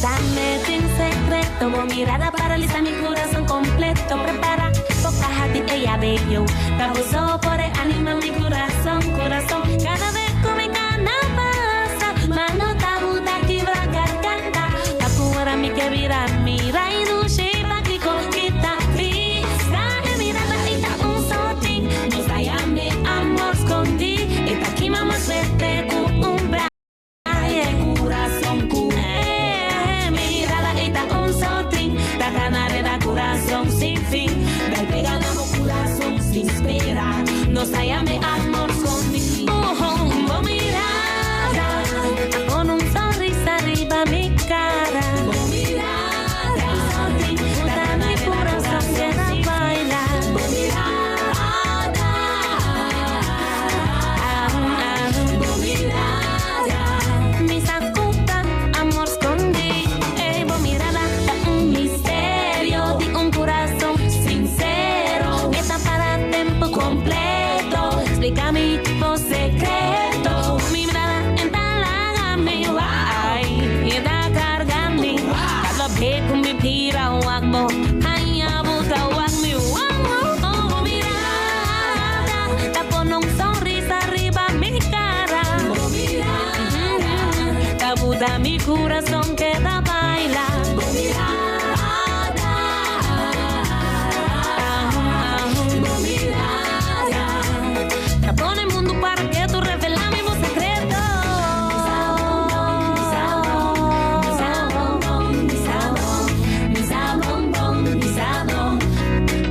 Dame tin secreto, bo mirada paraliza mi corazón completo. Prepara, boca hati ella bello. Tabuso por anima mi corazón, corazón. Cada vez que mi cana pasa, mano tabuta quibra garganta. Tacuara mi que vira, mira y dushi bakiko kita vista. E mirada ita un sotin, nos llame amor escondí. Esta aquí mamá suerte con un bra. Ay, corazón cu mirada ita un sotin, da canareda corazón sin fin, dal pegado corazón sin espera, nos llame amor escondido. Oh, oh, mirada, con un sonrisa arriba mi cara. Oh, mirada, da mi corazón queda bailar. Oh, mirada, ah, ah, oh, mirada. Mi sacuta, amor escondí. Ey, bo mirada, da un misterio de un corazón sincero. Está para tiempo completo. Explica mi secreto. Mi mirada entalaga mi ay, y da carga mi. Cada vez con mi pira wagbo, ay, abuta wag mi wow, oh, mirada, da pone un sonrisa arriba mi cara. Oh, mirada, tabuda mi corazón queda baila. Oh, mirada, ah, ah, oh, mirada. Te pone mundo para que tú revelas mi secreto.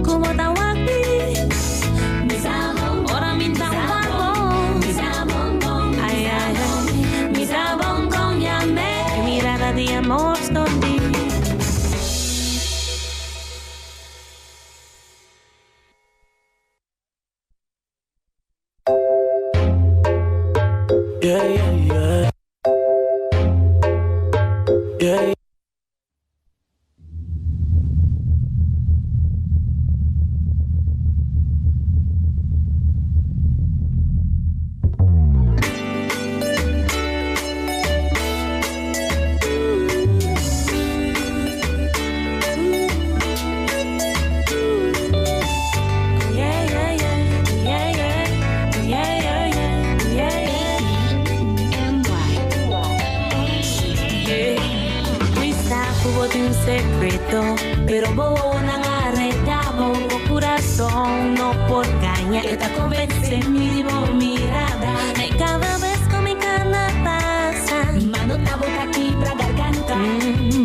Como ta wapi, ora mi ta guapo. Ay, ay, ay. Mi sabón con llame, mirada de amor escondí. Yeah. Yeah. Yeah. Yeah. Mi saco de un secreto, pero vos no arredabo, corazón no por caña, esta convence mi mirada. Ay, cada vez que mi cana pasa, Mano ta boca aquí pra garganta.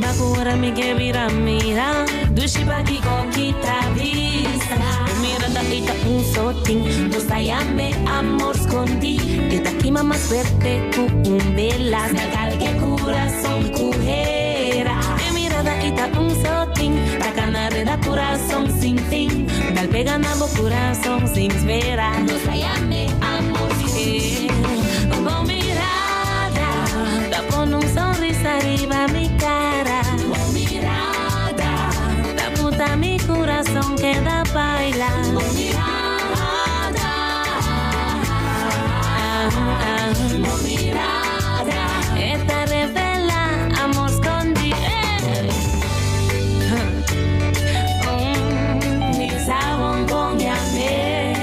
Bakura mi que vira mira, dushi baki con quita vista. Mirada ita un sotin, dos llame amor escondí. Que ta aquí más fuerte cu un vela, que corazón cujera. E mirada ita un sotin, ta canareda corazón sin fin. Dal pega nabo corazón sin espera. Nos llame amor Eh, Como mirada, ta pone un sonrisa arriba mi cara. Oh, mirada, Ta puta mi corazón queda baila. oh, mirada, Ah, ah, oh, mirada. Esta revela amor escondido. Mi sabón con llame.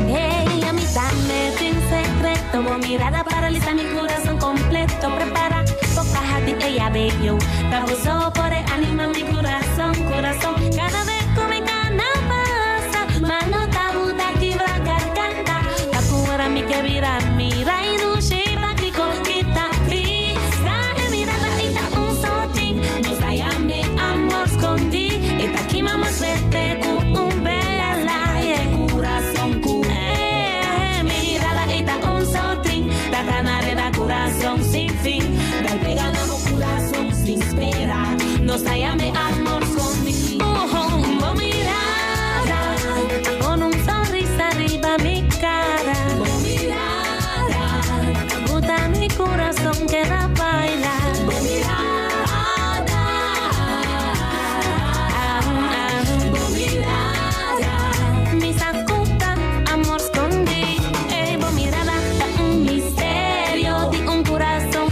Hey, a mí dame un secreto, bo mirada paraliza mi corazón completo. Prepara, boca hati ella bello. Tabuso por anima mi corazón, corazón. Cada vez que mi cana pasa, mano tabuta quibra garganta. Tacuara mi que vira, mira y dushi bakiko kita vista. E mirada ita un sotin, nos llame amor escondí. Esta aquí mamá suerte con un vela. Yeah. Corazón cu Mirada ita un sotin, da canareda corazón sin fin. Dal pegado corazón sin espera. Nos llame amor escondido. Oh, oh, mirada, con un sonrisa arriba mi cara. Oh, mirada, Puta mi corazón queda baila. oh, mirada, Ah, ah, oh, mirada. Mi sacuta, amor escondí. Ey, bo mirada, da un misterio de un corazón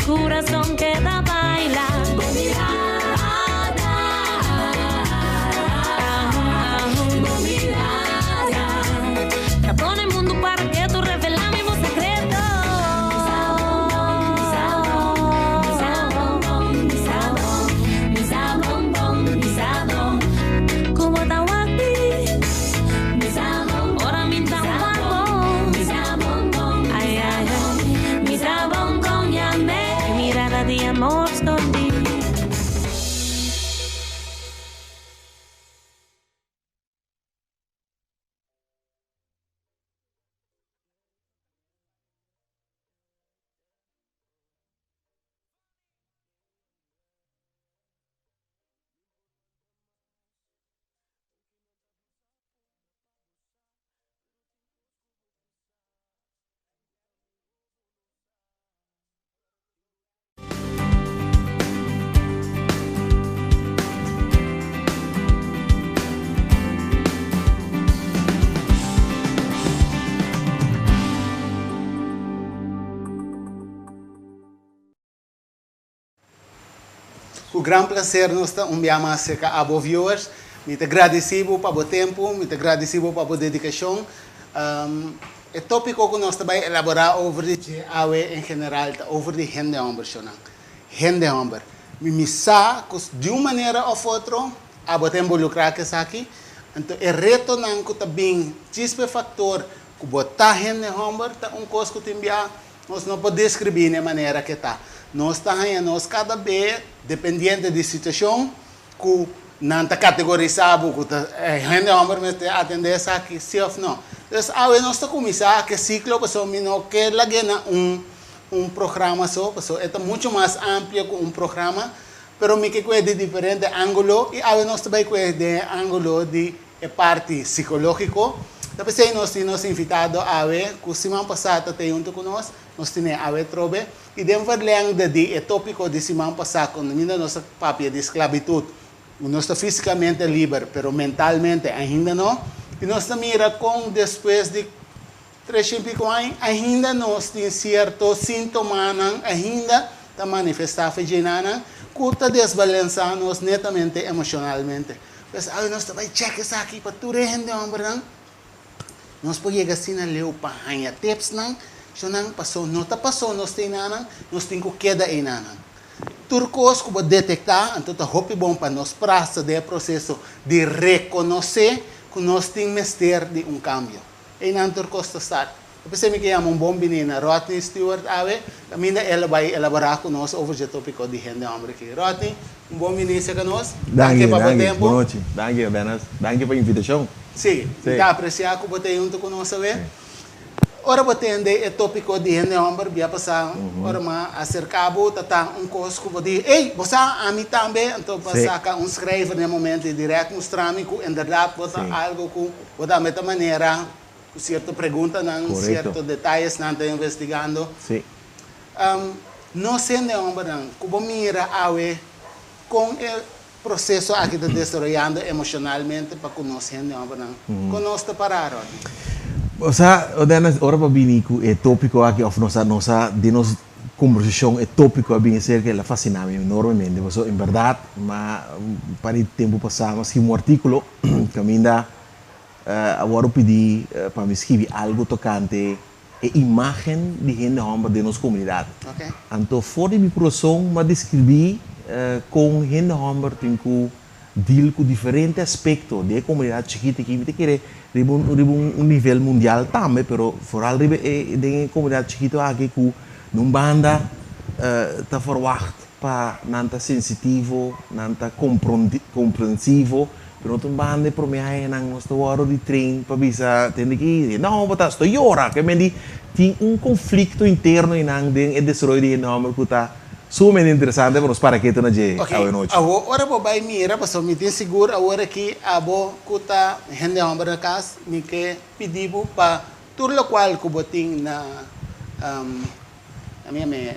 kurason keda baila. Bo mirada, bo mirada ta pone mundu para ketu revela mi bo sekreto. Ku bo ta wak mi, ora mi ta wak bo. Ay, ay, ay, mi sa bon kon yam'é. Mirada di amor skondí. Ku gran plaser nos ta un bia mas serka abo viewers. Mi ta gradisí bo pa bo tempu, mi ta gradisí bo pa bo dedikashon. E tópiko ku nos ta bai elaborá over di dje awe en general ta over di hende hòmber shonnan. Hende hòmber. Mi mi sa ku di un manera òf otro abo ta involukrá ku esaki. Anto e retonan ku ta bin djis pa e faktor ku bo ta hende hòmber ta un kos ku tin bia Nos no por deskribí n'e manera ke ta. Nos ta haña nos kada be, dependiente di situashon, ku nan ta kategorisá bo ku ta e hende hòmber mester atendé esaki, sí òf no. Dus awe nos ta kuminsá ku e siklo pasobra mi no ke lag'é na un un programa so, pasobra e ta muchu mas amplio ku un programa, pero mi ke kue di diferente ángulo i awe nos ta bai kue den e ángulo di E parti psicológico. Ta p'esei nos tin nos invitado awe cu siman pasá ta tei hunto cu nos. Nos tine awe trobe. Y den verlengde di e tópico di siman pasá cu ainda nos ta papia di sclavitud, cu nos ta físicamente liber pero mentalmente ainda no. Y nos ta mira con despues di tres shen pico aña ainda nos tin cierto sintomanan ainda ta manifestá fe djenanan cu ta desbalansa nos netamente emocionalmente. Pues awe nos ta bai chèk esaki pa tur e hende hòmbernan. Nos por yega asina leu pa haña tipsnan, shonnan, pasó no ta pasó nos ta einanan, nos tin ku keda einanan. Tur kos ku bo detektá, anto ta hopi bon pa nos prasa den e proseso di rekonosé ku nos tin mester di un kambio. Einan tur kos ta start. Ta p'esei mi ke yama un bon bini na Rodney Stewart awe, kaminda el a bai elaborá ku nos over dje tópiko di hende hòmber aki. Rodney, un bon bini serka nos. Danki Danki pa bo danki. tempu. Bon nochi. Danki, Dennis. Danki pa invitashon. Sí, mi Sí. ta apresiá ku bo ta huntu ku nos awe. Sí. Ora bo tende e tópiko di hende hòmber bia pasá, ora mi a aserká bo, ta ta un kos ku bo di, Ey, bo sa, ami tambe. Anto bo a Sí. saka un skrijver na e momento i dirèkt mustra mi ku inderdat bo ta Sí. algu ku bo tambe ta manera Ku sierto preguntanan, Korekto. sierto detayesnan ta investigando. Sí. Nos hende hombernan, ku bo mira awe kon e proseso aki ta desaroyando emoshonalmente pa ku nos hende hombernan, kon nos ta pará, Rodney? Bo sa, Dennis, ora bo a bini ku e tópiko aki òf nos a nos a den nos kombersashon e tópiko a bini aserka, el a fasiná mi enormemente. Pasobra en bèrdat, m'a par di tempu pasá m'a skibi un artíkulo kaminda A wòrdu pidí pa mi skibi algu tokante e imágen di hende hòmber den nos komunidat. Anto for di mi kurason mi a deskribí kon hende hòmber tin ku dil ku diferente aspekto den e komunidat chikit aki. Mi ta kere riba un riba un nivel mundial tambe, pero foral riba e den e komunidat chikitu aki ku na un banda ta ferwagt pa nan ta sensitivo, nan ta komprensivo, pero otro banda e prome añanan nos ta wòrdu di train pa bisa tende ki hende hòmber ta hasta yora, ke men di tin un konflikto interno einan den e desaroyo di hende hòmber ku ta sumamente interesante pa nos para ketu na dje Ok, awe nochi. awor ora bo bai mira, pasobra mi tin sigur awor aki abo ku ta hende hòmber na kas, mi ke pidi bo pa tur lokual ku bo tin na, na mi yama e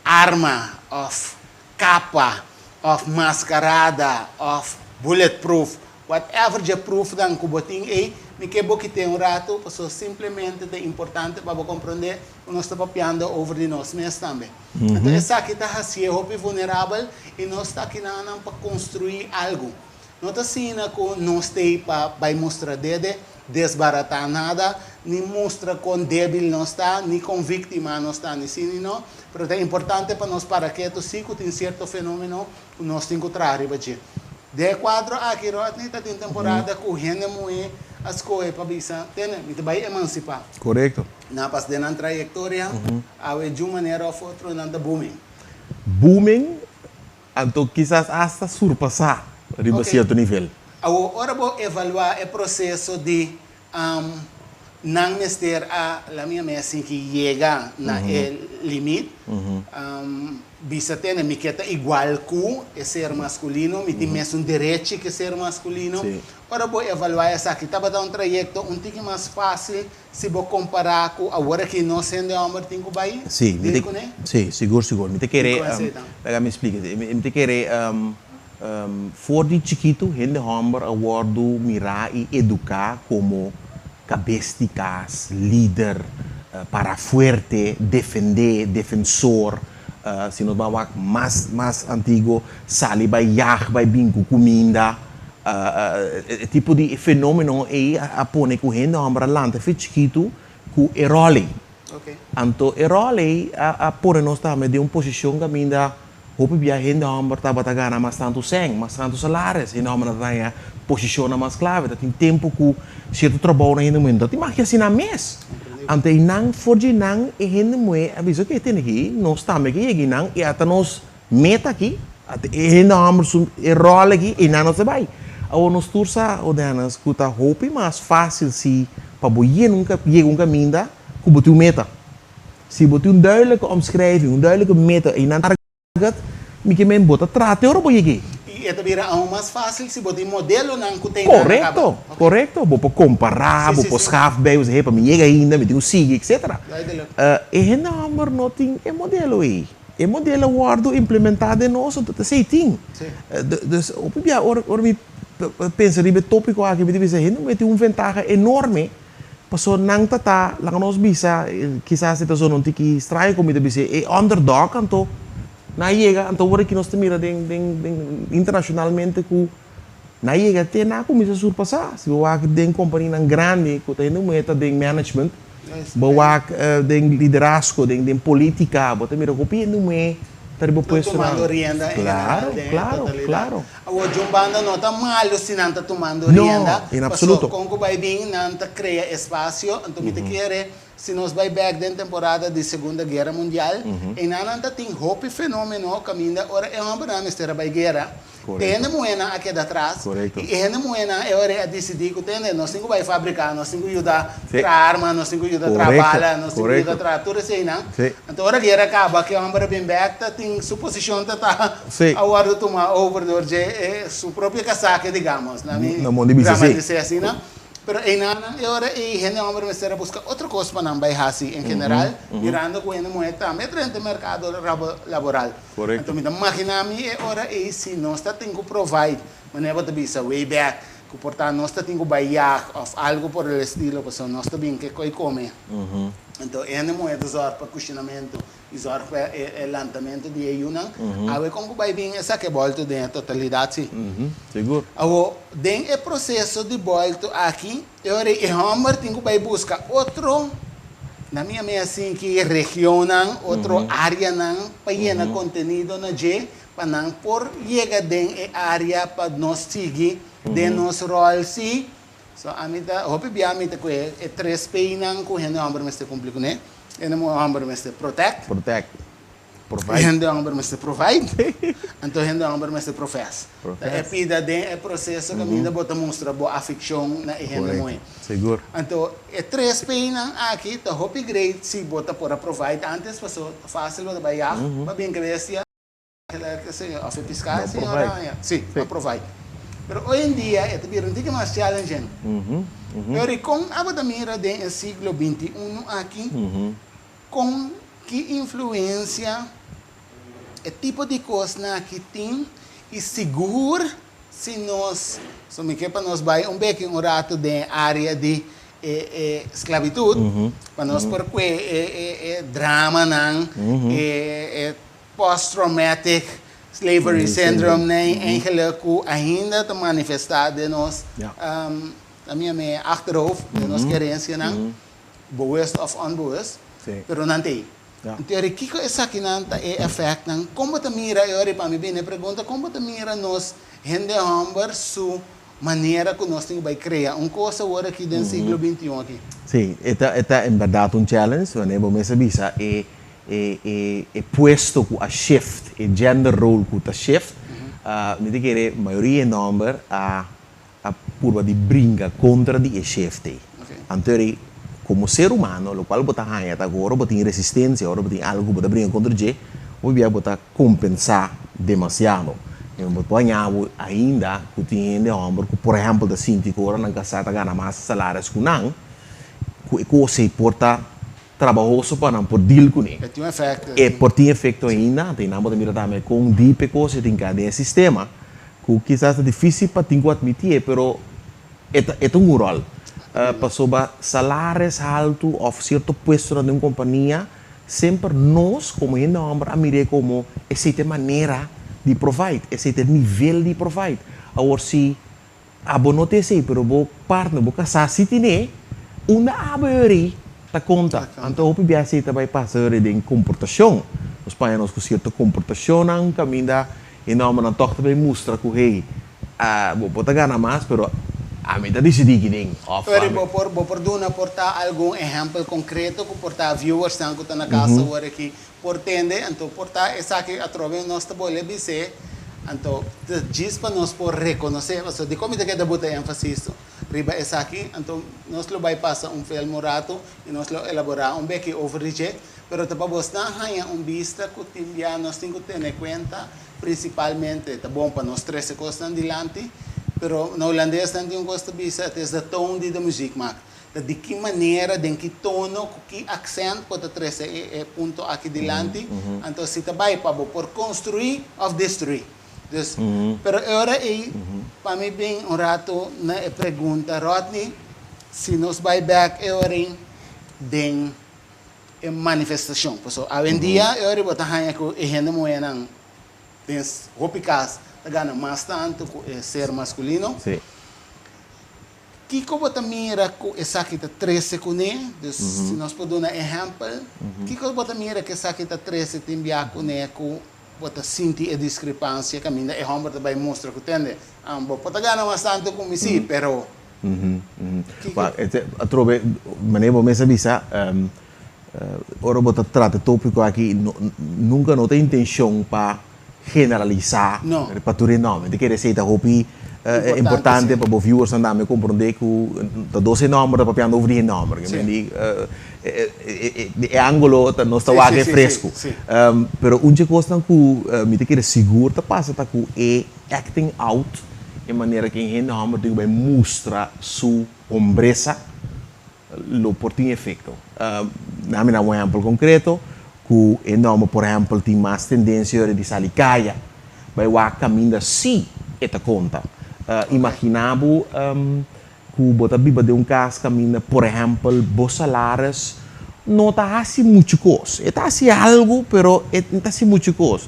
arma òf kapa òf maskarada òf bulletproof Whatever dje proefnan ku bo tin ei, mi ke bo kit'é un ratu, pasobra simplemente ta importante pa bo komprondé ku nos ta papiando over di nos mes tambe. Anto esaki ta hasié hopi vulnerabel i nos ta akinanan pa konstruí algu. No ta asina ku nos t'ei pa bai mustra dede, desbaratá nada, ni mustra kon débil nos ta, ni kon víktima nos ta, ni sí ni no, pero ta importante pa nos para ketu sí ku tin sierto fenómeno ku nos tin ku traha riba dje. Den e kuadro aki, Rodney, ta tin temporada ku hende muhé a skohe pa bisa, Tene, mi ta bai emansipá. Korekto. Nan pas den nan trayektoria, awe djun manera òf otro nan ta booming. Booming Anto kisas asta surpasá riba Ok. sierto nivel. Awor, ora bo evaluá e proseso di nan mester a la mia mes sin ki yega na e limit, bisa tene mi ke ta igual ku e ser maskulino, mi tin mesun derechi ke ser maskulino. Ora bo evaluá esaki, tabata un trayekto un tiki mas fásil Si bo kompará ku awor aki nos hende hòmber tin ku bai Sí, mi deal te, kuné? sí, sigur, sigur. Mi ta kere, Dikon esei ta? laga mi splika. Mi ta kere, for di chikitu hende hòmber a wòrdu mirá i eduká komo kabes di kas, lider, para fuerte, defendé, defensor. Si nos ban wak mas, mas antiguo, sali bai yag, bai bin ku kuminda. E tipo di fenomeno ei a pone ku hende hòmber a lanta fe chikitu ku e ròl ei. Anto e ròl ei a pone nos tambe den un posishon kaminda hopi bia hende hòmber tabata gana mas tantu sèn, mas tantu salaris, hende hòmber ta haña posishonnan mas klave. Ta tin tempu ku sierto trabounan hende muhé no ta tin mag hasi nan mes. Anto einan for dje nan e hende muhé a bisa oke tene aki nos tambe ke yega einan i ata nos meta aki, ata e hende hòmber su e ròl aki einan nos ta bai. Awor nos tur sa, o Dennis, ku ta hopi mas fásil si pa bo yega un yega un kaminda ku bo tin un meta. Si bo tin un duidelijke omschrijving, un duidelijke meta einan target, mi ke men bo ta traha te ora bo yeg'é. I e ta bira aun mas fásil si bo tin modelonan ku ta einan a kaba. Korekto, korekto. Bo por kompará, bo por schaf bij, bo sa, hey, pa mi yega ainda mi tin ku sigui, etcetera. Duidelijk. E hende hòmber no tin e modelo ei. E modelo a wòrdu implementá den nos, anto ta esei tin. Dus, hopi bia ora ora mi pensa riba e tópiko aki, mi ta bisa hende muhé tin un ventaha enorme, pasobra nan ta ta, laga nos bisa, kisas e ta zona un tiki straño ku mi ta bisa, e underdog, anto nan a yega, anto ora ki nos ta mira den den den internashonalmente ku nan a yega te nan a kuminsá surpasá. Si bo wak den kompanianan grandi ku ta hende muhé ta den management, Bo wak den liderazgo, den den politica, bo ta mira hopi hende muhé ta riba Ta puestonan. tumando rienda en Claro, general den e claro, totalidad. claro. Awor djun banda no ta malo si nan ta tumando No, rienda, en paso absoluto. con cu bay bin nan ta crea espacio, anto mi ta kere si nos bay bek den temporada di Segunda Guera Mundial, eynan nan ta tin hopi fenomeno caminda ora e hombernan mester a bay guera, E hende muhénan a keda tras i e hende muhénan e ora ei a disidí ku tende nos tin ku bai fabriká, nos tin ku yuda traha arma, nos tin ku yuda traha bala, nos tin ku yuda traha tur eseinan. Anto ora guera a kaba ke hòmber a bin bèk ta tin su posishon ta ta a wòrdu tumá over dor dje su propio kasake digamos, na mi gramatisé asina. Pero einanan e ora ei hende homber mester a buska otro kos pa nan bai hasi en general, mirando ku hende muhé tambe a drenta e merkado laboral. Anto mi ta magina mi e ora ei si nos ta tin ku provide, manera bo ta bisa way back, ku por ta nos ta tin ku bai yag òf algu por el estilo pasobra nos ta bin ke koi kome. Anto e hende muhé ta zòrg pa kushinamentu. I zorg pa e lantamentu di e yunan. Awe kon ku bai bin esaki e bòltu den e totalidat si. Sigur. Awo, den e proseso di bòltu aki, e ora ei e hòmber tin ku bai buska otro, na mi a mei asin ki regionnan, otro áreanan pa yena kontenido na dje, pa nan por yega den e área pa nos sigui den nos ròl si. So ami ta, hopi bia mi ta kohe e tres P'nan ku hende hòmber mester kumpli kuné. Hende hòmber mester protect. Protect. Provide. Hende hòmber mester provide. Anto hende hòmber mester profess. Profess. Ta e pida den e proseso kaminda bo ta mustra bo afikshon na e hende muhé. Korekto. Sigur. Anto e tres P'nan aki ta hopi great si bo ta por a provide antes paso ta fásil bo ta bai yag pa bin ke bestia. Of e piská No señora provide. haña. Sí, no provide. Pero hoy en dia e ta bira un tiki mas challenging. Pero i kon abo ta mira den e siglo 21 aki, kon ki influencia e tipo di kosnan aki tin i sigur. Si nos, so mi ke pa nos bai un beki un ratu den e área di e e sklabitut, pa nos por kue e e e dramanan, e e post-traumatic slavery syndrome nan eigenlijk ku ainda ta manifestá den nos, ta mi yam'é achterhoofd, den nos kerensianan, bewust òf onbewust, pero nan ta ei. Anto ora kiko esakinan ta e efectnan? Kon bo ta mira e ora pa mi bini e pregunta, kon bo ta mira nos hende homber su manera ku nos tin ku bai krea un kos awor aki den siglo bintiun aki? Sí, e ta e ta en bèrdat un challenge, wanneer bo mes a bisa e e e e puesto ku a shift, e gender role ku ta shift, mi ta kere mayoria hende homber a a purba di bringa kontra di e shift ei. Anto eri, komo ser humano, lokual bo ta haña ta ku ora bo tin resistensia, ora bo tin algu ku bo ta bringa kontra dje, hopi bia bo ta kompensá demasiado. I bo por haña bo ainda ku tin hende hòmber ku por ehèmpel ta sinti ku ora nan kasá ta gana mas salaris ku nan, ku e kos ei por ta trabahoso pa nan por deal kuné. E tin un efekto. E por tin efekto ainda, anto nan bo ta mira tambe kon diep e kos ei tin ka den e sistema, ku kisas ta difísil pa tin ku atmití e, pero e ta e ta un ròl. Pasobra salaris haltu òf sierto puestonan den un kompania, semper nos komo hende hòmber a mir'é komo esei ta e manera di provide, esei ta e nivel di provide. Awor si Abo no ta esei, pero bo partner, bo kasá si tine, unda abo yori ta konta. Anto hopi bia esei ta bai pasa yori den komportashon. Nos paña nos ku sierto komportashonnan kaminda e nòmbernan tòg ta bai mustra ku hey, bo por ta gana mas, pero ami ta disidí ki den òf Yori ami. bo por bo por duna por ta algun ehèmpel konkreto ku por ta viewersnan ku ta na kas awor aki por tende, anto por ta esaki atrobe nos ta bolbe bis'é, anto ta djis pa nos por rekonosé, pasobra dikon mi ta keda buta énfasis riba esaki, anto nos lo bai pasa un film un ratu i nos lo elaborá un beki over di dje, pero ta pa bosnan haña un bista ku tin bia nos tin ku tene kuenta, prinsipalmente ta bon pa nos trese kosnan dilanti, pero na hulandes nan tin un kos ta bisa, het is de toon die de muziek maakt. Ta di ki manera, den ki tono, ku ki aksènt bo ta trese e punto aki dilanti. Anto si ta bai pa bo por konstruí òf destruí. Dus, pero e ora ei pa mi bin un ratu na e pregunta, Rodney, si nos bai bèk e ora ei den e manifestashon. Pasobra awendia e ora ei bo ta haña ku e hende muhénan den hopi kas ta gana mas tantu ku e ser maskulino. Kiko bo ta mira ku esaki ta trese kuné? Dus si nos por duna ehèmpel, kiko bo ta mira ku esaki ta trese tin bia kuné ku bo ta sinti e diskrepansia kaminda e hòmber ta bai mustra ku tende, ah, bo por ta gana mas tantu ku mi sí, pero kiko. Atrobe, manera bo mes a bisa, ora bo ta trata e tópiko aki, nunka no ta intenshon pa generalisá pa tur e nòmber. Mi ta kere esei ta hopi importante pa bo viewersnan tambe komprondé ku ta dos e nòmber ta papiando over di e nòmber. Ke men di e ángulo ta nos ta wak e fresku. Pero un dje kosnan ku mi ta kere sigur ta pasa ta ku e acting out, e manera ku e hende hòmber tin ku bai mustra su hombresa lo por tin efecto. Na mi na un ehempel concreto, cu e nomber por ehempel tin mas tendencia ora di sali caya, bay wak caminda si e ta conta. Imagina bo cu bo ta biba den un cas caminda por ehempel bo salaris no ta haci mucho cos. E ta haci algo pero e no ta haci mucho cos.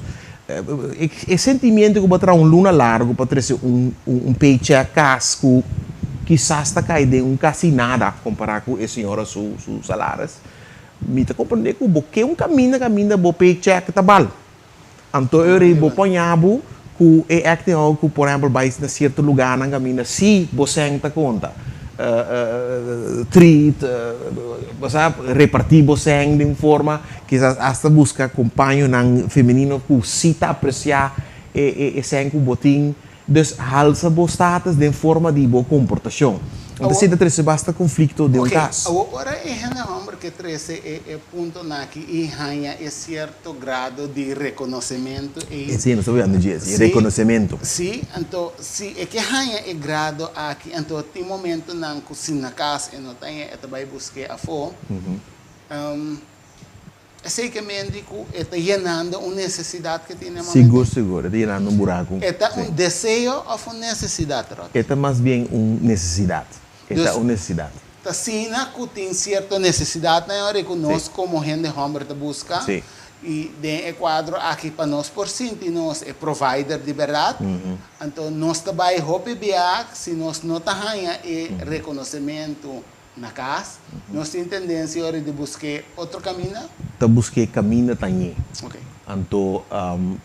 E sentimiento ku bo a traha un luna largu pa trese un un paycheck kas ku kisas ta kai den un kasi nada kompará ku e señora su su salaris, mi ta komprendé ku bo ke un kaminda kaminda bo paycheck ta bal. Anto e ora ei bo poña bo ku e acting out ku por ehèmpel bai na sierto lugánan kaminda si bo sèn ta konta. Treat, bo sa, repartí bo sèn den un forma, kisas asta buska kompañonan femenino ku sí ta apresiá e e sèn ku bo tin. Dus halsa bo status den forma di bo komportashon. Anto esei ta trese basta konflikto den un kas. Awor, ora e hende hòmber ke trese e e puntonan aki i haña e sierto grado di rekonosementu ei. Esei nos ta hablando dje, e rekonosementu. Sí, anto si e ke haña e grado aki, anto tin momentonan ku si na kas e no ta haña, e ta bai busk'é afó. Esei ke men di ku e ta yenando un nesesidat ke tin na e momento? Sigur, sigur. E ta yenando un buraku. E ta un deseo òf un nesesidat, Rod? E ta mas bien un nesesidat. E ta un nesesidat. Ta asina ku tin sierto nesesidatnan e ora ku nos komo hende hòmber ta buska. I den e kuadro aki pa nos por sinti nos e provider di bèrdat, anto nos ta bai hopi bia si nos no ta haña e rekonosementu na kas, nos tin tendensia ora di busk'é otro kaminda. Ta busk'é kaminda ta ñe. Anto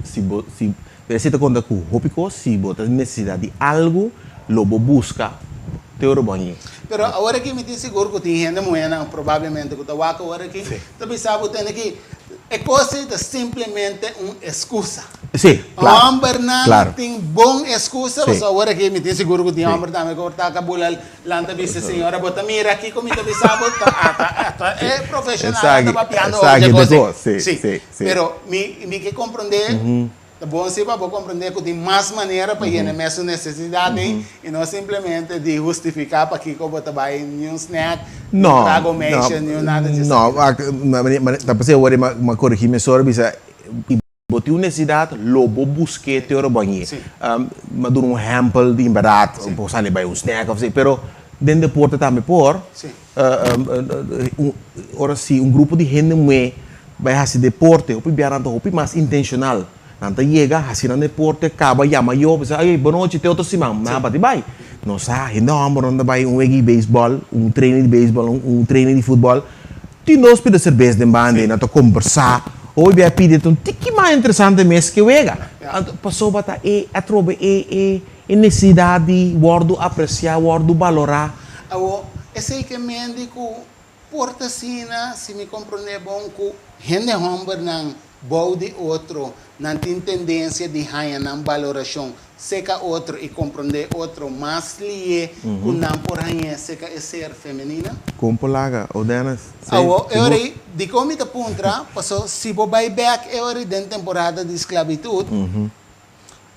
si bo si esei ta konta ku hopi kos, si bo ta nesesidat di algu lo bo buska te ora bo a ñe. Pero awor aki mi tin sigur ku tin hende muhénan probablemente ku ta wak awor aki ta bisa bo tende ki e kos ei ta simplemente un eskusa. Sí, claro. Hombernan Claro. tin bon eskusa, Sí. pasobra awor aki mi tin sigur ku tin Sí. homber tambe ku por ta kabula lanta bisa señora bo ta mira kiko mi ta bisa bo ta ata ata e profeshonal Esaki, ta papiando over esaki dje ta kos ei. kos, sí, Sí, sí, sí. pero mi mi ke komprondé Ta bon si pa bo comprende cu tin mas manera pa yena mesun necesidad ei y no simplemente di hustifica pakico bo ta bay ni un snack, ni un trago meisje, ni un nada dje No, esaki. ta p'esei awor m'a corrigi mi sor bisa si bo tin un necesidad lo bo busque te ora bo a ñe. M'a duna un ehempel di enberdad bo sali bay un snack of así pero den deporte tambe por ora si un grupo di hende muhé bai hasi deporte hopi bia nan ta hopi mas intenshonal. Nan ta yega hasi nan deporte kaba yama yo bisa ey bonochi te otro siman nan a bati bai. Nos sa hende hòmber nan ta bai un wega di beisbòl un training di beisbòl un training di futbòl tin nos pida serbes den banda i nan ta kombersá hopi bia pidi ta un tiki mas interesante mes ke wega. Anto pasobra ta e atrobe e e E nesesidat di wòrdu apresiá, wòrdu balorá. Awor, esei ke mende ku por ta asina, si mi komprondé bon, ku hende hòmbernan bou di otro, nan tin tendensia di haña nan balorashon seka otro i komprondé otro mas lié ku nan por hañ'é seka e ser femenina? Kon por laga, o Dennis? Sí, Awor, e sigur. ora ei, dikon mi ta puntra? Paso si bo bai bèk e ora ei den temporada di sklabitut,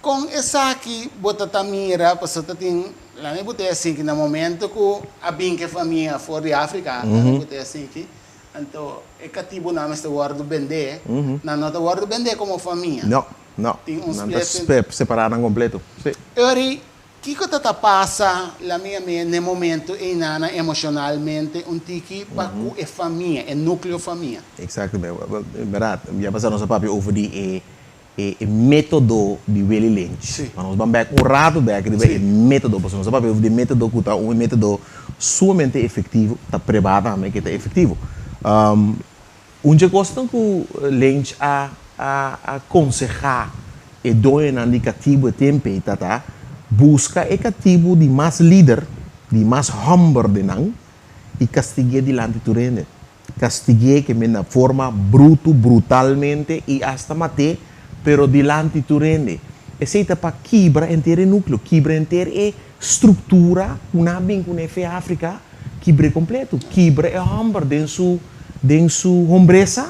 Kon esaki bo ta ta mira? Pasobra ta tin, laat mi bot'é asinki, na momento ku a bin ku e famia for di Afrika, laat mi bot'é asinki, anto e katibunan mester wòrdu bendé, nan no ta wòrdu bendé komo famia. No, no. Tin un Nan ta split. separá nan kompleto. Sí. Ori, kiko ta ta pasa, laat mi yam'é, n'e momento einan emoshonalmente un tiki pa ku e famia, e núkleo famia? Eksaktamente. En bèrdat, ya pasá nos a papia over di e E metodo di Willy Lynch. Sí. Ma nos ban bek un rato bek riba Sí. e metodo, pasobra nos a papia over di e metodo ku ta un metodo sumamente efektivo, ta prebá tambe ke ta efektivo. Un dje kosnan ku Lynch a a a konsehá e doñonan di katibu e tempu ei ta ta, buska e katibu di mas lider, di mas hòmber den nan i kastig'é dilanti tur hende. Kastig'é ke men na forma brutu, brutalmente i asta mat'é, pero dilanti tur hende. Esei ta pa kibra henter e núkleo, kibra henter e struktura ku nan a bin kuné fe Afrika, kibr'é kompletu, kibra e hòmber den su den su hombresa,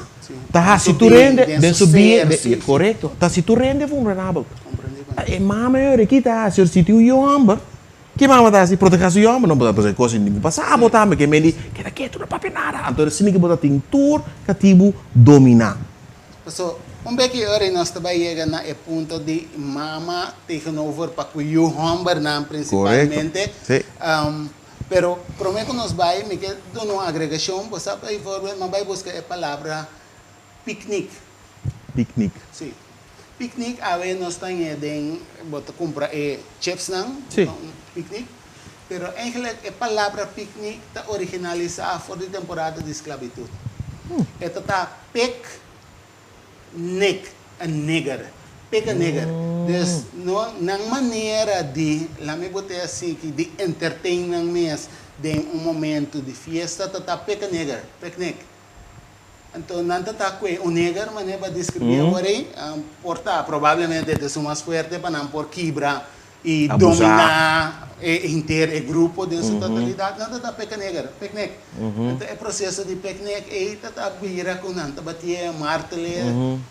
ta hasi tur hende, den su bien, korekto, ta hasi tur hende vulnerabel. E mama e ora ki ta hasi ora si tin un yu hòmber, Ke mama ta hasi? Protegá su yòmber? No bo ta pasa kos sin pasa abo tambe. Ke mende keda ketu no papia nada. Anto asina ke bo ta tin tur katibu dominá. Paso, un beki ora i nos ta bai yega na e punto di mama tegenover pa ku yu hòmbernan prinsipalmente. Korekto, si. Pero promé ku nos bai mi ke duna un agregashon. Bo sa baivoorbeeld mi a bai buska e palabra piknik. Piknik. Si. Piknik awe nos ta ñe den bo ta kumpra e chipsnan Sí. pa un piknik. Pero eigenlijk e palabra piknik ta originalisá for di temporada di sklabitut. E ta ta pik nik, a nigger, pick a nigger. Dus no nan manera di, laat mi bot'é asiki, di entertain nan mes den un momento di fiesta ta ta pick a nigger, piknik. Anto nan ta ta kue un neger manera pa describi awor ei, por ta probablemente ta esun mas fuerte pa nan por kibra i domina e henter e grupo den su totalidad, nan ta ta pek neger, peknek. Anto e proceso di peknek ei ta ta bira ku nan ta batié, martel'é,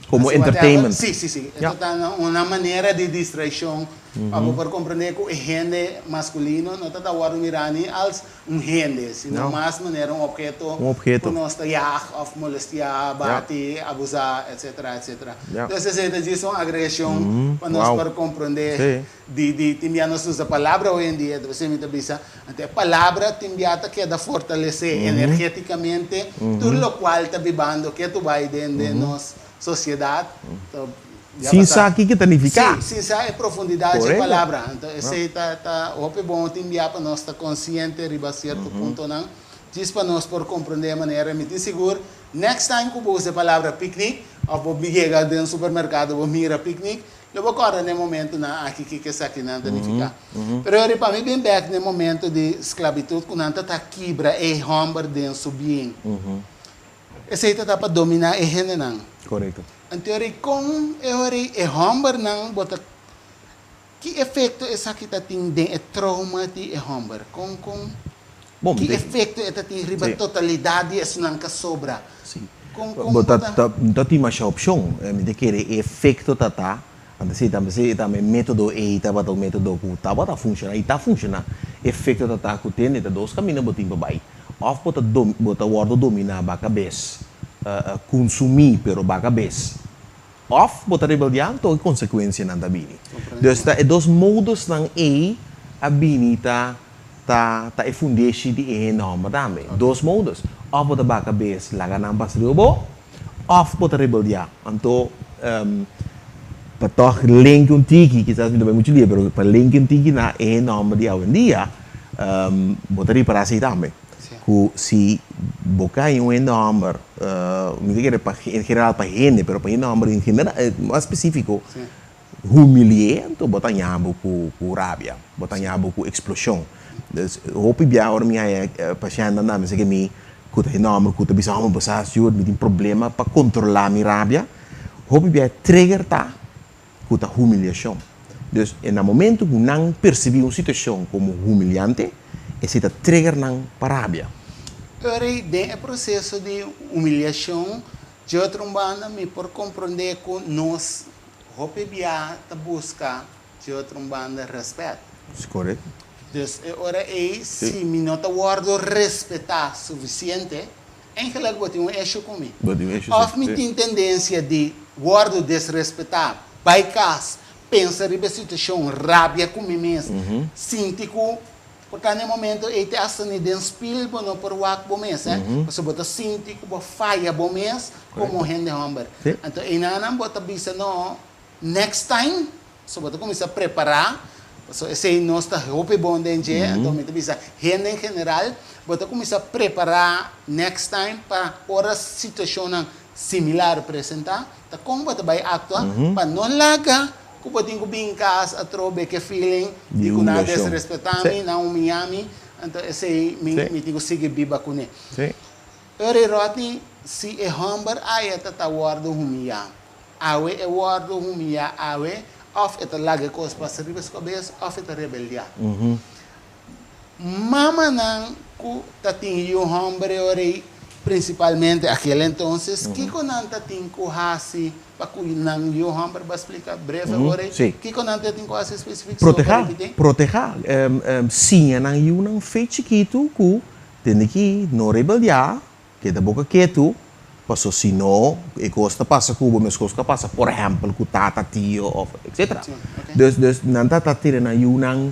Como hasi whatever. entertainment. Si, si, si. E ta ta una manera di distraicion. Pa bo por komprendé ku e hende maskulino no ta ta wòrdu mirá ni als un hende, sino No. mas manera un opheto Un opheto. ku nos ta yag òf molestiá, bati, abusá, etsetera, etsetera. Ja. Entonces esei ta djis un agregashon pa nos Wow. por komprendé Sí. di di tin bia nos usa palabra hoy en dia, ta p'esei mi ta bisa, anto e palabra tin bia ta keda fortalesé energétikamente tur lokual ta bibando ketu bai den den nos sosiedat. To ya Sin pasá. sa kiko ta nifiká. Sí, sin sa e profundidat dje Korekto. palabra. Anto esei ta ta hopi bon tin bia pa nos ta konsiente riba sierto puntonan, djis pa nos por komprendé e manera. Mi tin sigur next time ku bo usa e palabra piknik òf bo yega den supermerkado bo mira piknik, lo bo kòrda na e momentunan aki kiko esakinan ta nifiká. Pero yori pa mi bin bèk na e momento di sklabitut ku nan ta ta kibra e hòmber den su bien. Esei ta ta pa dominá e hendenan. Korekto. Anto yori kon e hori e hòmbernan bo ta ki efekto esaki ta tin den e trouma di e hòmber? Kon kon Bon, ki de efekto e ta tin riba Sí. totalidat di esunnan ka sobra? Sí. Kon kon Bo bo ta ta. ta no ta tin masha opshon. Mi ta kere e efekto ta ta anto si tambe si tambe e metodo ei tabata un metodo ku tabata funshoná i ta funshoná. Efekto ta ta ku tende ta dos kaminda bo tin pa bai. Òf bo ta dom bo ta wòrdu dominá ba kabes, kunsumí pero ba kabes. Òf bo ta rebeldiá anto e konsekuensianan ta bini. Dus ta e dos modosnan ei a bini ta ta ta e fundeshi di e hende hòmber tambe. Dos modos. Òf bo ta ba kabes laga nan pasa riba bo, òf bo ta rebeldiá. Anto pa tòg lenki un tiki, kisas mi ta bai muchu lia, pero pa lenki un tiki na e hende hòmber di awendia, Bo ta ripará así tambe, ku si bo kai un hende hòmber, mi ta kere pa en general pa hende, pero pa hende hòmber en general, mas spesífiko, humili'é, anto bo ta haña bo ku rabia, bo ta haña bo ku eksploshon. Dus hopi bia ora mi haña pashèntnan tambe esaki mi ku ta hende hòmber ku ta bisa, hòmber bo sa Stuart mi tin problema pa kontrolá mi rabia, hopi bia e trigger ta ku ta humiliashon. Dus e na momentu ku nan persibí un situashon komo humiliante, esei ta trigger nan pa rabia. Ora den e proseso di humiliashon, dje otro un banda mi por komprondé ku nos hopi bia ta buska dje otro un banda rèspèt. Korekto. Dus e ora ei si mi no ta wòrdu respetá sufisiente, Eigenlijk bo tin un issue ku mi. Bo tin un issue, Òf si. mi tin tendensia di wòrdu desrespetá, bai kas, pensa riba e situashon, rabia ku mi mes, sinti ku por ta na e momento ei te asta ni den spil bo no por wak bo mes, eh. Pasobra bo ta sinti ku bo faya bo mes komo hende hòmber. Anto einanan bo ta bisa no, next time So bo ta kuminsá prepará, pasobra esei nos ta hopi bon den dje, anto mi ta bisa hende en general, bo ta kuminsá prepará next time pa ora situashonnan similar presentá, ta kon bo ta bai aktua pa no laga ku bo tin ku bin kas atrobe ku e feeling di ku nan a desrespetá mi, nan a humiyá mi, anto esei mi mi tin ku sigui biba kuné. Ora Rodney, si e hòmber aya ta ta wòrdu humiyá, Awe e wòrdu humiyá awe, òf e ta laga e kos pasa riba su kabes, òf e ta rebeldiá. Mamanan ku ta tin yu hòmber e ora ei, prinsipalmente akel entonces, kiko nan ta tin ku hasi pa ku nan yu hòmber? Bo a splika breve ora ei. Kiko nan ta tin ku hasi spesifik? So Protehá, por repití. protehá. Siña nan yunan fe chikitu ku tende ki no rebeldiá, Keda boka ketu, paso si no e kos ta pasa ku bo meskos ku a pasa por ehèmpel ku tata, tio òf etsetera. Dus dus nan ta ta tira nan yunan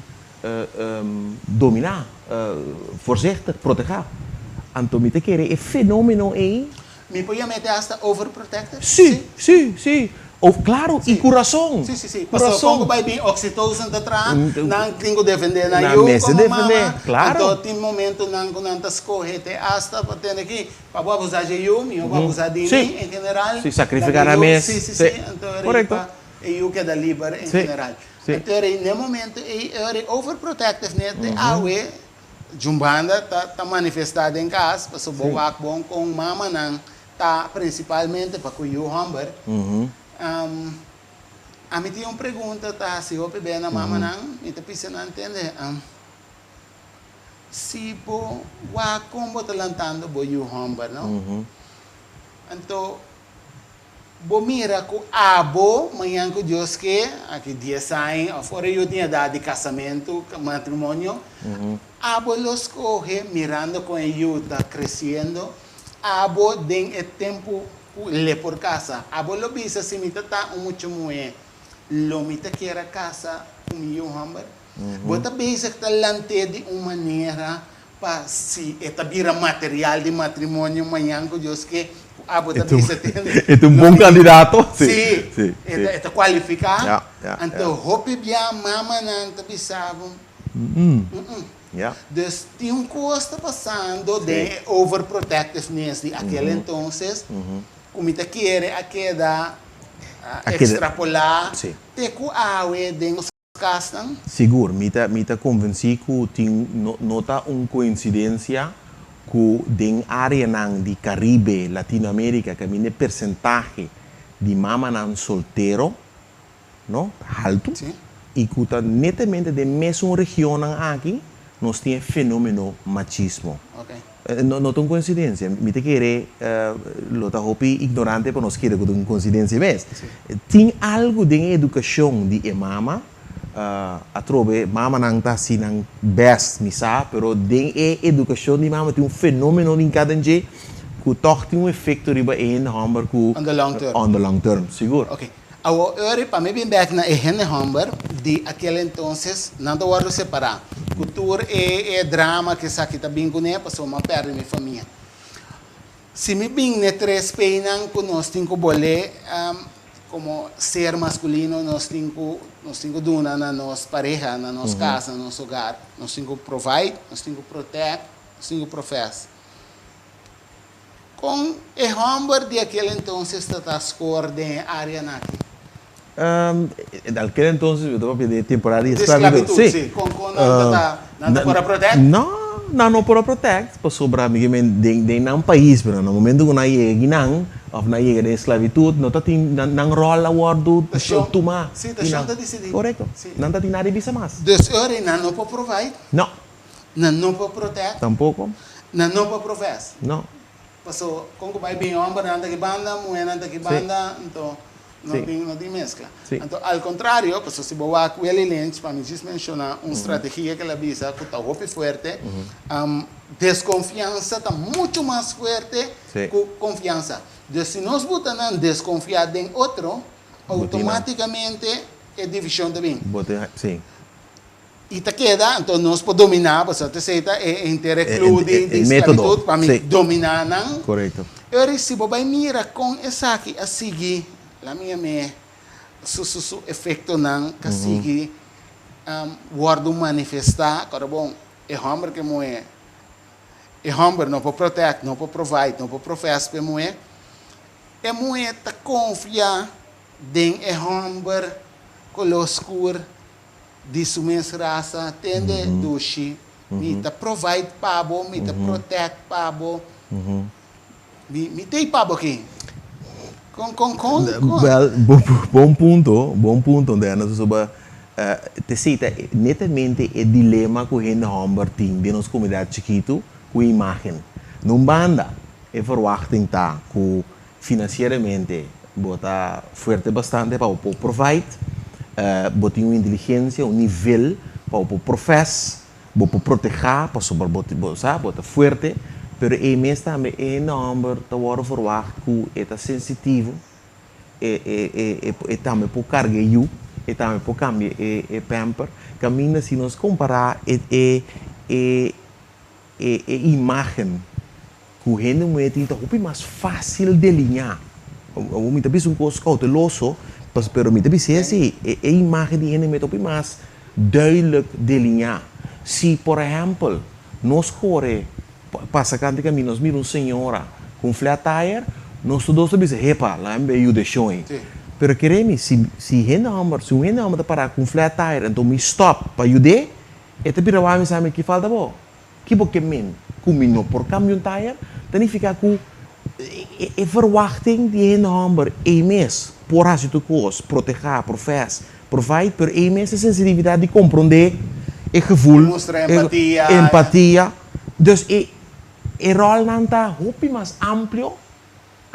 dominá, voorzichtig, protegá. Anto mi ta kere e fenomeno ei. Mi por yama e hasta overprotective? Sí, sí, sí. Of claro, y cu razon. Sí, sí, sí. Cu Pasobra razon. con cu bay bin oxytocin ta traha, nan tin cu defende nan Nan yu mester como defende, mama. claro. Anto tin momentonan cu nan ta scoge te hasta pa tende ki pa bo abusa dje yu, miho bo abusa di mi en general. Sí, sacrifica Laga nan yu, mes. Sí, sí, Sí. sí. Anto ora Correcto. pa e yu keda liber en Sí, general. sí. Anto ora n'e momento ey e ora overprotective net te awe djumbanda ta ta manifesta den cas pasobra bo wak bon con mamanan Ta prinsipalmente pa ku yu hòmber. Ami tin un pregunta ta hasi hopi be na mamanan, mi ta pisa nan tende, si bo wak kon bo ta lantando bo yu hòmber, no? Anto, Bo mira ku abo mañan ku Dios ke, aki dies aña òf ora yu tin edat di kasamentu, matrimonio, abo lo skohe mirando kon e yu ta kresiendo, abo den e tempu ku le por kasa. Abo lo bisa si mi ta ta un mucha muhé, lo mi ta kier a kasa ku mi yu hòmber? Bo ta bezig ta lant'é di un manera Pa si e ta bira material di matrimonio mañan ku Dios ke, ku abo ta bisa tende. E ta un bon kandidato. Sí, e ta kualifiká. Anto hopi bia mamanan ta bisa bo, mm-mm. Dus tin un kos ta pasando den e overprotectiveness di akel entonces, ku mi ta kere a keda ekstrapolá te ku awe den nos kasnan? Sigur, mi ta mi ta konvensí ku tin no no ta un koinsidensia ku den áreanan di Karibe, Latinoamérika kaminda e persentahe di mamanan soltero, no, ta haltu i ku ta netamente den mesun regionnan aki nos tin e fenómeno machismo. No no ta un koinsidensia. Mi ta kere lo ta hopi ignorante pa nos kere ku ta un koinsidensia mes. Tin algu den e edukashon di e mama, atrobe mamanan ta hasi nan bèst mi sa, pero den e edukashon di mama tin un fenómeno den kada dje ku tòg tin un efekto riba e hende hòmber ku On the long term. On the long term, sigur. Oké. Awor ori pa mi bin bek na e hende homber di aquel entonces, nan ta wordo separa cu tur e e drama cu esaki ta bin cune pasobra mi a perde mi famia. Si mi bin n'e tres P'nan cu nos tin cu bole como ser masculino nos tin cu nos tin cu duna na nos pareha, na nos casa, na nos hogar, nos tin cu provide, nos tin cu protect, nos tin cu profess. Kon e hòmber di aquel entonces ta ta score den e áreanan aki? En aquel entonces, yo ta papia di e temporada di esclavitud. Di esclavitud, sí. Kon kon nan ta ta, nan ta por a protect? No, nan no por a protect, pasobra mi ke men den den nan pais, pero na momento ku nan yega akinan, òf nan yega den esclavitud, no ta tin, nan nan ròl a wòrdu tumá. Sí, ta shon ta disidí. Korekto. Nan ta tin nada di bisa mas. Dus ora ei nan no por provide? No. Nan no por protect. Tampoco. Nan no por profess. No. Paso con cu bay bin hombernan ta ki banda, muhernan ta ki banda, anto no tin no tin mezcla. Anto al contrario, paso si bo wak Willie Lynch, pa mi djis menciona un strategia cu el a bisa cu ta hopi fuerte, desconfiansa ta mucho mas fuerte cu confiansa. Dus si nos buta nan desconfia den otro, automaticamente e division ta bin. I ta keda, anto nos por dominá, pasobra ta esei ta e henter e clue di di esclavitud, pa mi dominá nan. Ora si bo bai mira kon esaki a sigui, la mi yam'é su su su efectonan ka sigui wòrdu manifestá, kòrda bon, e hòmber ku e muhé, e hòmber no por protect, no por provide, no por profess pa e muhé, e muhé ta konfia den e hòmber koló skur. Di su mes rasa, tende dushi, mi ta provide pa bo, mi ta protect pa bo, mi mi t'ei pa bo aki. Kon kon kon kon. Wel, bon punto, bon punto, Dena, pasobra t'esei ta netamente e dilema ku hende hòmber tin den nos komunidat chikitu ku e imágen. Na un banda e verwachting ta ku Financieramente bo ta fuerte bastante pa bo por provide, bo tin un inteligencia, un nivel pa bo por profes, bo por proteha pasobra bo bo sa bo ta fuerte, pero ei mes tambe e hende homber ta wòrdu verwagt ku e ta sensitivo, e e e e tambe por karga e yu, e tambe por kambia e e pamper, kaminda si nos kompará e e e e e imagen Ku hende muhé tin ta hopi mas fásil deliñá. Awor mi ta bisa un kos kouteloso, pero mi ta bis'é si e imágen di hende muhé ta hopi mas duidelijk deliñá. Si, por ehèmpel, nos kore pasa kante kaminda, nos mira un señora ku un flat tire, nos tur dos ta bisa, Hepa, laga mi bai yuda e shon ei. Pero kere mi, si si hende hòmber, si un hende hòmber ta pará ku un flat tire, anto mi stòp pa yud'é, e ta bira wak mi sa mi, Ki falta bo? Ki bo ke men ku mi no por kambia un tayer? Ta nifiká ku e verwachting di e hende hòmber ei mes por hasi tur kos, protehá, profès, provide, pero ei mes e sensitividat di komprondé e gevoel, Mustra empatia. empatia. Dus e e ròlnan ta hopi mas amplio.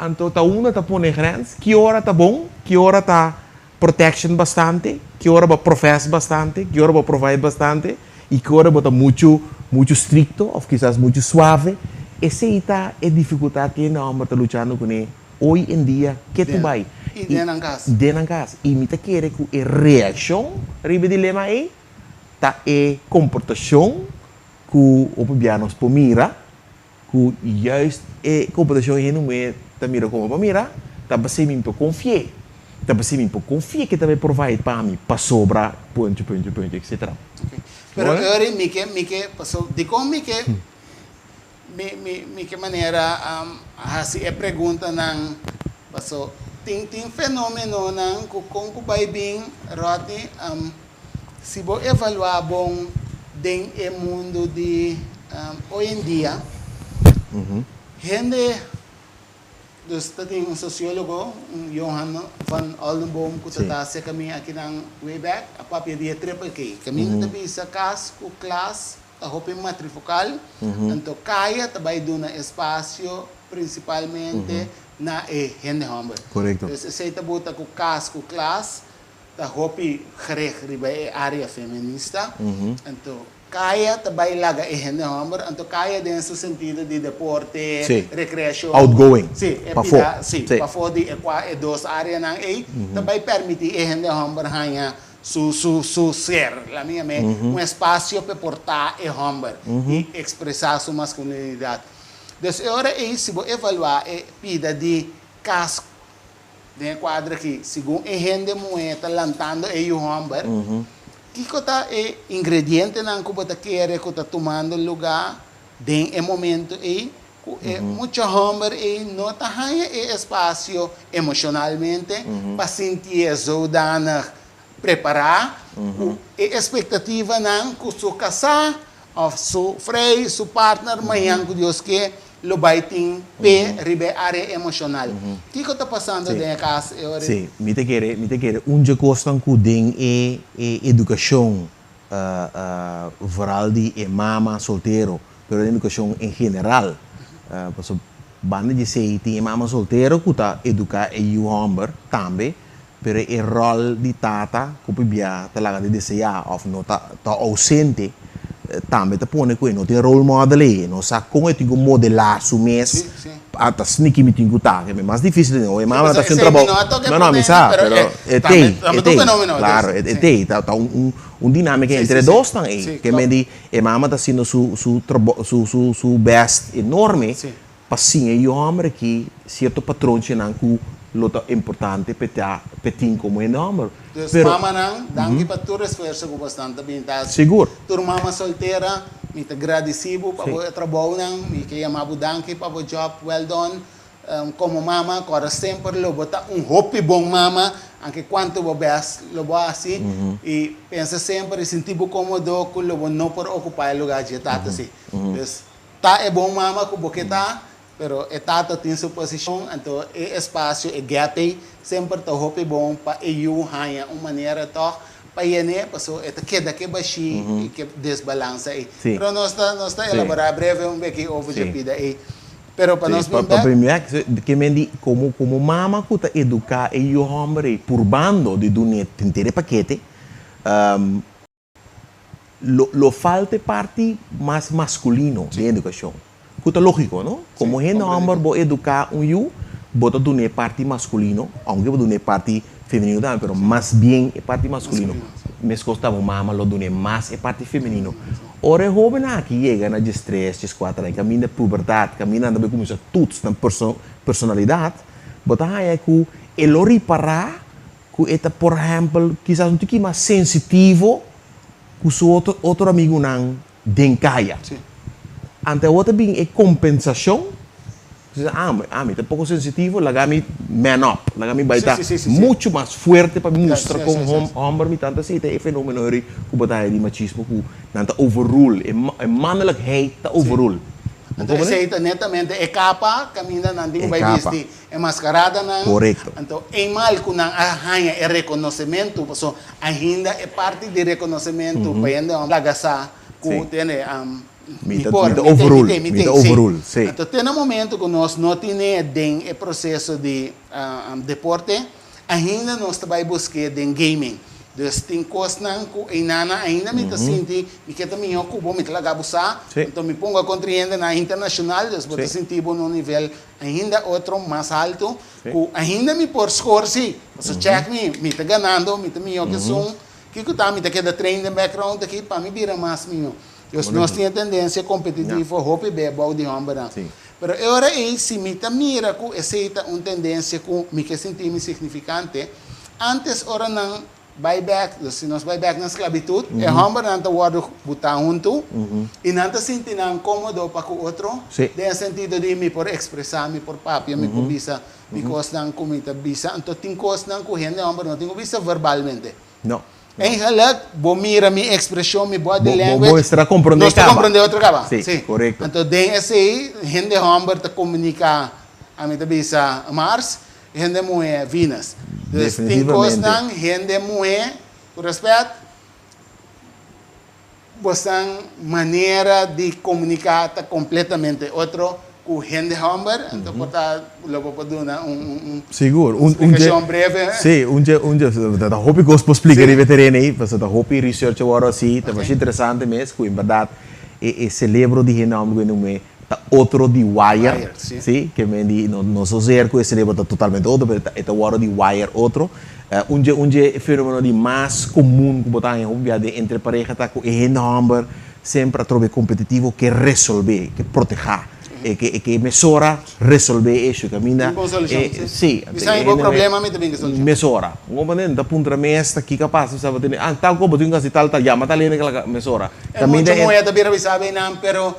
Anto ta unda ta pone grens? Ki ora ta bon? Ki ora ta protection bastante? Ki ora bo profess bastante? Ki ora bo provide bastante? I ki ora bo ta muchu muchu stricto of kisas muchu suave? Esei ta e dificultad ku hende homber ta luchando kuné hoy en dia ketu bai. I den nan kas. Den nan kas. I mi ta kere ku e reakshon riba e dilema ei ta e komportashon ku hopi bia nos por mira ku juist e komportashon hende muhé ta mira komo pa mira, ta pasei mi por konfi'é, ta pasei mi por konfi'é ke ta bai provide pa mi pasobra puntje puntje puntje etcetera. Ok, pero ori mi ke mi ke paso dikon mi ke mi mi mi ke manera hasi e preguntanan paso tin tin fenomenonan ku kon ku bai bin Rodney Si bo evaluá bon den e mundu di hoy en dia, hende, dus ta tin un sosiólogo, un Johan van Oldenboom ku ta ta serka mi akinan way back, a papia di e triple K. Kaminda ta bisa kas ku klas ta hopi matrifokal, anto kaya ta bai duna espasio prinsipalmente na e hende hòmber. Dus esei ta buta ku kas ku klas ta hopi gericht riba e area feminista, anto kaya ta bai laga e hende homber, anto kaya den su sentido di deporte, recreacion, Outgoing, si, e pafó, pida, si, si. pafó di e kua e dos areanan ei, ta bai permiti e hende homber haña su su su ser, la mi yam'é, un espacio p'e por ta e homber i expresa su masculinidad. Dus e ora ei si bo evalua e pida di kas Den e kuadro aki, segun e hende muhé ta lantando e yu hòmber, kiko ta e ingredientenan ku bo ta kere ku ta tumando lugá den e momento ei ku e mucha hòmber ei no ta haña e espasio emoshonalmente pa sintié zodanig prepará ku e espektativanan ku su kasá òf su frei, su partner mañan ku Dios ke lo bai tin p'e riba e área emoshonal. Kiko ta pasando den e kas e ora ei? Sí, mi ta kere, mi ta kere un dje kosnan ku den e e edukashon vooral di e mama soltero, pero den edukashon en general, pasobra banda di esei tin e mama soltero ku ta eduká e yu hòmber tambe, Pero e ròl di tata ku pibia ta laga di deseá òf no ta ta ousente tambe ta pone ku e no tin role model ei. E no sa kon e tin ku modelá su mes pa ta sniki mi tin ku ta. Ke mas difísil den oye mama ta hasi un trabou. No no mi sa pero e tei e tei klaro e tei ta ta un un dinámika entre e dosnan ei. Ke men di e mama ta hasiendo su su trabou su su su bèst enorme Pa siña e yu hòmber aki sierto patronchinan ku lo ta importante p'e ta p'e tin komo hende hòmber. Dus Pero. mamanan, danki pa tur esfuerso ku bosnan ta bin ta hasi. Sigur. Tur mama soltera, mi ta gradisí bo pa bo e trabounan, mi ke yama bo danki pa bo job well done. Komo mama, kòrda semper lo bo ta un hopi bon mama, anke kuantu bo bèst lo bo hasi, i pensa semper i sinti bo kómodo ku lo bo no por okupá e lugá dje tata si. Dus Ta e bon mama ku bo ke ta, pero e tata tin su posishon, anto e espasio, e gap ei, semper ta hopi bon pa e yu haña un manera tòg pa yen'é, paso e ta keda ke bashí i ke desbalansa ei. Pero nos ta nos ta elaborá breve un beki over dje pida ei. Pero pa nos bin Pa bèk. bin bèk, ke men di komo komo mama ku ta eduká e yu hòmber ei purbando di dun'é henter e pakete, Lo lo falta e parti mas masculino den educacion. Cu ta logico, no? Como hende homber bo educa un yu, bo ta duna e parti masculino, aunke bo duna e parti femenino tambe, pero mas bien e parti masculino. Mescos ta bo mama lo duna mas e parti femenino. Ora e hobennan aki yega na diestres, diescuater aña, caminda pubertad, caminda nan ta bay cuminsa toets nan personalidad, bo ta haya cu e lo ripara Ku e ta por ehèmpel kisas un tiki mas sensitivo ku su otro otro amigunan den kaya. Ante awor ta bin e kompensashon, si ah ami ta poko sensitivo laga mi man up, laga mi bai ta muchu mas fuerte pa mi mustra kon hòmber mi ta. Anto esei ta e fenomeno heri ku bo ta haya di machismo ku nan ta overrule, e mannelijkheid ta overrule. Anto esei ta netamente e kapa kaminda nan tin ku bai bisti. E mascaradanan, anto eenmaal cu nan a haña e reconocemento, paso ainda e parti di reconocemento pa hende homber laga sa cu tene Mi Mi ta por, mi ta mi te, mi overrule, te, mi mi te, ta sí. overrule, sí. Anto te na momento ku nos no tine den e proseso di deporte, ainda nos ta bai busk'é den gaming. Dus tin kosnan ku einana ainda mi ta sinti mi ke ta mihó ku bo, mi ta laga bo sa. Sí. Anto mi pongo a kontra hendenan internashonal, dus bo ta Sí. sinti bo na un nivel ainda otro mas alto Sí. ku ainda mi por score sí. Pasobra check mi, mi ta ganando, mi ta mihó ku esun. Kiko ta mi ta keda train den background aki pa mi bira mas mihó. Dus nos tin e tendensia kompetitivo hopi be bou di hòmbernan. Pero e ora ei si mi ta mira ku esei ta un tendensia ku mi ke sinti mi signifikante, ántes ora nan bai bèk, dus si nos bai bèk na sklabitut, e hòmbernan ta wòrdu butá huntu i nan ta sinti nan kómodo pa ku otro den e sentido di mi por ekspresá, mi por papia, mi por bisa mi kosnan ku mi ta bisa. Anto tin kosnan ku hende hòmber no tin ku bisa verbalmente. No. Eigenlijk, bo mira mi expresion, mi body Bo, bo, language, bo estará comprende nos ta caba. comprende otro caba. Sí, Sí. correcto. Anto den esey, hende homber ta comunica, ami ta bisa Mars, hende muhe Venus. Dus tin Definitivamente. cosnan, hende muhe, cu respet, Bosan manera di komuniká ta kompletamente otro ku hende hòmber, anto por ta lo bo por duna un un Sigur, un un dje, splikashon breve. sí, un dje, un dje, ta ta hopi kos por splika Sí. riba e tereno ei, pasobra ta hopi research a wòrdu hasi, ta Oké. masha interesante mes ku en bèrdat e e selebro di hende hòmber ku hende muhé ta otro di wire, Wire, sí. sí, ke men di no no zozeer ku e selebro ta totalmente otro, pero e ta e ta wòrdu di wire otro. Un dje un dje fenomeno di mas komun ku bo ta haña hopi bia den entre pareha ta ku e hende hòmber semper atrobe kompetitivo ke resolvé, ke protehá, e ke e ke mesora resolvé e ishu kaminda Bin ku un solushon, e sí. sí. Mi sa mi bo problema mi ta bin ku solushon. Mesora. Un komponente ta puntra mes ta kiko a pasa mi sa bo tene ah tal ko bo tin ku hasi tal tal yama tal hende kla mesora. E Kaminda mucha e muhé ta bira bisa beinan pero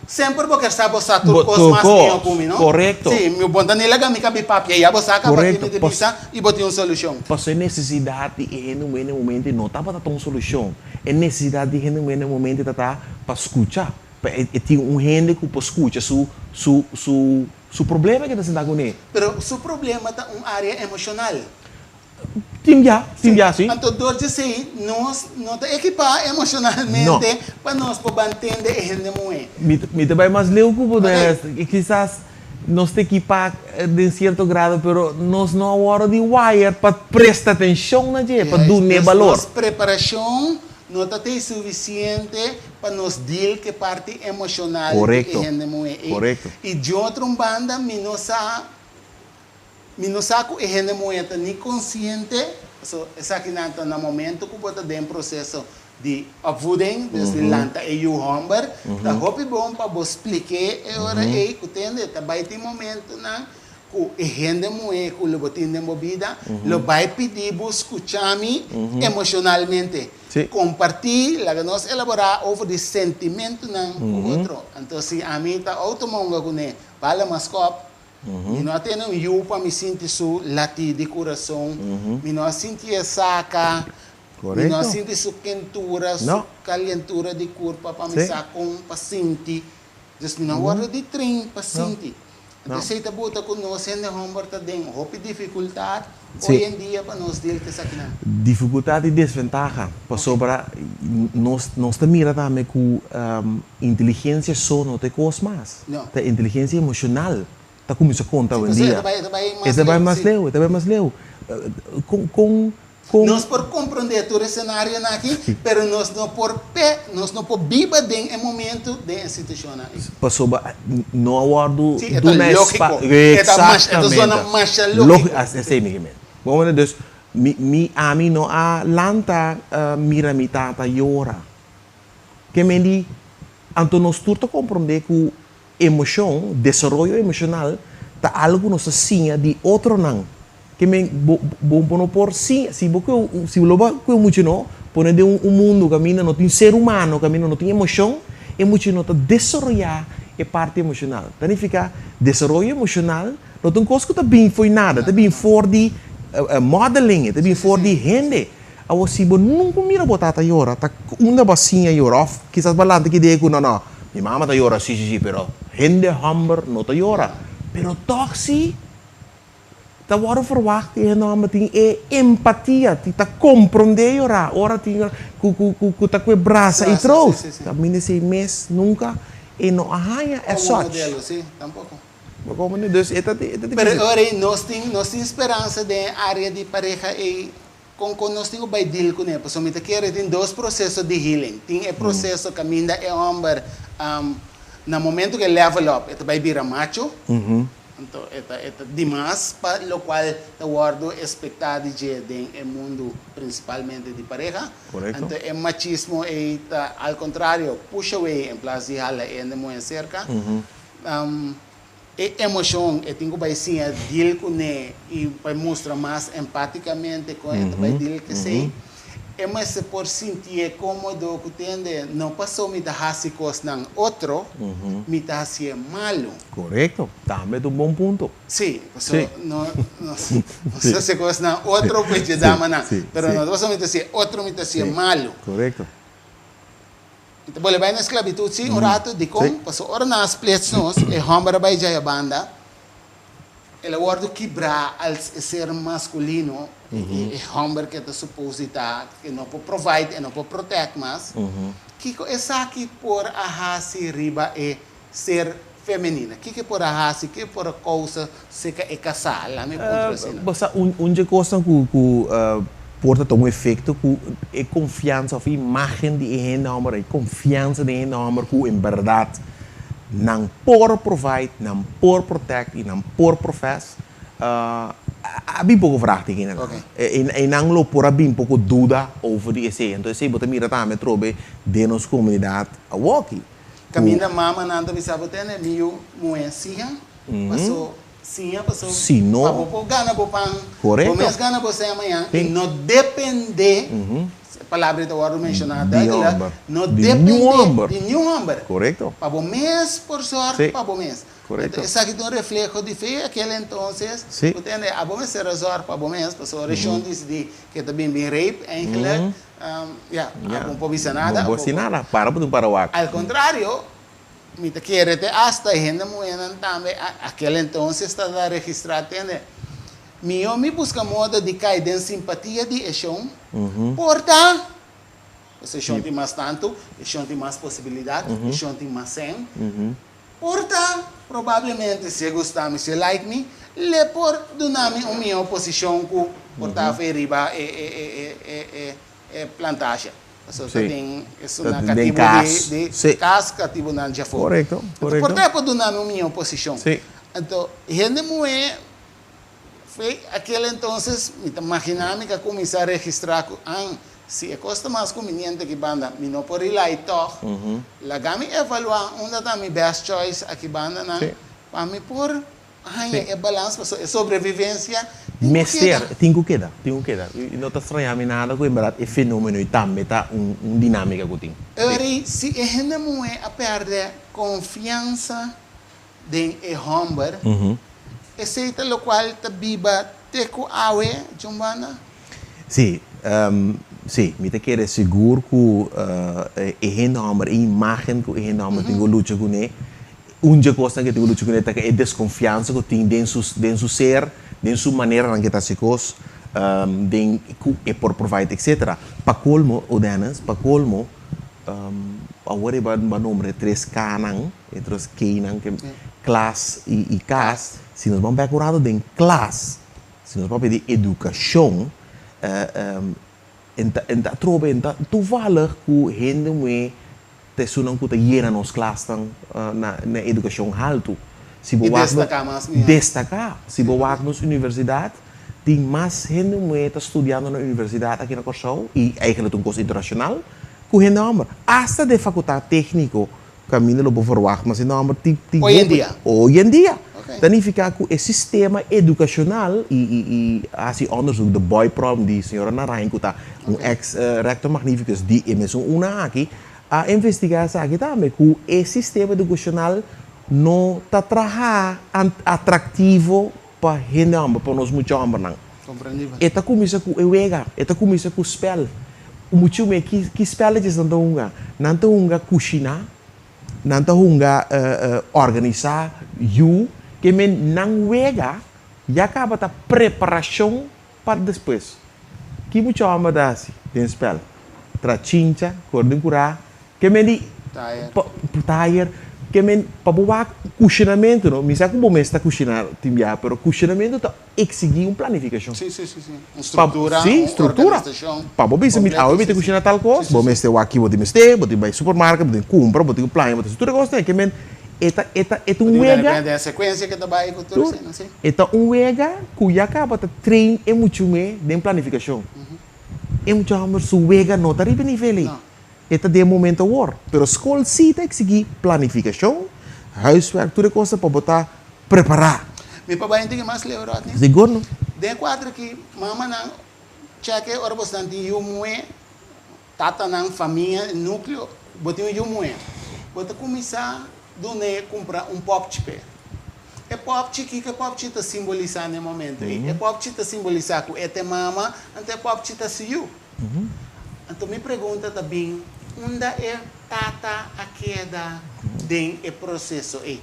Semper bo kier sa bo sa tur Bo kos tur mas mihó kos, ku mi, no? korekto. Sí, mi bon ta ni laga mi kabi papia, ya bo sa kaba tin Korekto, mi ta pas bisa i bo tin un solushon. Paso e nesesidat di e hende muhé na e momento no tabata ta un solushon. E nesesidat di e hende muhé na e momento ta ta pa skucha, pa e e tin un hende ku por skucha su su su su problema ke ta sinta kuné. Pero su problema ta un área emoshonal. Tin bia, tin bia, si. Anto dor di esei nos no ta ekipá emoshonalmente pa nos por ban tende e hende muhé. Mi mi ta bai mas leu ku bo den es. Kisas nos ta ekipá den sierto grado, pero nos no a wòrdu di wire pa presta atenshon na dje, pa dun'é balor. Nos preparashon no ta tei sufisiente pa nos deal ku e parti emoshonal di e hende muhé ei. I di otro un banda mi no sa. Mi no sa ku e hende muhé ta ni konsiente, paso esakinan ta na momento ku bo ta den proseso di opvoeding, dus di lanta e yu hòmber, ta hopi bon pa bo splik'é e ora ei ku tende ta bai tin momentonan ku e hende muhé ku lo bo tin den bo bida lo bai pidi bo skucha mi emoshonalmente, kompartí, laga nos elaborá over di sentimentonan ku otro. Anto si ami ta outomonga kuné, bala mas kòp, Mi no a tene un yu pa mi sinti su latí di kurason, mi no a sinti e saka, mi no a sinti su kentura, su kalientura di kurpa pa mi sa kon pa sinti. Dus mi no a wòrdu di train pa sinti. Anto esei ta buta ku nos hende hòmber ta den hopi difikultat oy en dia pa nos deal ku esakinan. Difikultat i desventaha, pasobra nos nos ta mira tambe ku inteligensia so no ta e kos mas. Ta inteligensia emoshonal ta kuminsá konta awendia. E ta bai mas leu, e ta bai mas leu. Kon kon kon. Nos por komprondé tur e senarionan aki, pero nos no por pe, nos no por biba den e momento, den e situashonnan ei. Pasobra no a wòrdu Sí, e ta duna lógiko. espa. E ta masha, e ta zona masha lógiko. Esei mi ke men. Bo manda dus, mi mi ami no a lanta mira mi tata yora. Ke men di, anto nos tur ta komprondé ku Emoshon, desaroyo emoshonal, ta algu ku nos ta siña di otronan. Ke men, bo, bo, bo no por siña, si bo ke, si bo lo ba ku e mucha no, pone den un mundu kaminda no tin ser humano, kaminda no tin emoshon, e mucha no ta desaroyá e parti emoshonal. Ta nifiká, desaroyo emoshonal no ta un kos ku ta bin fo'i nada, ta bin for di modeling, e ta bin for di hende. Awor, si bo nunca mira bo tata yora, ta unda bo a siña yora? Of kisas bo a lanta ki idea ku no, no, mi mama ta yora, si, si, si, pero hende hòmber no ta yora. Pero tòg si, Ta wòrdu ferwagt di hende hòmber tin e empatia, tin ta komprondé yorá ora tin ku ku ku ku ta ku e brasa i Brasa, trous. sí, sí, sí. Ta mira esei mes nunka e no a haña as Komo such. modelo, sí, tampoko. Bo komprendé? Dus e ta e ta Pero difísil. ora ei nos tin nos tin speransa den e área di pareha ei kon kon nos tin ku bai deal kuné? Pasobra mi ta kere tin dos proseso di healing. Tin e proseso kaminda e hòmber na momento ku e level up e ta bai bira macho. Anto e ta e ta dimas pa lokual ta wòrdu espektá di dje den e mundu prinsipalmente di pareha. Korekto. Anto e machismo ei ta al kontrario push away en plas di hala e hende muhé serka. E emoshon e tin ku bai siña deal kuné i bai mustra mas empátikamente kon e ta bai deal ku esei. E mester por sintié kómodo ku tende no pasó mi ta hasi kosnan otro, mi ta hasié malu. Korekto, tambe ta un bon punto. Sí, pasó no no ta hasi kosnan otro ku e dje damanan, pero no ta pasó mi ta hasié otro mi ta hasié malu. Korekto. Mi ta bolbe bai na sklabitut sí un ratu, dikon? Pasó ora nan a splits nos, e hòmber a bai djaya banda, El a wòrdu kibrá als e ser maskulino, e hòmber ke ta supos di ta, ke no por provide, e no por protect mas. Kiko esaki por a hasi riba e ser femenina? Kiko e por a hasi? Ke por a kousa seka e kasá? Laat mi puntra asina. Bo sa, un dje kosnan ku ku por ta tuma un efekto ku e konfiansa òf e imágen di e hende hòmber, e konfiansa di e hende hòmber ku en bèrdat Nan por provide, nan por protect y nan por profess. A bin poco vraagteken einan. Einan lo por a bin poco duda over di esey. Entonces esey bo ta mira tambe atrobe den nos comunidad awoki. Caminda mamanan ta bisa bo tene mi yu muhe siña paso siña paso Si no. pa bo por gana bo pan, bo Correcto. mes gana bo sèn mañan y Sí. no depende, e palabra ta wòrdu menshoná Di duidelijk, hòmber. no Di depende niun hòmber. di niun hòmber. Correcto. Pa bo mes por sòrg Sí. pa bo mes. Correcto. Enton esaki ta un refleho di fe aquel entonces, Sí. bo tende abo mester a sòrg pa bo mes, pasobra Shon disidí ke ta bin bin rape eigenlijk, ya, Ya. abo no por bisa nada, Bo abo por si por. nada, para bo tin para wak. Al contrario, Mi ta kere te asta e hende muhénan tambe aquel entonces ta da registrá tende. Mihó mi buska moda di kai den simpatia di e shon, por ta, pasobra e shon tin mas tantu, e shon tin mas posibilidat, e shon tin mas sèn, por ta, probablemente si e gusta mi, si e like mi, le por duna mi un mihó posishon ku por ta afe riba e e e e e e plantasha. Pasobra ta Sí. den Ta esunnan den katibu di kas. di Sí. kas, katibunan djafó. Korekto, Anto korekto. por ta e por duna mi un mihó posishon. Sí. Anto hende muhé fe akel entonces mi ta maginá mi ka kuminsá registrá ku an si e kos ta mas kumbiniente aki banda mi no por rely tòg, laga mi evaluá unda ta mi best choice aki bandanan Sí. pa mi por Haña Sí. e balans pasobra e sobrevivencia tin cu Mester, keda. tin cu keda, tin cu keda. I no ta straña mi nada cu en berdad e fenomeno ei tambe ta un un dinamica cu tin. Sí. Eri, si e hende muhe a perde confiansa den e homber, esey ta locual ta biba te cu awe, Jumbana? Sí, sí, mi ta kere sigur cu e hende homber, e imagen cu e hende homber tin cu lucha cune, Un dje kosnan ke tin ku lucha kuné ta e deskonfiansa ku tin den su den su ser, den su maneranan ke ta hasi kos, den ku e por provide etcetera. Pa kolmo, o Dennis, pa kolmo, awor e ba nombra e tres Knan, e tres Knan, ke klas i i kas, si nos ban bek un rato den klas, si nos papia di edukashon, en ta en ta atrobe, en ta toevallig ku hende muhé Ta esunnan ku ta yena nos klasnan na na edukashon haltu. Si bo I wak nos destaká mas mihó. Destaká. Si bo wak nos universidat, tin mas hende muhé ta studiando na universidat aki na Kòrsou, i eigentlik ta un kos internashonal, ku hende hòmber. Asta den fakultat tékniko kaminda lo bo verwagt mas hende hòmber tin tin Hoy en hopi dia. Hoy en dia. Oké. Ta nifiká ku e sistema edukashonal i i i hasi òndersuk, de boy problem di señora Narain ku ta Un ex rector magnificus di e mesun una aki a investiga esaki tambe, cu e sistema educacional no ta traha atractivo pa hende homber, pa nos mucha hombernan. Comprendibel. E ta cuminsa cu e wega, e ta cuminsa cu spel. Mucha me ki ki spelletjes nan ta hunga? Nan ta hunga cushina, nan ta hunga organisa yu, ke men nan wega. Ya kaba ta preparashon pa despues. Ki mucha hòmber ta hasi den spèl? Tra chincha, kor den kurá, ke men di tayer, ke men pa bo wak kushinamentu no, mi sa ku bo mes ta kushiná tin biaha, pero kushinamentu ta eksigí un planifikashon. Sí, sí, sí, sí. Un struktura, Sí, un struktura. organisashon Pa bo bisa mi kompleto, awe mi sí, ta sí. kushiná tal Sí, kos, sí, bo sí. mester wak ki bo tin mester, bo tin bai supermarket, bo tin kumpra, bo tin ku plania, bo tin hasi tur e kosnan, ke men e ta e ta e ta Bo un tin ku tene wega. kuenta den e sekuensia ke ta bai ku tur Tur. eseinan, sí. E ta un wega ku ya kaba ta train e muchume den planifikashon. E mucha hòmber su wega no ta riba e nivel ei. No. E ta den e momento awor. Pero skol sí ta eksigí planifikashon, huiswerk, tur e kosnan pa bo ta prepará. Mi pa bai un tiki mas leu, Rodney. Sigur no. Den e kuadro aki, mamanan, chèk'e ora bosnan tin yu muhé, tatanan, famia, e núkleo, bo tin un yu muhé, bo ta kuminsá dun'é kumpra un pòpchi p'e. E pòpchi, kiko e pòpchi ta simbolisá na e momento ei? E pòpchi ta simbolisá ku e ta e mama, anto e pòpchi ta su yu. Anto mi pregunta ta bin, unda e tata a keda den e proseso ei?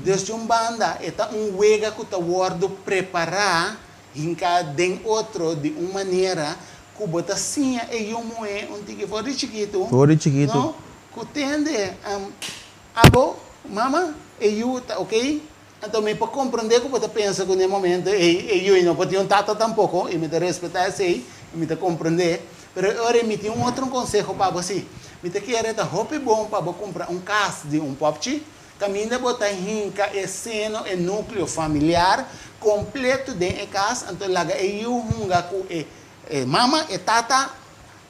Dus di un banda e ta un wega ku ta wòrdu prepará hinká den otro di un manera ku bo ta siña e yu muhé un tiki for di chikitu, For di chikitu. no, ku tende, abo, mama, e yu ta oké, Anto mi por comprende cu bo ta pensa cu n'e momento ey e yui no por tin un tata tampoco, y mi ta respeta esey, y mi ta comprende, pero e ora ey mi tin un otro conseho pa bo si. Mi ta kere ta hopi bon pa bo cumpra un cas di un popchi, caminda bo ta hinca e seno, e nucleo familiar completo den e cas, anto laga e yu hunga cu e mama, e tata,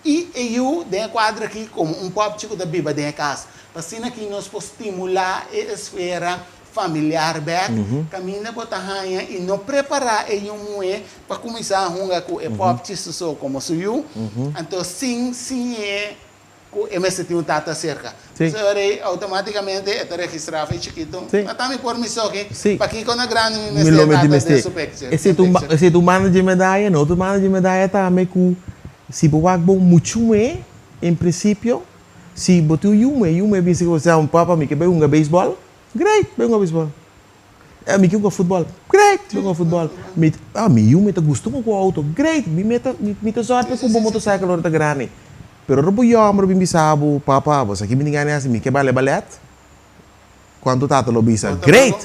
y e yu den e cuadro aki como un popchi cu ta biba den e cas. Pa asina aki nos por stimula e esfera familiar bek, kaminda bo ta haña i no prepará e yu muhé pa kuminsá hunga ku e pòpchi su so komo su yu, anto sin siñ'é ku e mester tin un tata serka. Pasobra ora ei outomátikamente e ta registrá afei chikitu, Ata mi por mi soki, pakiko na grandi mi mester e tata den su picture? Esei ta un banda dje medaya, no otro banda dje medaya tambe ku si bo wak bo muchu muhé en prinsipio, si bo tin un yu muhé, yu muhé bisa ku bo, Papa mi ke bai hunga beisbòl. Great, bai hunga beisbòl. Eh, mi ke hunga futbòl. Great, bai hunga futbòl. Mi, ah, mi yu mi ta gusta hunga ku outo. Great, mi meta, mi, mi ta zòrg pa e kumpra motosaikel ora ta grandi. Pero ora bo yòmber bin bisa bo, Papa, bo sa ki mi tin gana di hasi? Mi ke bale balèt. Kuantu tata lo bisa, Great!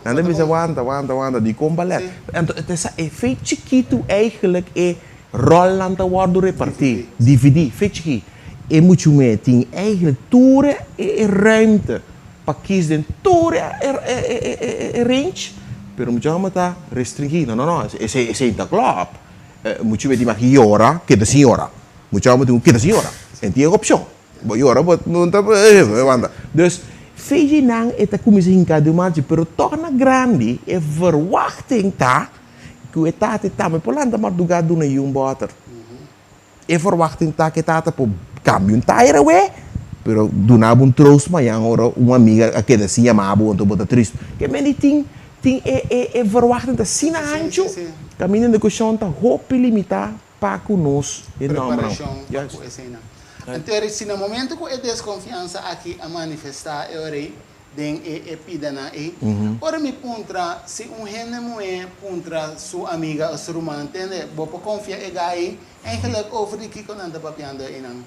Nan ta bisa, Wanta, wanta, wanta, dikon balèt? Anto, e ta sa, e fe chikitu eigenlijk e ròlnan ta wòrdu repartí, dividí, fe chikí. E muchu me tin eigenlijk tur e, e ruimte. Pa kies den tur e range, pero mucha hòmber ta restringí, no no no, esei esei ta klòp, mucha bes tin maki yora, keda sin yora, mucha hòmber tin ku keda sin yora, e tin e opshon, bo yora bo no ta wanta, dus fechi nan e ta kuminsá hinká den marchi, pero tòg na grandi e verwachting ta ku e tata tambe por lanta mardugá duna yu un bòter. E verwachting ta ku e tata por kambia un tayer awe, pero duna bo un troost mañan ora un amiga a keda sin yama bo anto bo ta tristu. Ke men di tin tin e e e verwachting ta asina anchu, kaminda den kushon ta hopi limitá pa ku nos e nòmbernan. Preparashon pa ku eseinan. Anto si na momento ku e deskonfiansa aki a manifestá e ora ei, den e e pidanan ei. Ora mi puntra, si un hende muhé puntra su amiga o su ruman, tende, bo por konfia e gai ei? Eigenlijk over di kiko nan ta papiando einan?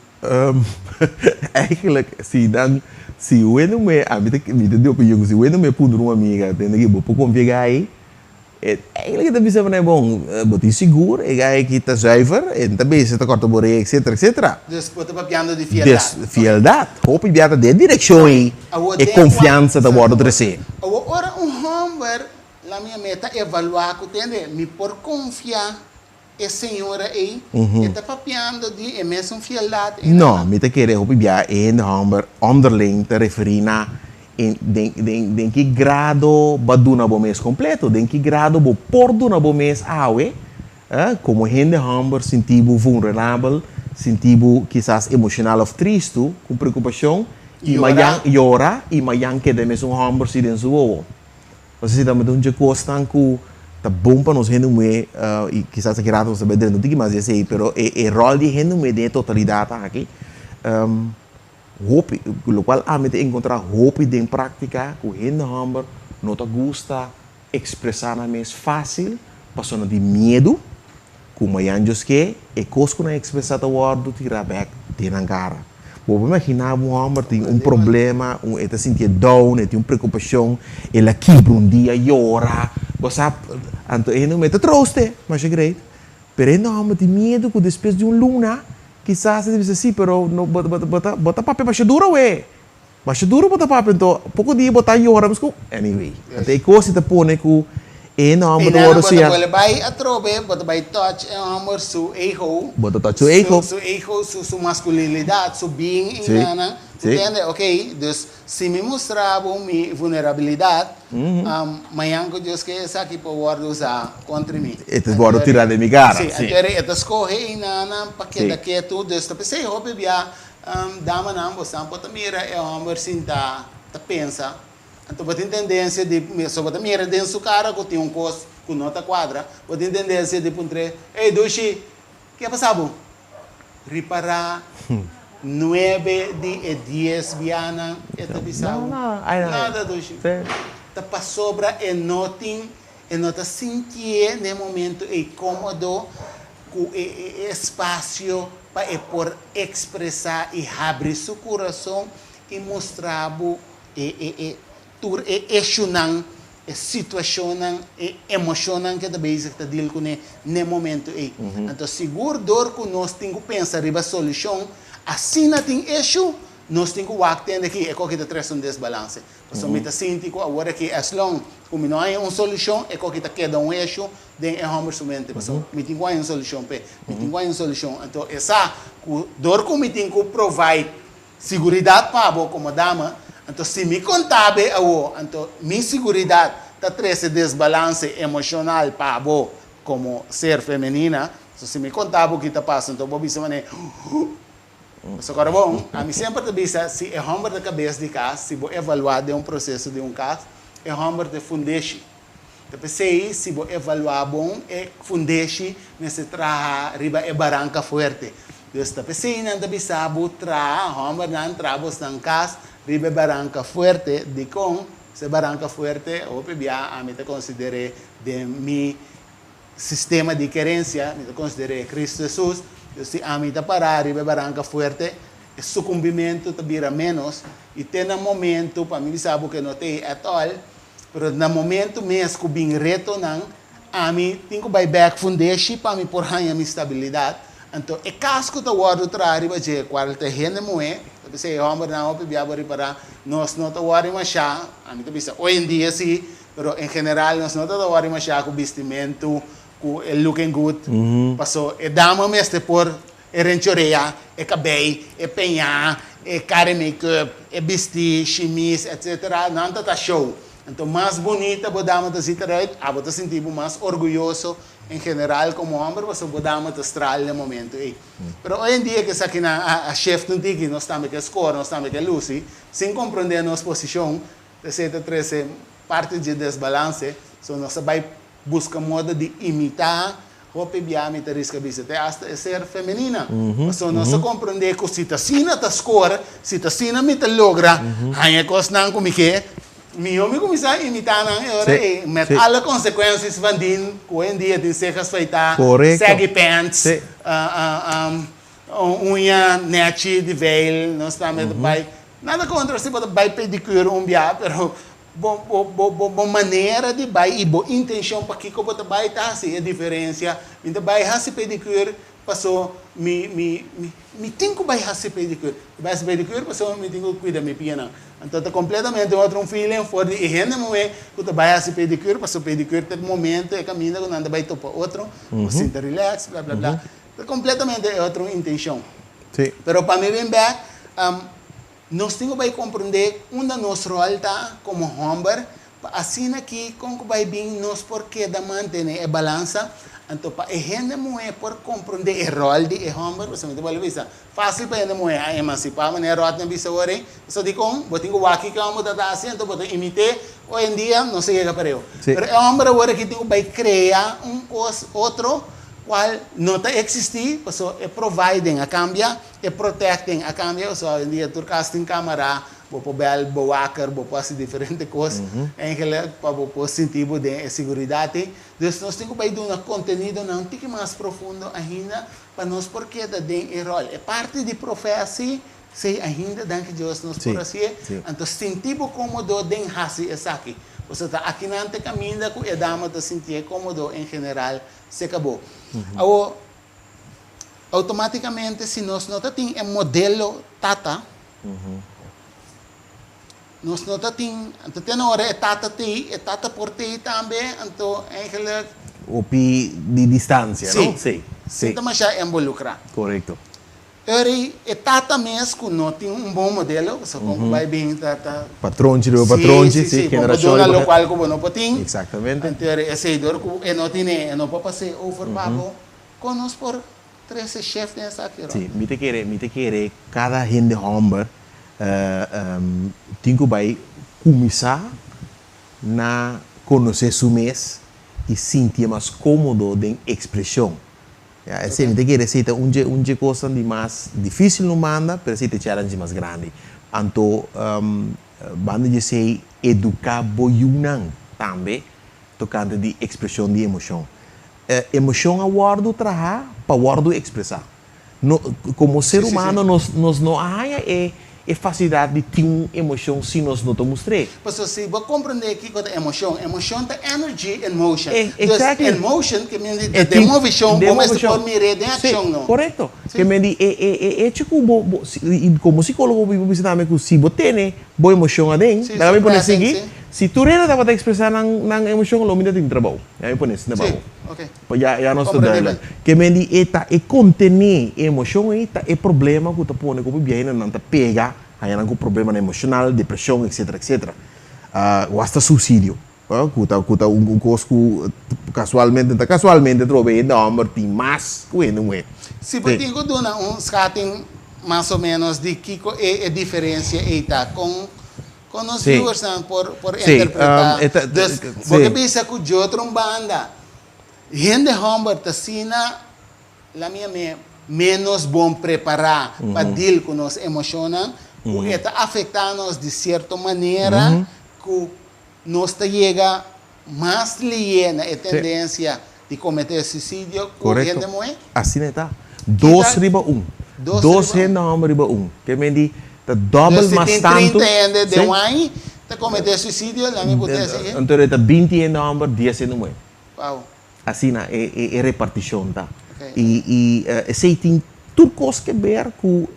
Eigenlijk, si nan, si un hende muhé, ami ta, mi ta di opinion ku si un hende muhé puntra un amiga, tende ki bo por konfia e gai ei? E eigenlijk e ta bisa manera bon, bo tin sigur e gai aki ta zuiver, e no ta bezig ta kòrta bo rei etcetera etcetera. Dus bo ta papiando di fieldad. Des fieldad. Hopi bia ta den direkshon ei e konfiansa ta wòrdu tresé. Awor ora un hòmber la mi a ta evaluá ku tende mi por konfia e señora ei, e ta papiando di e mesun fieldad ei No, mi ta kere hopi bia e hende hòmber onderling ta referí na en den den den ki grado bo a duna bo mes kompleto, den ki grado bo por duna bo mes awe, eh, komo hende hòmber sinti bo vulnerabel, sinti bo kisas emoshonal òf tristu, ku preokupashon, i mayan yora, i mayan keda e mesun hòmber si den su wowo. Nos a sinta mete un dje kosnan ku ta bon pa nos hende muhé, i kisas aki rato nos ta bai drenta un tiki mas di esei, pero e e ròl di e hende muhé den e totalidat aki, hopi, lokual ami ta enkontrá hopi den práktika ku hende hòmber no ta gusta. ekspresá nan mes fásil pasobra nan tin miedu ku mañan Dios ke e kos ku nan ekspresá ta wòrdu tirá bèk den nan kara. Bo por imaginá un hòmber tin un problema, un e ta sintié down, e tin un preokupashon, el a kibra un dia yora, bo sa, anto e hende mester trooste, masha great, pero e hòmber tin miedu ku despues di un luna kisas e ta bisa si, pero no bo bo ta bo ta papia masha duru awe, masha duru bo ta papia, anto poko dia bo ta yora, anyway, anto e kos ta pone ku e hende hòmber ta Einan wòrdu bo ta siña. bolbe bai atrobe, bo ta bai touch e hòmber su ego. Bo ta touch su ego. Su ego, su masculinidad, su being Sí, einan. sí. Entiende? Ok, dus si mi mustra bo mi vulnerabilidad, mañan ku Dios ke esaki por wòrdu usá kontra mi. E ta wòrdu tirá den mi kara. Sí, Sí. anto e ta skohe einanan pa keda Sí. ketu. Dus ta p'esei hopi bia damanan bosan por ta mira e hòmber sinta ta pensa. Anto bo tin tendensia di, so bo ta mira den su kara ku tin un kos ku no ta kuadra, bo tin tendensia di puntr'é, Ey Dushi, ke a pasa bo? Ripará nuebe di e dies bianan e ta bisa bo, Nada Dushi. Ta pasobra e no tin, e no ta sintié n'e momento ei kómodo ku e espasio pa e por ekspresá i habri su kurason i mustra bo E e e tur e eshunan, e situashonnan, e emoshonnan ke ta bezig ta deal kuné n'e momento ei. Anto sigur dor ku nos tin ku pensa riba solushon, asina tin eshu, nos tin ku wak tende ki e koki ta trese un desbalanse. Pasobra mi ta sinti ku awor aki as long ku mi no haña un solushon, e koki ta keda un eshu den e hòmber su mente. Pasobra mi tin ku haña un solushon p'e, mi tin ku haña un solushon. Anto e sa ku dor ku mi tin ku provide Siguridat pa bo komo dama, anto si mi konta be awo, anto mi siguridat ta trese desbalanse emoshonal pa bo komo ser femenina, so si mi konta bo ki ta pasa, anto bo bisa manera, huuh. Pasobra kòrda bon, ami semper ta bisa si e hòmber ta kabes di kas, si bo evaluá den un proseso di un kas, e hòmber ta e fundeshi. Ta p'esei si bo evaluá bon e fundeshi mester traha riba e baranka fuerte. Dus ta p'esei nan ta bisa bo traha, hòmbernan traha bosnan kas riba e baranka fuerte. Dikon? Pasobra e baranka fuerte hopi bia ami ta konsider'é den mi sistema di kerensia, mi ta konsider'é Kristu Hesus. Dus si ami ta pará riba e baranka fuerte, e sukumbimentu ta bira ménos i te na momentu pa mi bisa bo ke no t'ei at all, Pero na momento mes ku bin retonan, ami tin ku bai bek fundeshi pa mi por haña mi stabilidat. Anto e kas ku ta wòrdu traha riba dje, kual ta hende muhé, ta bisa e hòmbernan hopi bia bo ripará, nos no ta wòri mashá, ami ta bisa hoy en dia si, pero en general nos no ta ta wòri mashá ku bistimentu, ku e looking good, paso e dama mester por E renchorea, e kabei, e peñá, e kare make-up, e bistí, shimis, etc. Nan ta ta show. Anto mas bunita bo dama ta zita eruit, abo ta sinti bo mas orguyoso en general komo hòmber pasobra bo dama ta stral den momento ei. Pero hoy en dia ku esakinan a shift un tiki, nos tambe ke score, nos tambe ke lusi, sin komprondé nos posishon, esei ta trese parti dje desbalanse, so nos ta bai Buska moda di imitá, hopi bia mi ta riska bisa te asta e ser femenina. Pasobra nos ta komprondé ku si ta asina ta skor, si ta asina mi ta logra haña e kosnan ku mi ke, mihó mi kuminsá imitá nan e ora ei, met alle konsekuensias van dien ku hoy en dia tin sejas feitá, saggy pants, uña nèchi di veil, nos tambe ta bai, nada kontra si bo ta bai pedicure un bia, pero Bo, bo, bo, bo, bo manera di bai i bo intencion pakiko bo ta bai ta hasi e diferencia. Mi ta bai hasi pedicure paso mi, mi, mi, mi tin cu bai hasi pedicure. Mi bai hasi pedicure paso mi tin cu cuida mi pianan. Anto ta completamente otro un feeling for di e hende muhe cu ta bai hasi pedicure paso pedicure ta e momento, e caminda cu nan ta bai topa otro, bo sinta relax, bla, bla, bla. Ta completamente e otro intencion. Pero pa mi bin bek, Nos tin ku bai komprondé unda nos ròl ta komo hòmber pa asina ki kon ku bai bin nos por keda mantené e balansa. Anto pa e hende muhé por komprondé e ròl di e hòmber, pasobra mi ta bolbe bisa, fásil pa hende muhé a emansipá manera Rodney a bisa awor ei, pasobra dikon bo tin ku wak kiko e hòmber ta ta hasi anto bo ta imit'é, hoy en dia nos a yega pareu. Pero e hòmber awor aki tin ku bai krea un kos otro kual no ta eksistí pasobra e providing a kambia. E protecting a cambia pasobra awendia tur cas tin camara. Bo por bel bewaker, bo por hasi diferente kos eigenlijk pa bo por sinti bo den e siguridat ei. Dus nos tin ku bai duna kontenidonan un tiki mas profundo ainda pa nos por keda den e ròl. E parti di profesi, sí, ainda danki Dios nos por hasié. Anto sinti bo kómodo den hasi esaki. Pasobra ta akinan ta e kaminda ku e dama ta sintié kómodo en general serka bo. Awor, outomátikamente si nos no ta tin e modelo tata, Nos no ta tin, anto te na ora e tata t'ei, e tata por t'ei tambe, anto eigenlijk. Hopi di distancia, no? Sí. Sí. Sin ta masha involucra. Correcto. Ora e tata mes cu no tin un bon modelo, pasobra con cu bay bin ta ta. Patronchi riba patronchi, Sí, sí, sí, bo por duna locual cu bo no por tin. Exactamente. Anto ora esey dor cu e no tine, e no por pas'e over pa bo, con nos por Trese chef den esaki rònt. Sí, mi ta kere, mi ta kere kada hende hòmber tin ku bai kuminsá na konosé su mes i sintié mas kómodo den ekspreshon. Ya, esei mi ta kere esei ta un dje un dje kosnan di mas difísil no manda, pero esei ta e challenge mas grandi. Anto banda di esei eduká bo yunan tambe tokante di ekspreshon di emoshon. Emoshon a wòrdu trahá pa wòrdu ekspresá. No, komo ser humano nos nos no a haña e e fasilidat di tin un emoshon si nos no ta mustr'é. Pasobra si bo komprendé kiko ta emoshon, emoshon ta energy in motion. Dus in motion ke men di ta den movishon, bo mester por mir'é den akshon, no? Korekto. Ke men di e e e echo ku bo bo i komo sikólogo bo por bisa tambe ku si bo tene bo emoshon aden, laga mi pone sigui, si tur hende tabata ekspresá nan nan emoshon lo mi ta tin trabou. Ya mi pone esne Sí, bou. ok. Pa ya ya nos ta Komprendibel. duidelijk. Ke men di e ta e kontené e emoshon ei ta e problema ku ta pone ku hopi biaha nan ta pega, haña nan ku problemanan emoshonal, depreshon etcetera etcetera. O hasta suisidio, ku ta ku ta un kos ku kasualmente, ta kasualmente atrobe hende hòmber tin mas ku hende muhé. Si bo Sí. tin ku duna un skating mas o ménos di kiko e e diferensia ei ta, kon Kon nos Sí. viewersnan por por Sí, interpretá? e ta, Dus, bo ke sí. bisa ku dje otro un banda, hende hòmber ta asina, la mi yam'é, ménos bon prepará pa deal ku nos emoshonnan, ku e ta afektá nos di sierto manera ku nos ta yega mas lié na e tendensia di kometé suisidio ku Korekto. hende muhé? Asina e ta. Dos Kita riba un. Dos Dos riba un. hende hòmber riba un. Ke men di ta dòbel Dus si mas tin tantu. 30 hende den Sí. un aña ta kometé suisidio, la mi por ta esei. Anto e ta 20 hende hòmber, 10 hende muhé. Wou. Asina e e e repartishon ta. Oké. I i esei tin tur kos ke ber ku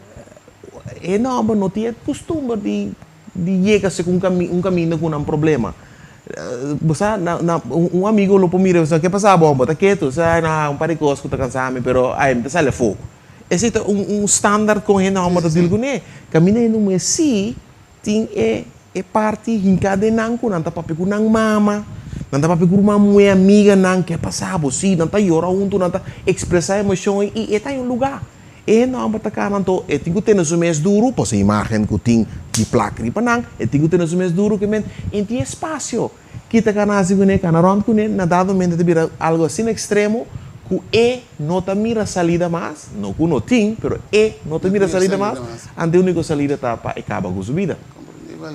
hende hòmber no tin e kustumber di Di yega segun un kami un kaminda ku nan problema. Bo sa na na un amigo lo por mira bo sa ke pasa bo bo ta ketu sa na un par di kos ku ta kansa mi pero ai mi ta sali afó. Esei ta un un standaard kon hende hòmber ta deal kuné. Kaminda hende muhé si tin e e parti hinká den nan ku nan ta papia ku nan mama, nan ta papia ku ruman muhé amiganan ke pasa bo si nan ta yora huntu nan ta ekspresá emoshon i e ta un lugá. E hòmber ta kana anto e tin ku tene su mes duru, pasobra e imágen ku tin di plak riba nan, e tin ku tene su mes duru ke men e tin espasio. Kita kana hasi kuné, kana rònt kuné, na dado momento ta bira algu asina ekstremo ku e no ta mira salida mas, no ku no tin, pero e no ta mira salida mas, anto e úniko salida ta pa e kaba ku su bida.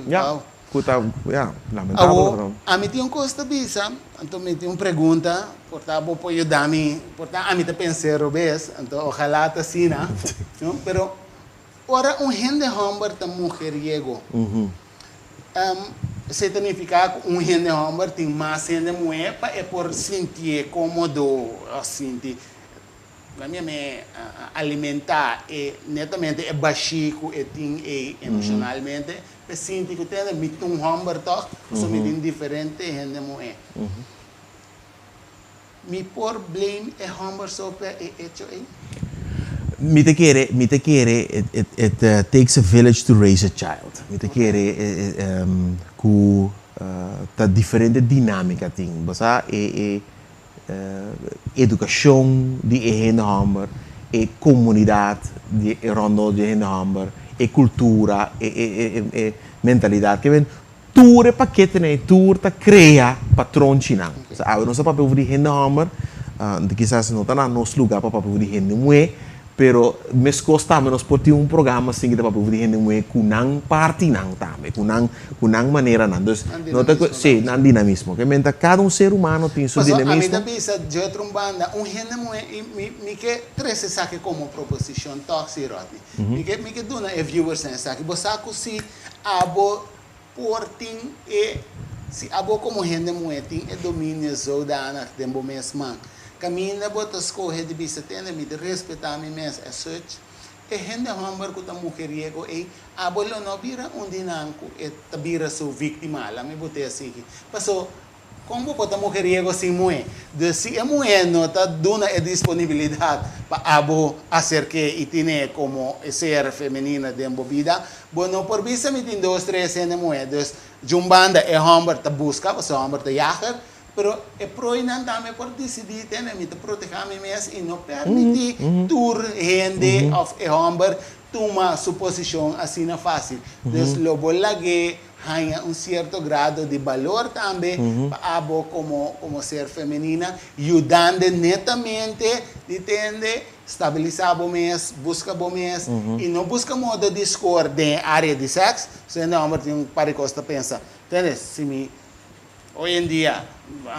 Ya, ku ta, ya, lamentabel Awor, pero. ami tin un kos ta bisa, anto mi tin un pregunta. Por ta bo por yuda mi, por ta ami ta pens'é robes, anto ojalá ta asina, no? Pero ora un hende hòmber ta mujeriego, esei ta nifiká ku un hende hòmber tin mas hende muhé pa e por sintié kómodo òf sinti, la mi yam'é alimentá e netamente e bashí ku e tin ei emoshonalmente, pa e sinti ku tende mi ta un hòmber tòg, pasobra mi tin diferente hende muhé. Mi por blame e homber so pa e hecho ey? Mi ta kere, mi ta kere it it it takes a village to raise a child. Mi ta kere ku ta diferente dinamika tin. Bo sa e e edukashon di e hende homber, e komunidat di e rondó di e hende homber, e kultura, e e e mentalidat. Ke men Tur e paketenan ei tur ta krea patronchinan. Osea, awe nos a papia over di hende hòmber, kisas no ta na nos lugá pa papia over di hende muhé, Pero meskos tambe nos por tin un programa sin ku ta papia di hende muhé ku nan partinan tambe, ku nan ku nan maneranan. Dus Nan no ta ku dinamismo sí, tambe. Nan dinamismo. Ke men ta kada un ser humano tin su Pasobra ami dinamismo. ta bisa dje otro un banda, un hende muhé i mi mi ke trese esaki komo proposishon tòg si Rodney. Mi ke duna e viewersnan esaki. Bo sa ku si abo por tin e si abo komo hende muhé tin e dominio zodanig den bo mes man, kaminda bo ta skohe di bisa tende mi ta respetá mi mes as such, e hende hòmber ku ta mujeriego ei, abo lo no bira un di nan ku e ta bira su víktima, laat mi bot'é asiki. Paso Kon bo por ta mujeriego sin muhé? Dus si e muhé no ta duna e disponibilidat pa abo aserk'é i tin'é komo e ser femenino den bo bida, bo no por bisa mi tin dos tres hende muhé. Dus djun banda e hòmber ta buska, pasobra e hòmber ta yager, pero e proinan tambe por disidí, tende, mi ta protehá mi mes i no pèrmití tur hende òf e hòmber tuma su posishon asina fásil. Dus lo bo lag'é haña un cierto grado di balor tambe pa abo como como ser femenina, yudande netamente di tende stabilisa bo mes, busca bo mes y no busca modo di score den e area di sex, so hende homber tin un par di cos ta pensa, tende si mi hoy en dia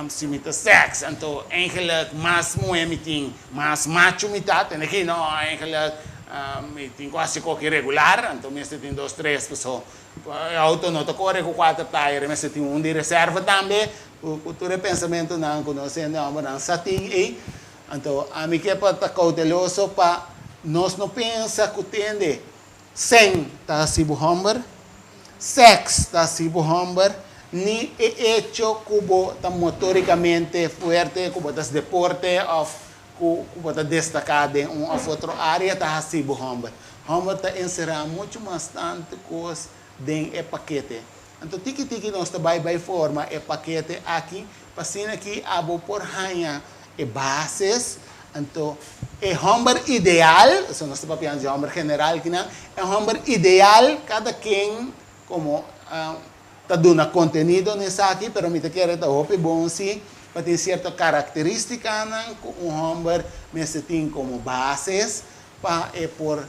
si mi ta sex anto eigenlijk mas muhe mi tin mas macho mi ta, tende ki no eigenlijk mi tin cu haci coki regular anto mester tin dos tres paso E auto no ta kore ku kuater tayer, e mester tin un di reserva tambe, ku tur e pensamentunan ku nos hende hòmbernan sa tin ei. Anto ami ke pa ta kouteloso pa nos no pensa ku tende sèn ta hasi bo hòmber, sèks ta hasi bo hòmber, ni e echo ku bo ta motorikamente fuerte, ku bo ta hasi deporte òf ku bo ta destaká den un òf otro área ta hasi bo hòmber. Hòmber ta enserá muchu mas tantu kos den e pakete. Anto tiki tiki nos ta bai bai forma e pakete aki pa asina ki abo por haña e bases. Anto e hòmber ideal, pasobra nos ta papiando di hòmber general kinan, e hòmber ideal kada ken komo ta duna kontenido na esaki, pero mi ta kere ta hopi bon si pa tin sierto karakteristikanan ku un hòmber mester tin komo bases pa e por,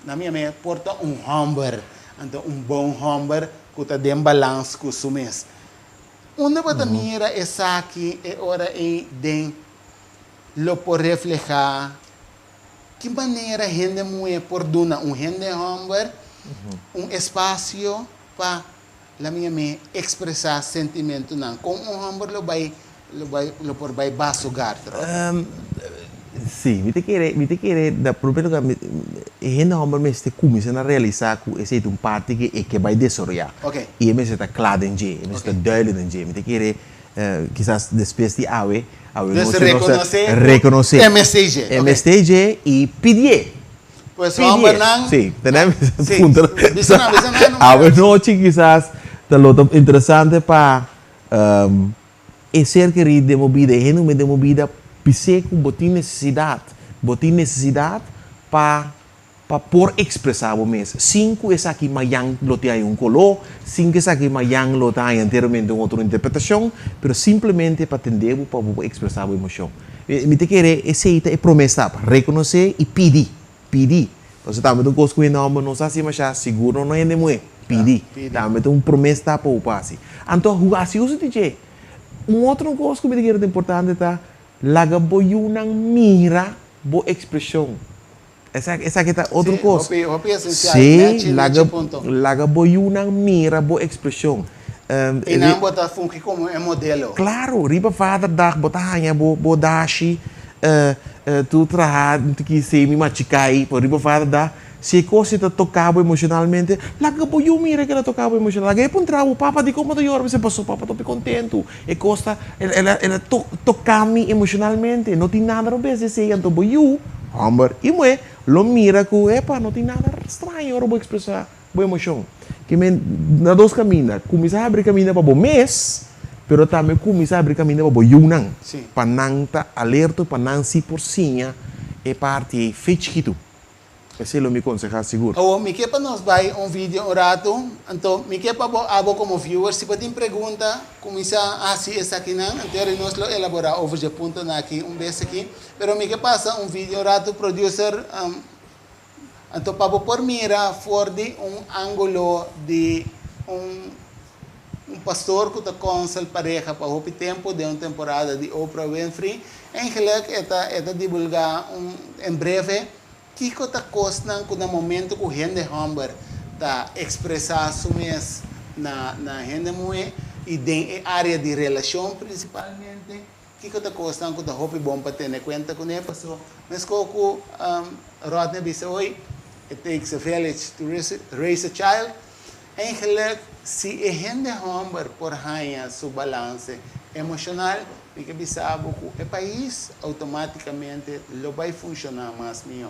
na mi ame, por ta un hòmber, anto un bon hòmber ku ta den balans ku su mes. Unda bo ta mira esaki e ora ei den lo por reflehá ki manera hende muhé por duna un hende hòmber un espasio pa la mi mi expresa sentimentonan? Con un homber lo bay lo bay lo por bay baso gartro? Sí, mi ta kere, mi ta kere na primer lugar mi e hende homber mester cuminsa na realisa cu esey ta un parti cu e ke bay desaroya. Y e mester ta cla den dje, e mester ta duidelijk den dje. Mi ta kere kisas despues di awe, awe Dus nochi nos ta reconoce reconoce. E mester dje, ok. E mester dje y pidié. Pues hombernan. Sí, tenemos Sí, punto. Bisa nan, bisa nan. Awe nochi kisas ta lo ta interesante pa e ser kerí den bo bida, e hende ku den bo bida bis'é ku bo tin nesesidat, bo tin nesesidat pa pa por ekspresá bo mes sin ku esaki mayan lo tin haña un koló, sin ku esaki mayan lo ta haña enteramente un otro interpretashon, pero simplemente pa tende bo pa bo por ekspresá bo emoshon. Mi ta kere esei ta e promé stap, rekonosé i pidi, pidi. Pasobra tambe ta un kos ku hende hòmber no sa hasi mashá, sigur no no hende muhé, pidi. Tambe ta un promé stap pa bo por hasi. Anto hasi uso di dje. Un otro kos ku mi ta kere ta importante ta laga bo yunan mira bo ekspreshon. Esaki ta otro kos. Sí, hopi, hopi esensial. Sí, Nechi, laga, nechi punto. laga bo yunan mira bo ekspreshon. I nan bo ta fungi komo e modelo. Klaro, riba Vaderdag bo ta haña bo bo dashi tur traha tiki semi machikai, pero riba Vaderdag si e kos ta toka bo emoshonalmente, laga bo yu mira ke ta toka bo emoshonal. Laga e puntra bo, Papa dikon bo ta yora? Bo bisa, Paso papa ta hopi kontentu. E kos ta, el a el a toka mi emoshonalmente. No tin nada robes di esei. Anto bo yu, hòmber i muhé, lo mira ku, epa, no tin nada straño ora bo ekspresá bo emoshon. Ke men na dos kaminda, kuminsá habri kaminda pa bo mes, pero tambe kuminsá habri kaminda pa bo yunan, pa nan ta alerto, pa nan si por siña e parti ei fe chikitu. Esei lo mi konsehá sigur. Awor mi ke pa nos bai un video un ratu, anto mi ke pa bo abo komo viewer si bo tin pregunta kuminsá hasi esakinan, anto eri nos lo elaborá over dje puntonan aki un bes aki, pero mi ke pasa un video un ratu producer, anto pa bo por mira for di un angulo di un Un pastor ku ta konsel pareha pa hopi tempu den un temporada di Oprah Winfrey, eigenlik e ta e ta divulgá un en breve kiko ta kosnan ku na momento ku hende hòmber ta ekspresá su mes na na hende muhé i den e área di relashon prinsipalmente, kiko ta kosnan ku ta hopi bon pa tene kuenta kuné paso meskos ku Rodney a bisa hoy, it takes a village to raise a child. Eigenlijk, si e hende hòmber por haña su balanse emoshonal, mi ke bisa bo ku e pais outomátikamente lo bai funshoná mas mihó.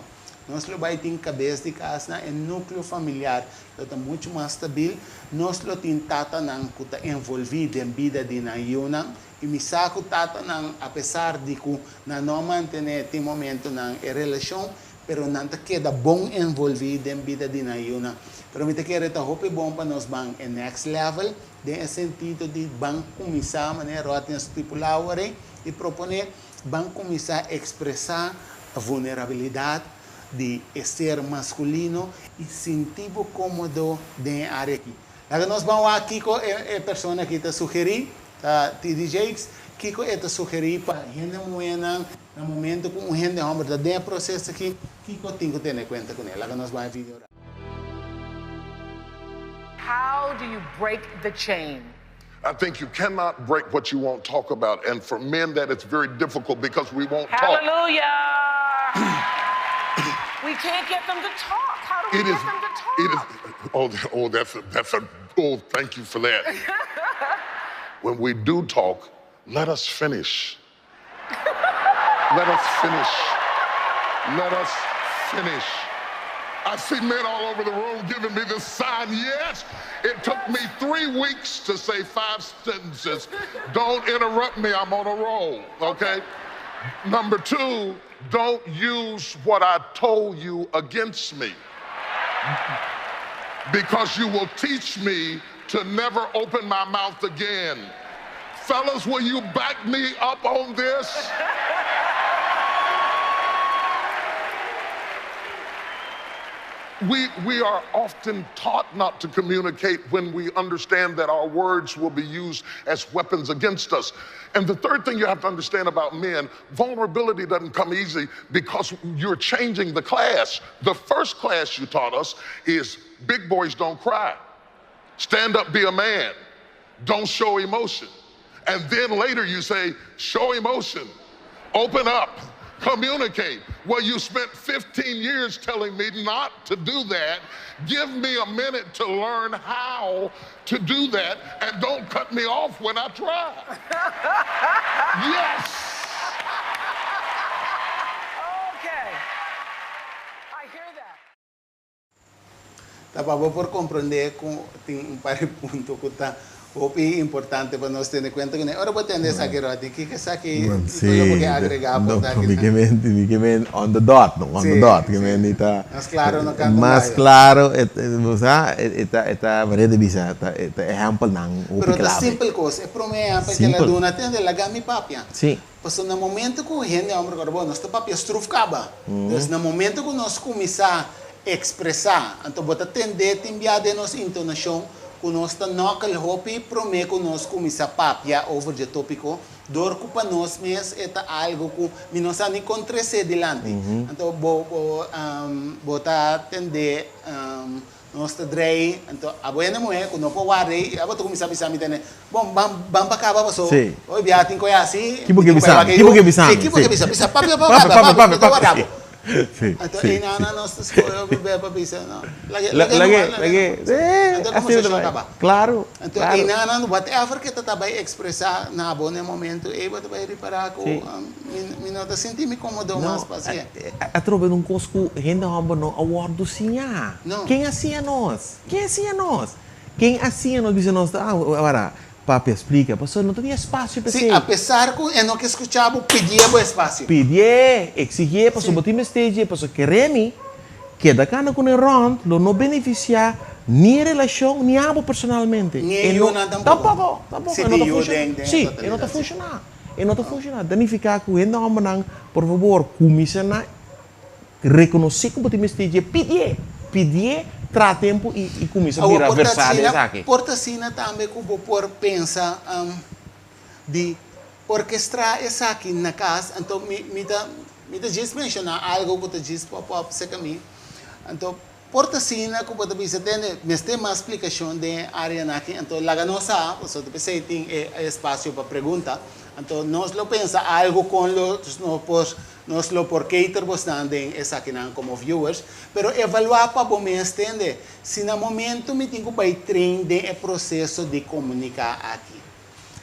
Nos lo bai tin kabes di kasnan, e núkleo familiar lo ta muchu mas stabil, nos lo tin tatanan ku ta envolví den bida di nan yunan, i mi sa ku tatanan, apesar di ku nan no a mantené tin momentunan e relashon, pero nan ta keda bon envolví den bida di nan yunan. Pero mi ta kere ta hopi bon pa nos ban e next level den e sentido di ban kuminsá, manera Rodney a stipulá awor ei i proponé, ban kuminsá ekspresá vulnerabilidat di e ser maskulino i sinti bo kómodo den e área aki. Laga nos ban wak kiko e persona aki ta sugerí, ta TD Jakes, kiko e ta sugerí pa hende muhénan Na momento ku un hende hòmber ta den e proseso aki, kiko tin ku tene kuenta kuné? Laga nos bai e video rápido. How do you break the chain? I think you cannot break what you won't talk about. And for men, that it's very difficult because we won't talk. Hallelujah! we can't get them to talk. How do we It get is, them to talk? it is, oh, oh, that's a, that's a, oh, thank you for that. when we do talk, let us finish. Let us finish. Let us finish. I see men all over the room giving me the sign, yes. It took me 3 weeks to say 5 sentences. Don't interrupt me, I'm on a roll, okay? Number 2, don't use what I told you against me. Because you will teach me to never open my mouth again. Fellas, will you back me up on this? We are often taught not to communicate when we understand that our words will be used as weapons against us. And the third thing you have to understand about men, vulnerability doesn't come easy because you're changing the class. The first class you taught us is big boys don't cry. Stand up, be a man. Don't show emotion. And then later you say, show emotion, open up, communicate. Well, you spent 15 years telling me not to do that. Give me a minute to learn how to do that, and don't cut me off when I try. Yes! Okay. I hear that. Ta pa bo por komprondé ku tin un par di punto ku ta hopi importante pa nos tene kuenta kuné. Ora bo tende esaki, Rodney, kiko esaki Sí, lo bo ke agregá no, por ta mi aki? ke men, mi ke men on the dot, no, on the Sí, dot, ke sí. men di ta Mas klaro no kanta un mas bayo. klaro, e, bo sa, e ta, e ta, manera di bisa, ta, e ta ehèmpelnan hopi Pero ta klave. simpel kos. E promé ehèmpel ke el a Simpel. duna, tende, laga mi papia. Sí. Pasobra na momento ku hende hòmber kòrda bo, nos ta papia struf kaba. Dus na momento ku nos kuminsá ekspresá, anto bo ta tendé tin bia den nos intonashon ku nos ta nòkel hopi promé ku nos kuminsá papia over dje tópiko, dor ku pa nos mes e ta algu ku mi no sa ni kon tresé dilanti. Anto bo bo bo ta tendé. Nos ta drei, anto abo hende muhé ku no por warda ei, abo ta kuminsá bisa mi tene, Bon, ban ban pa kaba paso Sí. hoy bia tin koe hasi, Ki bo mi ke tin koe bisa wak mi? e Ki bo yu. ke bisa Sí, mi? ki bo Sí. ke bisa? Bisa papia pa Papia, kaba, papia, papia, papia, mi ta papia. warda bo. Sí, Anto sí, ei sí. nan nos ta skohe hopi bia pa bisa, no, lag'é, La, lag'é lag'é, numa, lag'é lag'é. numa. Sí. Eh, Anto e asina ta kombersashon bai. kaba. Klaro, Anto klaro. ei nan, whatever ke ta ta bai ekspresá na bo na e momento ei, bo ta bai ripará ku Sí. mi mi no ta sinti mi kómodo No, mas pa hasié. Atrobe un kos ku hende hòmber no a wòrdu siñá. No. Ken a siña nos? Ken a siña nos? Ken a siña nos bisa nos, ah, awara, papia splika, pasobra no ta tin espasio pa Sí, esei. apesar ku e no ke skuchá bo, pidié bo espasio. Pidié, eksigié, pasobra Sí. bo tin mester dje, pasobra kere mi. Keda kana kuné rònt lo no benefisiá ni e relashon ni abo personalmente. Ni E e no, yunan tampoko. tampoko, tampoko. Si E no tin ta yu funshoná. den den e Sí, e no ta totalidad, sí. funshoná. E no ta funshoná. Ta nifiká ku hende hòmbernan, por fabor, kuminsá na rekonosé ku bo tin mester dje. Pidié, pidié, traha tempu i i kuminsá Awor bira por ta versá den asina, esaki. por ta asina tambe ku bo por pensa di orkestrá esaki na kas. Anto mi mi ta mi ta djis menshoná algu ku ta djis pop up serka mi. Anto por ta asina ku bo ta bisa tende mester mas splikashon den e áreanan aki, anto laga nos sa, pasobra ta p'esei tin e espasio pa pregunta. Anto nos lo pensa algu kon lo nos por nos lo por cater bosnan den esakinan komo viewers, pero evaluá pa bo mes tende si na momento mi tin ku bai train den e proseso di komuniká aki.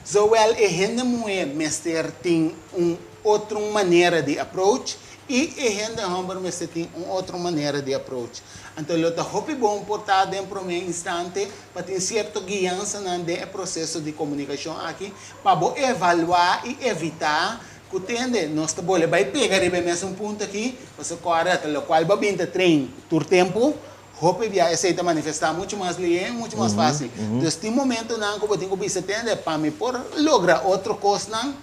Zowel e hende muhé mester tin un otro manera di approach i e hende hòmber mester tin un otro manera di approach. Anto lo ta hopi bon por ta den promé instante pa tin sierto guiansanan den e proseso di komunikashon aki pa bo evaluá i evitá ku tende nos ta bole bai pega riba e mesun punto aki pasobra kòrda ta lokual bo a bin ta train tur tempu. Hopi bia esei ta manifestá muchu mas lihé i muchu mas fásil. Dus tin momentunan ku bo tin ku bisa tende, pa mi por logra otro kosnan,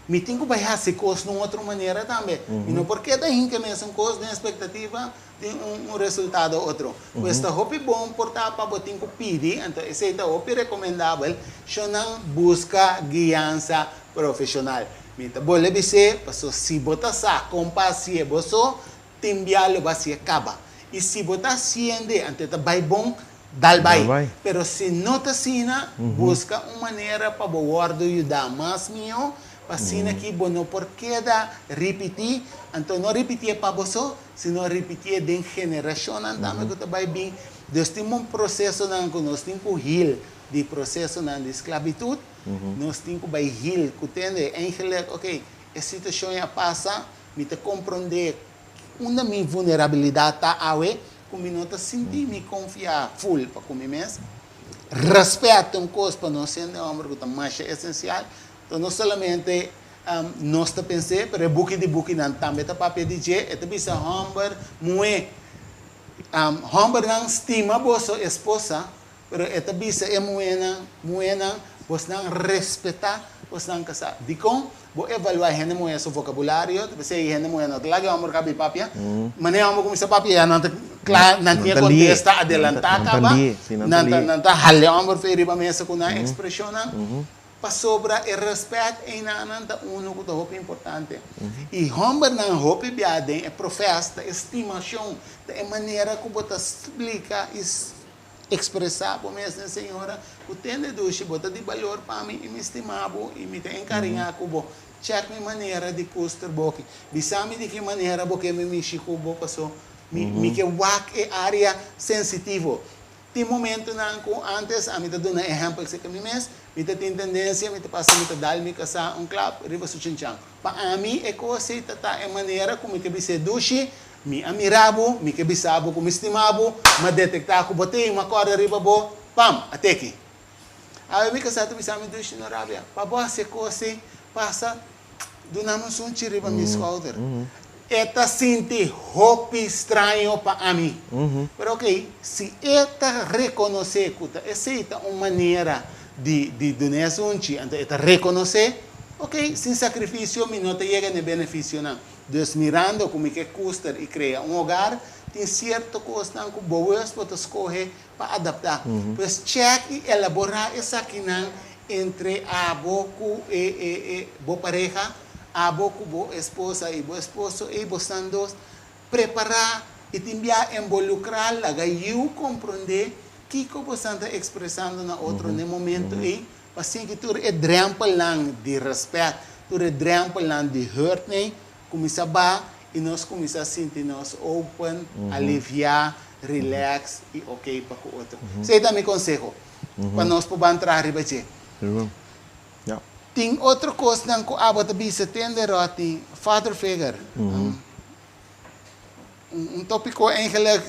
mi tin ku bai hasi kos na un otro manera tambe. Mi no por keda hinka e mesun kos den espektativa di un resultado otro. Pues ta hopi bon por ta pa bo tin ku pidi, anto esei ta hopi rekomendabel, shonnan buska guiansa profeshonal. Mi ta bole bis'é, paso si bo ta sa kon pa hasié bo so, Tin bia lo bo hasié kaba. I si bo ta hasiende anto e ta bai bon, dal bai. Pero si no ta asina, buska un manera pa bo wòrdu yudá mas mihó, pa asina ki bo no por keda ripití, anto no ripitié pa bo so, sino ripitié den generashonnan tambe ku ta bai bin. Dus tin un prosesonan ku nos tin ku heal di prosesonan di sklabitut, nos tin ku bai heal ku tende eigenlijk, oke, e situashon ya pasa, Mi ta komprondé unda mi vulnerabilidat ta awe, ku mi no ta sinti mi konfiá ful pa ku mi mes. Rèspèt ta un kos pa nos hende hòmber ku ta masha esensial. Enton no solamente nos ta pens'é, pero e buki di bukinan tambe ta papia di dje. E ta bisa hòmber, muhé, hòmbernan stima boso esposa, Pero e ta bisa e muhénan, Muhénan, bosnan respetá bosnan kasá. Dikon? Bo evaluá e hende muhé su vokabulario, ta p'esei e hende muhé no ta laga e hòmber kabi papia. Manera e hòmber kuminsá papia ya nan ta kla, nan tin e kontesta adelantá kaba, nan ta nan ta hala e hòmber fe riba mesa ku nan ekspreshonnan. Pasobra e rèspèt einanan ta unu ku ta hopi importante. I hòmbernan hopi bia den e profès ta e stimashon, ta e manera ku bo ta splika i Expresá bo mes den Señora ku tende dushi bo ta di balor pa mi i mi stima bo i mi ta enkariñá ku bo. Check mi manera di kuster boki. Bisa mi di ki manera bo ke mi mishi ku bo paso mi mi ke wak e área sensitivo. Tin momentunan ku antes ami ta duna ehèmpel serka mi mes, mi ta tin tendensia mi ta pasa mi ta dal mi kasá un klap riba su chinchan. Pa ami e kos ei ta ta e manera ku mi ke bis'é dushi Mi a mira bo, mi ke bisa bo ku mi stima bo, m'a detektá ku bo tin, m'a kòrda riba bo, pam, a teki. Awe mi kasá ta bisa mi dushi no rabia, pa bo hasi e kos ei, pasa duna mi un sunchi riba mi skouder. E ta sinti hopi straño pa ami. Pero okey, si e ta rekonosé ku ta esei ta un manera di di dun'é sunchi, anto e ta rekonosé, okey, sin sakrifisio mi no ta yega n'e benefisionan. Dus mirando ku mi ke kuster i krea un hogar, tin sierto kosnan ku bewust bo ta skohe pa adaptá. Pues chèk i elaborá esakinan entre abo ku e e e bo pareha, abo ku bo esposa i bo esposo ei bosnan dos. Prepará i tin bia embolukrá laga yiu komprondé kiko bosan ta ekspresando na otro n'e momento ei Pa sigui tur e drempelnan di respet, tur e drempelnan di hurt nei, cuminsa ba y nos cuminsa sinti nos open, alivia, relax y ok pa cu otro. Esey ta mi conseho pa nos por ban traha riba dje. Tin otro cosnan cu abo ta bisa tende Rodney, father figure. Un topico eigenlijk,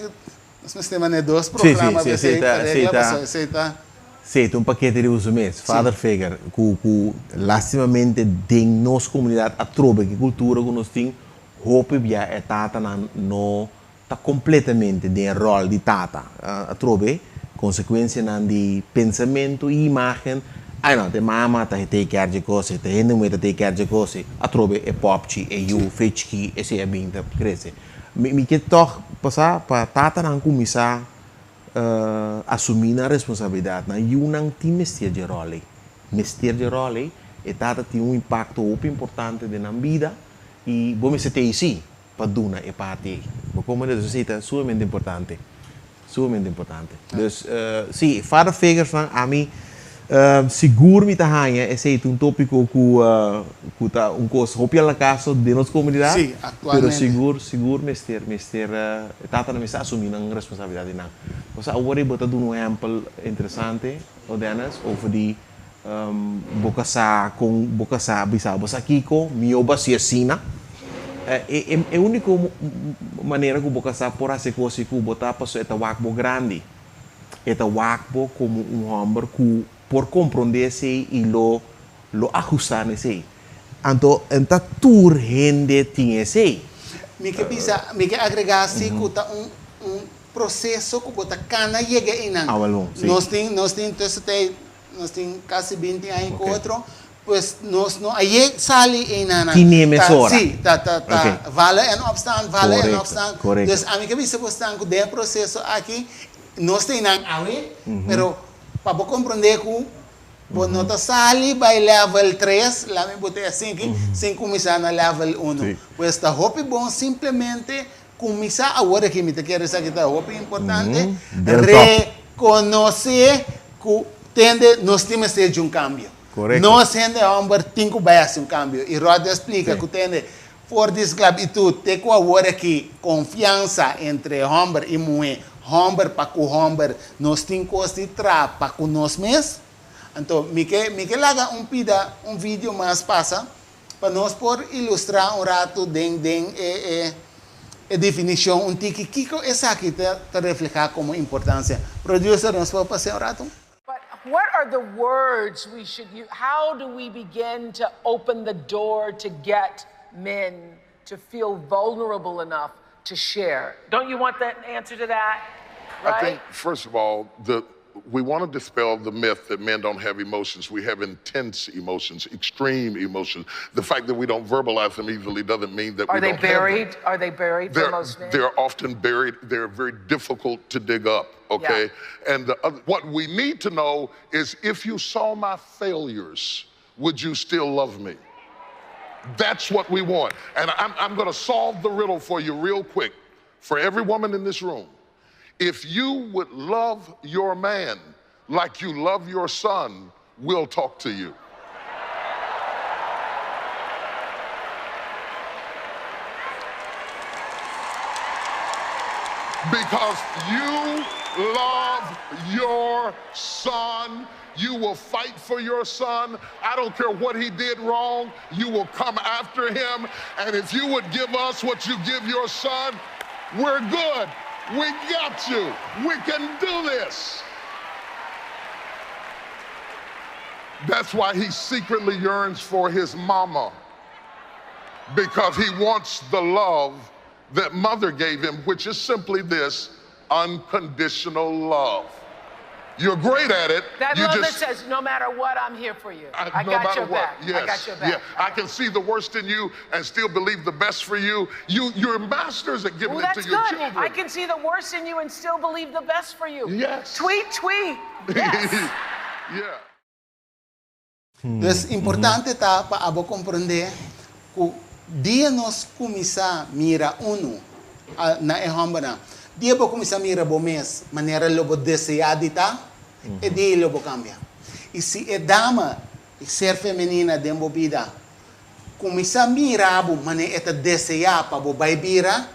nos mester mane dos programa Sí, sí, esey esey ta, pa esey regla, ta, pasobra esey ta. Sí, ta un pakete di uso mes. Father figure, ku ku lastimamente den nos komunidat atrobe ki kultura ku nos tin, hopi bia e tatanan no ta kompletamente den ròl di tata. Atrobe, konsekuensianan di pensamentu i imágen, ai no, ta e mama ta take care dje kos ei, ta hende muhé ta take care dje kos ei. Atrobe e pòpchi, e yu, fechki, esei a bin ta krese. Mi mi ke tòg pasá pa tatanan kuminsá asumí nan responsabilidat. Nan yunan tin mester dje ròl ei. Mester dje ròl ei, e tata tin un impakto hopi importante den nan bida i bo mester ta ei sí. Pa duna e parti ei. Bo komprende? Dus esei ta sumamente importante. Sumamente importante. Dus, sí, father figuresnan, ami sigur mi ta haña esei ta un tópiko ku ku ta un kos hopi al akaso den nos komunidat. Sí, Pero aktualmente. sigur, sigur mester, mester, e tatanan mester asumí nan responsabilidat di nan. Pasobra awor ei bo ta duna un ehèmpel interesante, Odenes, over di Bo kasá kon bo kasá a bisa bo sa kiko mihó bo hasi asina. E e úniko manera ku bo kasá por hasi kos ku bo ta pasobra e ta wak bo grandi. E ta wak bo komo un hòmber ku por komprondé esei i lo lo ahustá na esei. Anto en ta tur hende tin esei. Mi ke bisa, mi ke agregá si ku ta un un proseso ku bo ta kana yega einan. Ah, wel bon, si. Nos tin, nos tin tussentijd, nos tin kasi binti aña ku otro, pues nos no a yeg sali einanan. Tine mesora. Ta, si, ta, ta, ta Ok. vallen en opstaan, vallen en Korekto, opstaan. korekto. Dus ami ke bisa bosnan ku den e proseso aki, nos ta einan awe, pero pa bo komprondé ku bo no ta sali bai level tres, lami bo ta e asinki, sin kuminsá na level uno. Si. Pues ta hopi bon simplemente Kuminsá awor aki, mi ta kere esaki ta hopi importante, rekonosé ku tende nos tin mester dje un kambio. Nos hende hòmber tin ku bai hasi un kambio. I Rod a splika ku tende for di sklabitut te ku awor aki konfiansa entre hòmber i muhé, hòmber pa ku hòmber, nos tin kos di traha pa ku nos mes. Anto mi ke mi ke laga un pida un video mas pasa Pa nos por ilustrá un ratu den den e e e definishon un tiki kiko esaki ta ta reflehá komo importansia. Producer, nos por pas'é un ratu? But what are the words we should use? How do we begin to open the door to get men to feel vulnerable enough to share? Don't you want the answer to that? I think, first of all, the we want to dispel the myth that men don't have emotions. We have intense emotions, extreme emotions. The fact that we don't verbalize them easily doesn't mean that Are we they don't buried? have them. Are they buried they're, for most men? They're often buried. They're very difficult to dig up, okay? Yeah. And the other, what we need to know is if you saw my failures, would you still love me? That's what we want. And I'm, I'm going to solve the riddle for you real quick. For every woman in this room, if you would love your man like you love your son, we'll talk to you. Because you love your son. You will fight for your son. I don't care what he did wrong. You will come after him. And if you would give us what you give your son, we're good. We got you. We can do this. That's why he secretly yearns for his mama, because he wants the love that mother gave him, which is simply this unconditional love. You're great at it. That you love just, that says, no matter what, I'm here for you. I, no got matter your what. back. Yes. I got your back. Yeah. I can see the worst in you and still believe the best for you. You you're masters at giving Well, it to that's your good. children. I can see the worst in you and still believe the best for you. Yes. Tweet, tweet. Yes. yeah. Dus importante ta pa abo komprondé ku dia nos kuminsá mira unu na e hòmbernan, dia bo kuminsá mira bo mes manera lo bo deseá di ta, e dia lo bo kambia. I si e dama, e ser femenina den bo bida, kuminsá mira bo manera e ta deseá pa bo bai bira,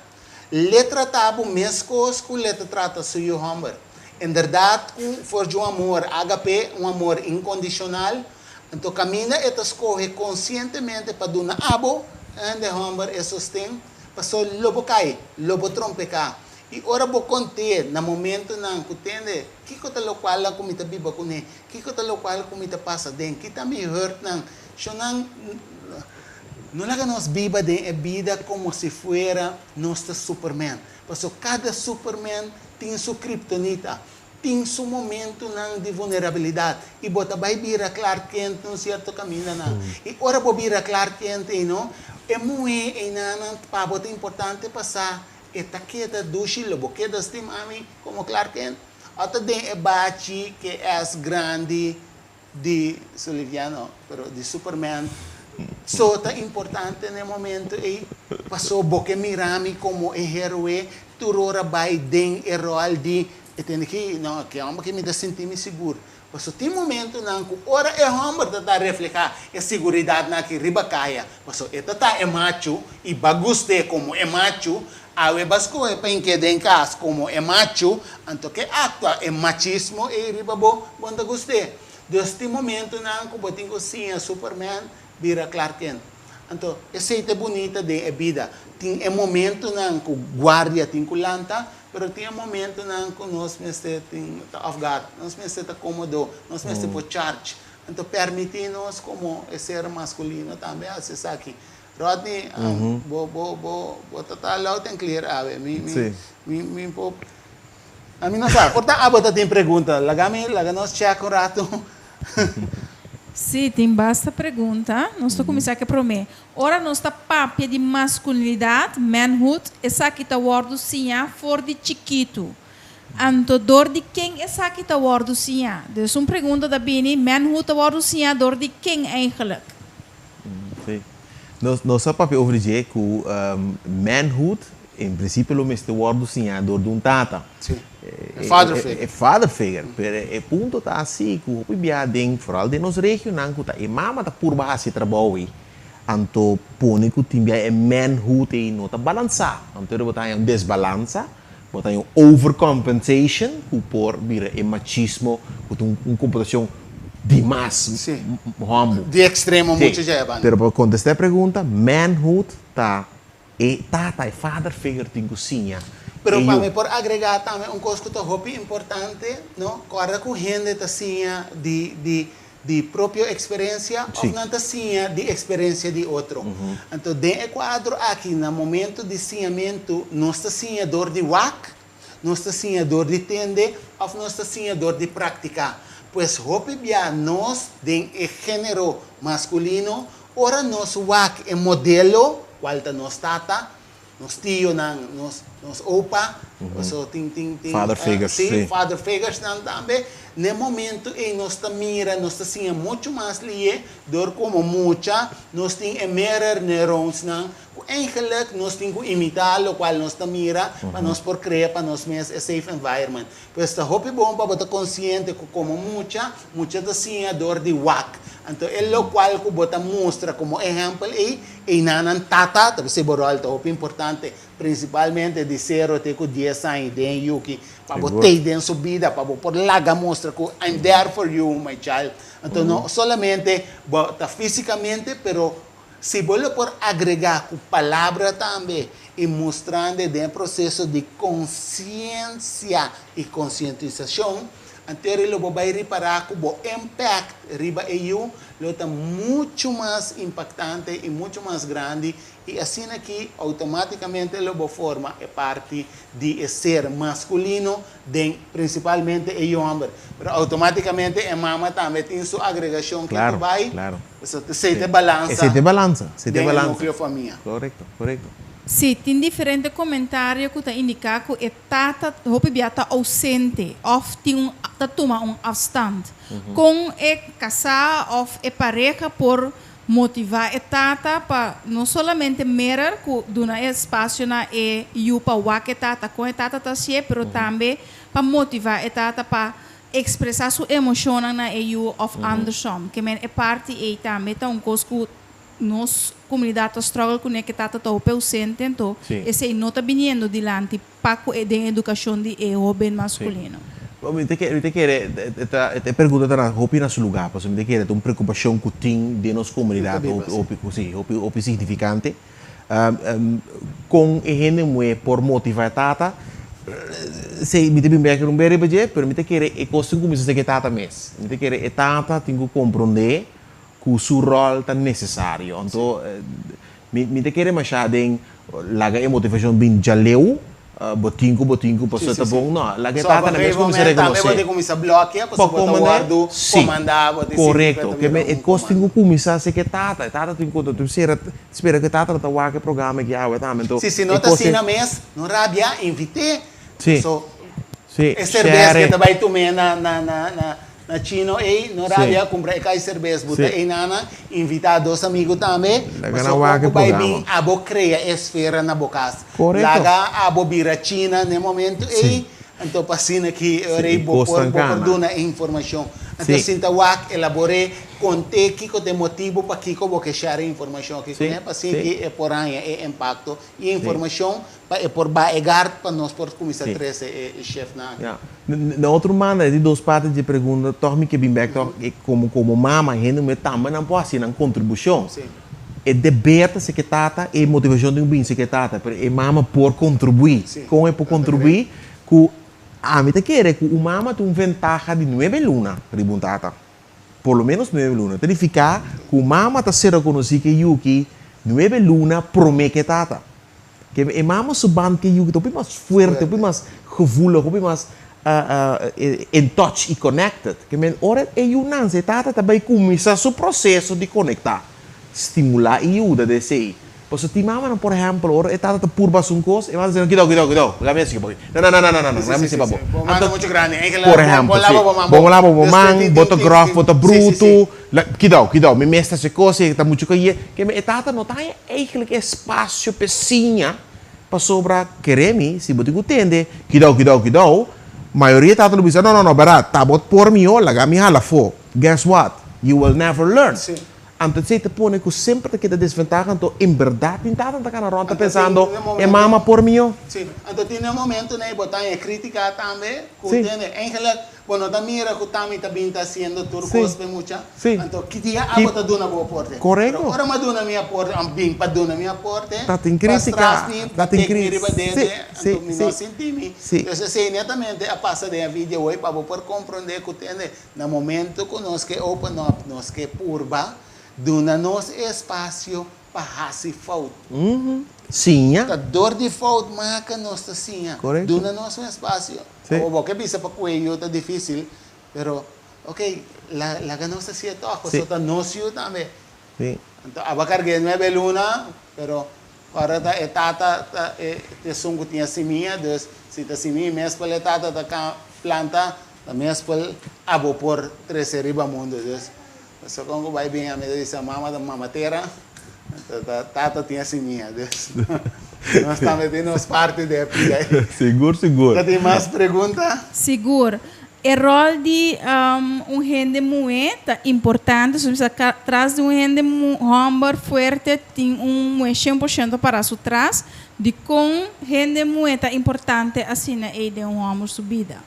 L'e trata bo meskos ku l'e ta trata su yu hòmber. Inderdat ku for dje un amor ágape, un amor inkondishonal, anto kaminda e ta skohe konsientemente pa duna abo, hende hòmber, e sosten, paso lo bo kai, lo bo trompeká. I ora bo kont'é na momentunan ku tende, Kiko ta lokualnan ku mi ta biba kuné? Kiko ta lokual ku mi ta pasa den? Ki ta mi hurtnan? Shonnan. No laga nos biba den e bida komo si fuera nos ta Superman. Paso kada Superman tin su kriptonita, tin su momentunan di vulnerabilidat i bo ta bai bira Clark Kent na un sierto kamindanan. I ora bo bira Clark Kent ei no, e muhé einanan pa bo ta importante pa sa e ta keda dushi, lo bo keda stima mi komo Clark Kent? O ta den e bachi ke es grandi di Soliviano, pero di Superman so ta importante na e momento ei, paso bo ke mira mi komo e heroe tur ora bai den e ròl di e tende ki, no, ke hòmber ki mi ta sinti mi sigur. Paso tin momentunan ku ora e hòmber ta ta reflehá e siguridatnan aki riba kaya, paso e ta ta e machu i ba gust'é komo e machu, awe ba skohe pa hink'é den kas komo e machu, anto ke aktua e machismo ei riba bo, bo no ta gust'é. Dus tin momentunan ku bo tin ku siña Superman bira Clark Kent. Anto esei ta e bunita den e bida. Tin e momentunan ku guardia tin ku lanta, pero tin e momentunan ku nos mester tin ta off guard, nos mester ta komodo, nos mester por charge. Anto permití nos komo e ser maskulino tambe hasi esaki. Rodney, bo bo bo bo ta ta loud and clear awe. Mi mi mi mi por Ami no sa, por ta abo ta tin pregunta. Laga mi, laga nos check un rato. Sí, tin basta pregunta. Nos ta kuminsá ku e promé. Ora nos ta papia di maskulinidat, manhood, esaki ta wòrdu siñá for di chikitu. Anto dor di ken esaki ta wòrdu siñá? Dus un pregunta ta bini, manhood ta wòrdu siñá dor di ken eigenlijk? Sí. Nos, nos a papia over dje ku manhood en prinsipio lo mester wòrdu siñá dor di un tata. Sí. E father figure. E father figure. Pero e punto ta asi ku hopi bia den, foral den nos regionnan ku ta e mama ta purba hasi e trabou ei, anto pone ku tin bia e manhood ei no ta balansá. Anto bo ta haña un desbalansa, bo ta haña un overcompensation ku por bira e machismo ku ta un komportashon dimas hòmber. Di ekstremo muchu dje banda. Pero pa kontestá e pregunta, manhood ta E tata, e father figure tin ku siña Pero e pa yu. mi por agregá tambe un kos ku ta hopi importante, no? Kòrda ku hende ta siña di di di propio eksperensia òf nan ta siña di eksperensia di otro. Anto den e kuadro aki na momento di siñamentu nos ta siña dor di wak, nos ta siña dor di tende òf nos ta siña dor di praktiká. Pues hopi bia nos den e género maskulino Ora nos wak e modelo, cual ta nos tata, nos tionan, nos nos opa, paso tin tin tin Father figures, si, si. father figures nan tambe, n'e momento ey nos ta mira, nos ta siña mucho mas liye, dor como mucha nos tin e mirror neurons nan, cu eigenlijk nos tin cu imita locual nos ta mira pa nos por crea pa nos mes e safe environment. Pues ta hopi bon pa bo ta konsiente ku komo mucha, mucha ta siña dor di wak. Anto e lokual ku bo ta mustra komo ehèmpel ei, einanan tata, ta bisei bo ròl ta hopi importante, prinsipalmente di sero te ku dies aña den yuki, pa bo tei den su bida, pa bo por laga mustra ku I'm there for you my child. Anto no solamente bo ta físikamente, pero Si bo lo por agregá ku palabra tambe i mustrand'e den e proseso di konsiensia i konsientisashon, anteri lo bo bai ripará ku bo impact riba e yu lo ta muchu mas impaktante i muchu mas grandi i asina ki outomátikamente lo bo forma e parti di e ser maskulino den prinsipalmente e yu hòmber. Pero outomátikamente e mama tambe tin su agregashon ke ku bai. Pasobra esei ta e balansa Esei ta e balansa, esei ta e den e balansa. núkleo famia. Korekto, korekto. Sí, tin diferente komentario ku ta indiká ku e tata hopi bia ta ousente òf tin un ta tuma un afstand. Kon e kasá òf e pareha por motivá e tata pa no solamente mirar ku duna e espasio na e yu pa wak e tata kon e tata ta hasié, pero tambe pa motivá e tata pa Expresá su emocionnan na e yu of andersom. Ke men e parti ei tambe ta un kos ku nos komunidat ta struggle kuné ke tata ta hopi ausente anto esei no ta biniendo dilanti pa ku e den edukashon di e hoben maskulino. Bo mi ta kere mi ta kere ta e pregunta ta na hopi na su lugá pasobra mi ta kere ta un preokupashon ku tin den nos komunidat hopi hopi si hopi hopi signifikante. Kon e hende muhé por motivá e tata? Esei mi ta bin bek un bes riba dje, pero mi ta kere e kos tin kuminsá seki e tata mes. Mi ta kere e tata tin ku komprondé Ku su ròl ta nesesario. Anto mi mi ta kere mashá den laga e motivashon bin djaleu, bo tin ku bo tin ku pasobra ta bon, no, laga e So op tata een na mes gegeven kuminsá moment tambe bo rekonosé. tin kuminsá blòkia Pa pasobra bo ta komandá? wòrdu Sí, komandá, bo tin sinti ku e korekto. ta Ke bira men e un kos tin komando. ku kuminsá si ku e tata, e tata tin ku ta sera spera ku e tata lo ta wak e programa aki awe tambe, anto Si, si no e ta kos e asina mes, no rabia, invit'é. Sí. So, Sí, e serbes share. ke ta bai tum'é na na na na na chino ei, no Sí. rabia, kumpra e kai serbes, buta Sí. ei nana, invitá dos amigu tambe, Laga paso nan wak kon e ku bai programa. bin abo krea e esfera na bo kas. Korekto. Laga abo bira china n'e momento Sí. ei, anto pa asina ki Sí, ora ei e bo kos por tan bo por kana. duna e informashon. Anto Sí. sinta wak, elabor'é, kont'é kiko ta e motibu pakiko bo ke share e informashon aki Sí, kuné, pa asina sí. ki e por haña e impakto i e informashon Pa e por ba e gard pa nos por kuminsá trese e shefnan aki. Ya. Na otro manda e di dos parti dje pregunta tòg mi ke bin bèk tòg e komo komo mama hende muhé tambe nan por hasi nan kontribushon. E deber ta seke tata e motivashon tin ku bin seke tata pero e mama por kontribuí. Kon e por kontribuí? Ku ami ta kere ku un mama tin un ventaha di nuebe luna riba un tata. Por lo menos nuebe luna. Ta nifiká ku mama ta ser rekonosí ke yuki nuebe luna promé ke tata. Ke e mama su band ke yuki ta hopi mas fuerte, hopi mas gevoelig, hopi mas in touch i connected. Ke men ora e yu nanse, e tata ta bai kuminsá su proseso di konektá, stimulá i yuda den esei. Pasobra tin mamanan, por ehèmpel, ora e tata ta purba hasi un kos, e mama ta bisa, Kidou, kidou, kidou, laga mi hasi bo. No, no, no, no, no, no, laga mi hasi pa bo. Anto, por ehèmpel, si, bo laba bo man, bo ta gròf, bo ta brutu, Kidou, kidou, mi mes ta hasi kos ei, ta muchu kayé. Ke men e tata no ta haña eigenlijk espasio p'e siña, pasobra, kere mi, si bo tin ku tende, kidou, kidou, kidou, mayoria tata lo bisa, no, no, no, bèrdat, ta bo por mihó, laga mi hala afó. Guess what? You will never learn. Anto esei ta pone ku semper ta keda desventaha, anto en bèrdat tin tata ta kana rònt ta Anto tin pensando, un e momento, mama por mihó. sí, anto tin un momento nei bo ta haña krítika tambe, ku tende, eigenlijk Bo no ta mira ku Tami ta bin ta hasiendo tur kos p'e mucha? Anto ki dia abo ta duna bo aporte? Pero ora mi a duna mi aporte, a bin pa duna mi aporte, pa stras mi, pa tek mi riba dede, anto mi no sinti mi. Entonces esei netamente a pasa den e video hoy pa bo por komprondé ku tende na momento ku nos ke open up, nos ke purba, duna nos e espasio pa hasi fout. Siña. Ta dor di fout maka nos ta siña. Duna nos un espasio. Awor bo ke bisa pa kueyo ta dificil, pero ok, laga nos hacié toch, pasobra ta nos yu tambe. Anto aba cargué nuebe luna, pero ora ta e tata ta e esun cu tin e simia, dus si ta simia mes por e tata ta planta, ta mes por abo por trece riba mundo. Dus pasobra con cu bay bin ami ta bisa mama ta mama tera. Tata tin e simia, dus nos tambe tin nos parti den e pida ei. Sigur, sigur. Ta tin mas pregunta? Sigur. E ròl di un hende muhé ta importante. Su bisa tras di un hende hòmber fuerte tin un muhé 100% pará su tras. Dikon hende muhé ta importante asina ei den un hòmber su bida?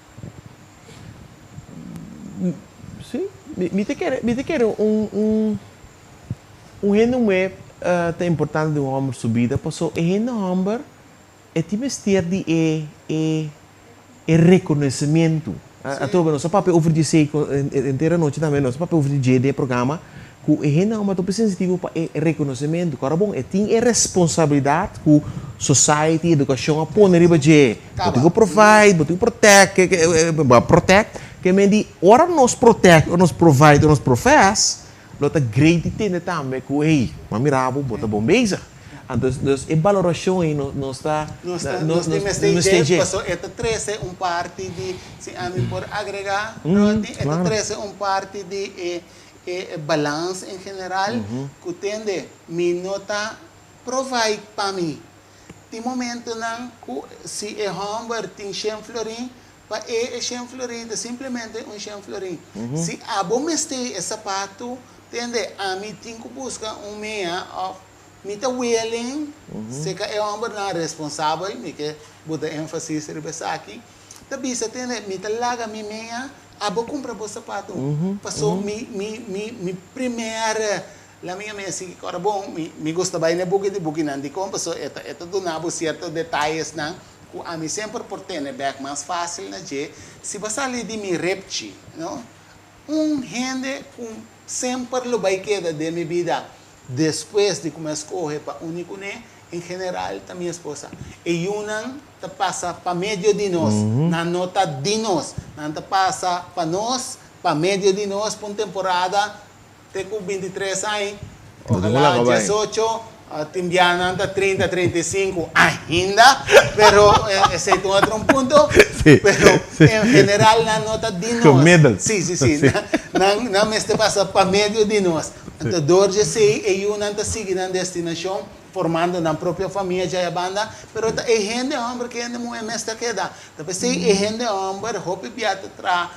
Sí, mi ta kere, mi ta kere un un. Un hende muhé ta importante den un hòmber su bida paso e hende hòmber e tin mester di e e e rekonosementu. Atrobe nos a papia over di esei henter anochi tambe nos a papia over di dje den e programa ku e hende hòmber ta hopi sensitivo pa e rekonosementu. Kòrda bon e tin e responsabilidat ku society, edukashon a pone riba dje. Bo tin ku provide, bo tin ku protect, protect ke men di ora nos protect, ora nos provide, ora nos profess Lo ta great di tende tambe ku hey, m'a mira bo, bo ta bon bezig. Anto dus e balorashon ei nos ta Nos ta nos tin mester dje paso e ta trese un parti di, si ami por agrega Rodney, e ta trese un parti di e e balans en general ku tende mi no ta provide pa mi. Tin momentonan ku si e hòmber tin shen florin, Pa e e shen florin ta simplemente un shen florin. Si abo mester e sapatu, tende, ami tin ku buska un mea òf mi ta willing, seka e hòmbernan responsabel, mi ke buta énfasis riba esaki, ta bisa, tende, mi ta laga mi mea, abo kumpra bo sapatu. Paso mi mi mi mi primer la mi a mi a sigui kòrda bon, mi mi gusta bai na e buki di bukinan dikon, paso e ta e ta duna bo sierto detayesnan Ku ami semper por tene bek mas fásil na dje si bo sali di mi repchi, no? Un hende ku Semper lo bai keda den mi bida despues di ku mi a skohe pa uni kuné, en general ta mi esposa. E yunan ta pasa pa medio di nos, nan no ta di nos. Nan ta pasa pa nos, pa medio di nos pa un temporada te ku bintitres aña, ojalá diesocho, tin bia nan ta trinta, 35 ainda, pero esei ta un otro un punto, pero en general nan no ta di nos. Sí, sí, sí, nan nan mester pasa pa medio di nos. Anto dor di esei e yunan ta sigui nan destinashon formando nan propio famia djaya banda, pero ta e hende hòmber ku e hende muhé mester keda. Ta p'esei e hende hòmber hopi bia ta traha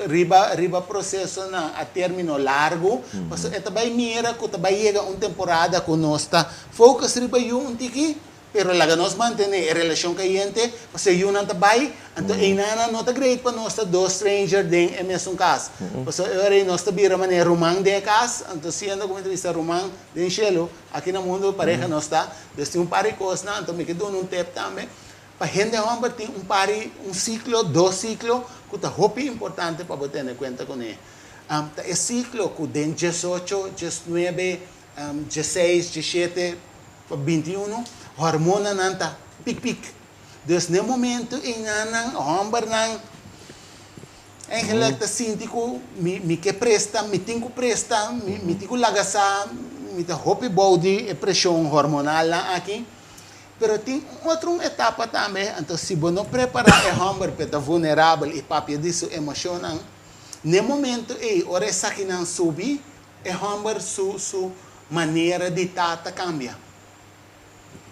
riba riba procesonan a termino largo, pasobra e ta bay mira cu ta bay yega un temporada cu nos ta focus riba yu un tiki, pero laga nos mantene e relacion cayente, pasobra e yunan ta bay, anto eynana no ta great pa nos ta dos stranger den e mesun cas, pasobra e ora ey nos ta bira manera ruman den e cas, anto siendo cu mi ta bisa ruman den cielo, aki na mundo pareha nos ta, dus tin un par di cosnan, anto mi ke duna un tip tambe, Pa hende hòmber tin un pari, un siklo, dos siklo ku ta hopi importante pa bo tene kuenta kuné. Ta e siklo ku den diesocho, diesnuebe, diesseis, diesshete pa bintiunu, hormonanan ta pik pik. Dus n'e momentu einan hòmbernan eigenlijk ta sinti ku mi mi ke presta, mi tin ku presta, mi mi tin ku laga sa, mi ta hopi bou di e preshon hormonalnan aki. Pero tin un otro un etapa tambe, anto si bo no prepara e homber p'e ta vulnerabel i papia di su emocionnan, n'e momento ei ora esakinan subi, e homber su su manera di ta ta cambia.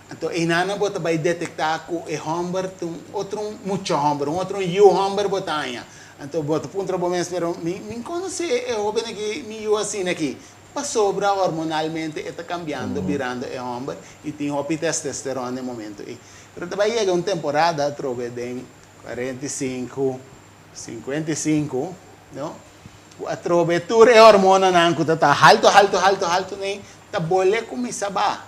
Anto einanan bo ta bai detecta cu e homber ta un otro un mucha homber, un otro un yiu homber bo ta haña. Anto bo ta puntra bo mes, pero mi mi conoce e hoben aki, mi yiu asina aki. Pasobra hormonalmente e ta cambiando, birando e homber y tin hopi testosteron n'e momento ey. Pero ta bay yega un temporada atrobe den 45, 55, no, cu atrobe tur e hormonanan cu ta ta halto, halto, halto, halto n'ey ta bole cuminsa baha.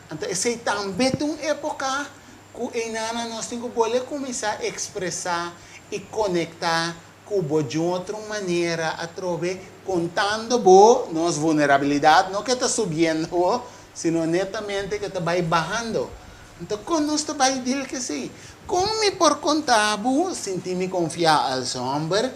Anto esey tambe ta un epoca cu eynana nos tin cu bole cuminsa expresa y conecta Ku bo djun otro manera atrobe kontando bo nos vulnerabilidat, no ke ta subiendo bo, sino netamente ke ta bai bahando. Anto kon nos ta bai dil ku esei? Kon mi por konta bo sinti mi konfiá als hòmber?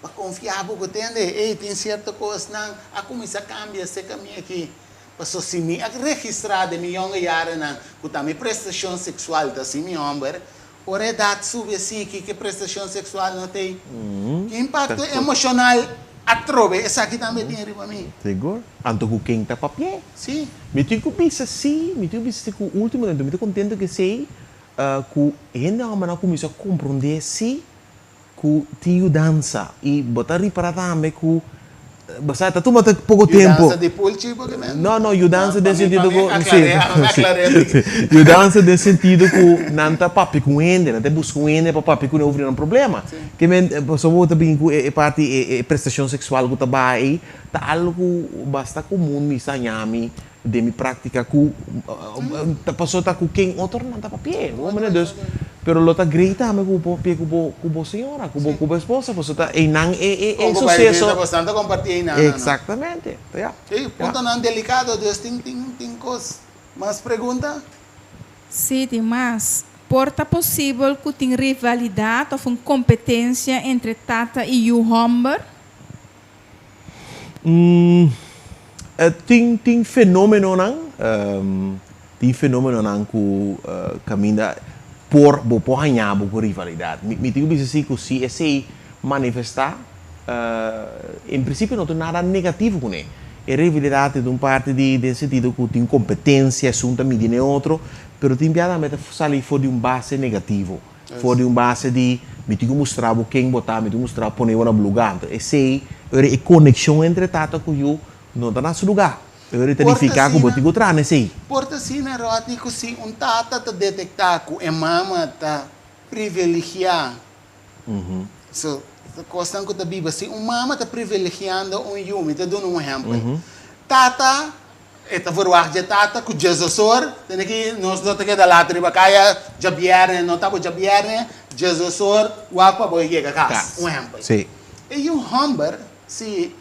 Pa konfiá bo ku tende, ey, tin sierto kosnan a kuminsá kambia serka mi aki. Paso si mi a registrá den mi yonge yarenan ku ta mi prestashon seksual ta si mi hòmber, Ora edat subi así, kiko prestashon seksual no tei? Ki impakto emoshonal atrobe esaki tambe tin riba mi? Sigur. Anto ku ken ta papi'é? Sí. Mi tin ku bisa sí, mi tin ku bisa sí ku último tempu mi ta kontento ku esei, ku hende hòmbernan a kuminsá komprondé sí Ku tin yudansa i bo ta ripara tambe ku bo sa ta tuma poko tempu. Yudansa di pulchi bo ke men? No no yudansa den sentido ku si yudansa den sentido ku nan ta papia ku un hende nan ta buska un hende pa papia kuné over di nan problema ke men pasobra bo ta bin ku e parti e prestashon seksual ku ta baha ei ta algu ku basta komun mi sa ñami den mi práctica cu ta paso ta cu ken otro nan ta papié bo comprende dus pero lo ta great tambe cu bo papia cu bo cu bo señora cu bo cu bo esposa paso ta eynan e e e suceso Con bo ta comparti eynan no exactamente ya Sí puntonan delicado dus tin tin tin cos mas pregunta? Sí tin mas. Por ta posibel cu tin rivalidad of un competencia entre tata y yu homber? Tin tin fenomenonan tin fenomenonan ku kaminda por bo por haña bo ku rivalidat. Mi mi tin ku bisa si ku si esei manifestá en prinsipio no tin nada negativo kuné. E rivalidat ta un parti di den sentido ku tin kompetensia esun ta midi n'e otro pero tin bia tambe ta sali for di un base negativo. For di un base di mi tin ku mustra bo ken bo ta, mi tin ku mustra bo pone bo na bo lugá. Anto esei ora e konekshon entre tata ku yu no ta na su lugá. E ora ta Por ta nifiká ku bo asina, tin ku traha na esei. por ta asina, Rodney, ku si un tata ta detektá ku e mama ta priviligiá so kosnan ku ta biba, si un mama ta priviligiando un yu, mi ta duna un ehèmpel, tata E ta verwagt dje tata ku djesosor, tene ki nos no ta keda lat riba kaya djabièrnè, no ta bo djabièrnè, djesosor wak pa bo yega kas, un ehèmpel. Sí. E yu hòmber, si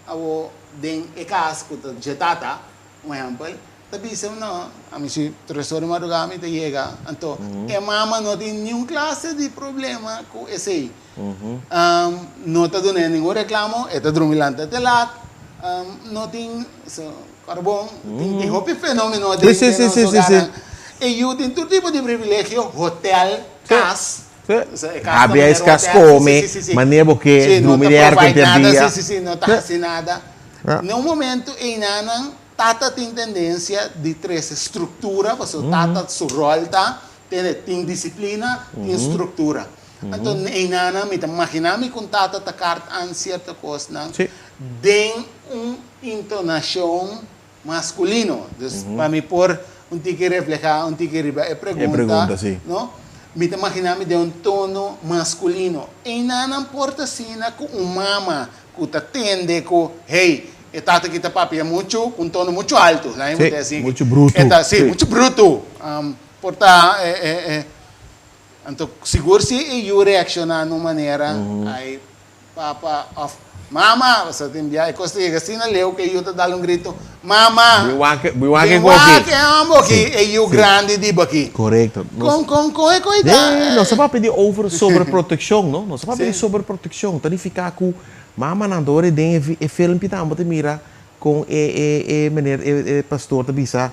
awo den e kas ku ta dje tata, un ehèmpel, ta bisa no, ami si 3 or di madrugá mi ta yega, anto e mama no tin niun klase di problema ku esei. No ta dun'é ningun reklamo, e ta drumi lanta te lat, no tin karbon, tin hopi fenómeno den nos hogarnan. E yu tin tur tipo di privilegio, hotel, kas. Habri a eskas kome, manera bo ke, drumi den airco henter dia. Si, si, si, no ta hasi nada. Na un momento einanan tata tin tendensia di trese struktura, pasobra tata su ròl ta tene tin disiplina, tin struktura. Anto einanan mi ta magina mi kon tata ta kart an sierto kosnan den un intonashon maskulino. Dus pa mi por un tiki reflehá un tiki riba e pregunta, no? Mi ta magina mi den un tono maskulino. Einanan por ta asina ku un mama ku ta tende ku, hey, e tata aki ta papia muchu, ku un tono muchu altu. Laat mi por Muchu brutu. E ta, si, muchu brutu. Por ta e, anto sigur si e yu reakshoná na un manera, ai, Papa of mama, pasobra tin bia e kos ta yega asina leu ku e yu ta dal un grito, Mama! Bin wak, bin wak e Bin koki. wak e homber aki, e yu grandi di bo aki. Korekto. Kon, kon, kon e koi ta? Nee, nos ta papia di over sobreprotekshon, no? Nos ta papia di sobreprotekshon. Ta nifiká ku mamanan ta ora den e filmpje tambe ta mira kon e e e meneer e e pastor ta bisa,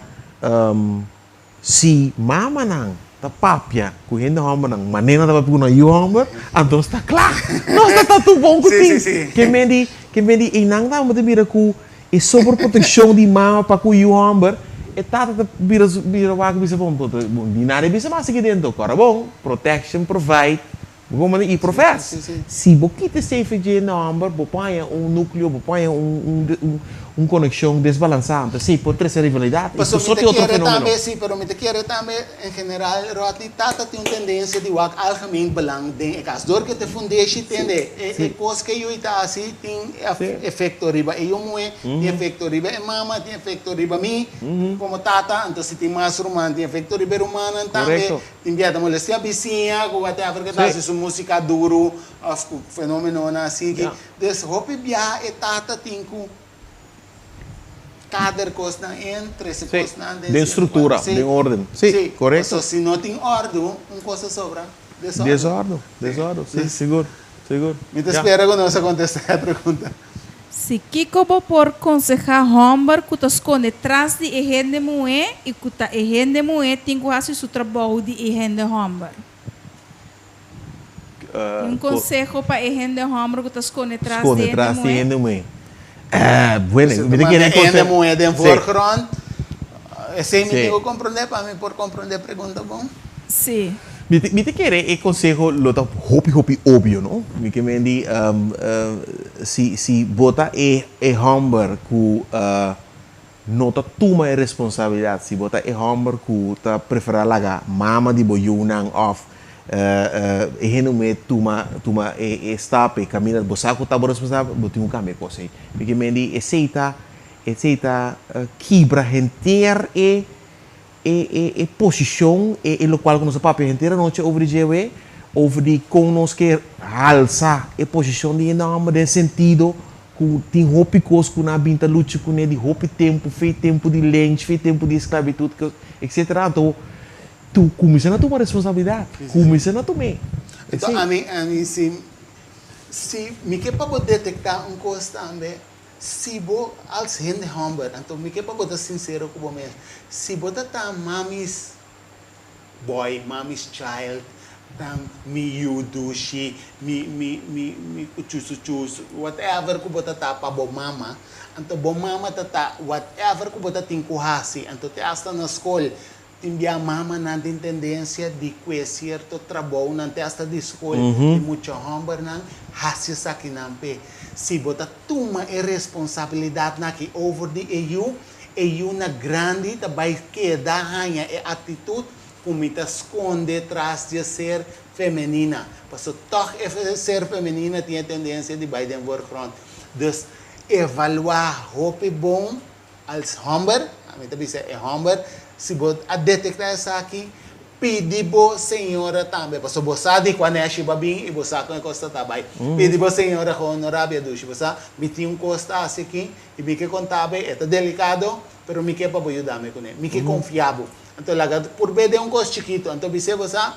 Si mamanan ta papia ku hende hòmbernan manera nan ta papia ku nan yu hòmber, anto nos ta kla. Nos ta ta tur bon ku tin. Ke men di, ke men di einan tambe ta mira ku e sobreprotekshon di mama pa ku yu hòmber, e tata ta bira bira wak bisa bon, bon di nada e bisa mas aki dentro. Kòrda bon, protection provide Bo por manda i profes. Si bo kita esei fe dje nomber, bo por haña un nukleo, bo por haña un un konekshon desbalansá. Anto esei por trese rivalidat i Pasobra tur mi sorti ta otro kere fenómeno. tambe, sí, pero mi ta kere tambe en general, Rodney, tata tin un tendensia di wak algemeen belang den e kas. Dor ke ta fundeshi tende e e kos ke yu ta hasi tin efekto riba e yu muhé, tin efekto riba e mama, tin efekto riba mi komo tata. Anto si tin mas ruman tin efekto riba e rumannan tambe. Tin bia ta molestia bisiña ku whatever ke ta hasi su musika duru of ku fenomenonan asiki. Dus hopi bia e tata tin ku kader kosnan in, trese kosnan den Den struktura, den orden. Si, korekto. Paso si no tin ordu, un kos ta sobra, desordu. Desordu, desordu, si, sigur, sigur. Mi ta spera ku nos a kontestá e pregunta. Si kiko bo por konsehá hòmber ku ta skonde tras di e hende muhé i ku ta e hende muhé tin ku hasi su trabou di e hende hòmber? Un konseho pa e hende hòmber ku ta skonde tras di Skonde hende tras di muhé? hende muhé. Bueno, Si mi ta ta kere manda e hende konse. muhé den Sí. voorgrond, esei mi Sí. tin ku komprondé pa mi por komprondé pregunta bon. Sí. Mi ta kere e konseho lo ta hopi hopi obvio no. Mi ke men di si si bo ta e e hòmber ku no ta tuma e responsabilidat, si bo ta e hòmber ku ta preferá laga mama di bo yunan òf e hende muhé tuma tuma e e stap e kaminda bo sa ku ta bo responsabilidat bo tin ku kambia e kos ei. Mi ke men di esei ta esei ta kibra henter e E e e posishon, e e lokual ku nos a papia henter anochi over di dje, over di kon nos ke halsa e posishon di hende hòmber den sentido ku tin hopi kos ku nan a bin ta lucha kuné di hopi tempu, fe tempu di lench, fe tempu di esklabitut, etsetera. Anto tu kuminsá na tuma responsabilidat, kuminsá na tum'é. Anto ami ami si si mi ke pa bo detektá un kos tambe. Si bo als hende homber, anto mi ke pa bo ta sincero ku bo mes, si bo ta ta mami's boy, mami's child, tan mi yu dushi, mi mi mi mi kuchusuchus, whatever ku bo ta ta pa bo mama, anto bo mama ta ta whatever ku bo ta tin ku hasi, anto te hasta na skol Tin bia mamanan tin tendensia di kue sierto trabounan te hasta di skol di mucha hòmbernan hasi esakinan p'e. Si bo ta tuma e responsabilidatnan aki over di e yu, e yu na grandi ta bai keda haña e aktitut ku mi ta skonde tras dje ser femenina. Pasobra tòg e ser femenina tin e tendensia di bai den voorgrond. Dus evaluá hopi bon. Als hòmber, ami ta bisa e hòmber, si bo a detektá esaki, Pidi bo señora tambe, paso bo sa di kua neshi bo a bin i bo sa kon e kos ta ta bai. Pidi bo señora kon no rabia dushi. Bo sa, mi tin un kos ta hasi aki i mi ke konta bo, e ta delikado, pero mi ke pa bo yuda mi kuné. Mi ke konfia bo. Anto laga purb'é den un kos chikitu. Anto bis'é bo sa,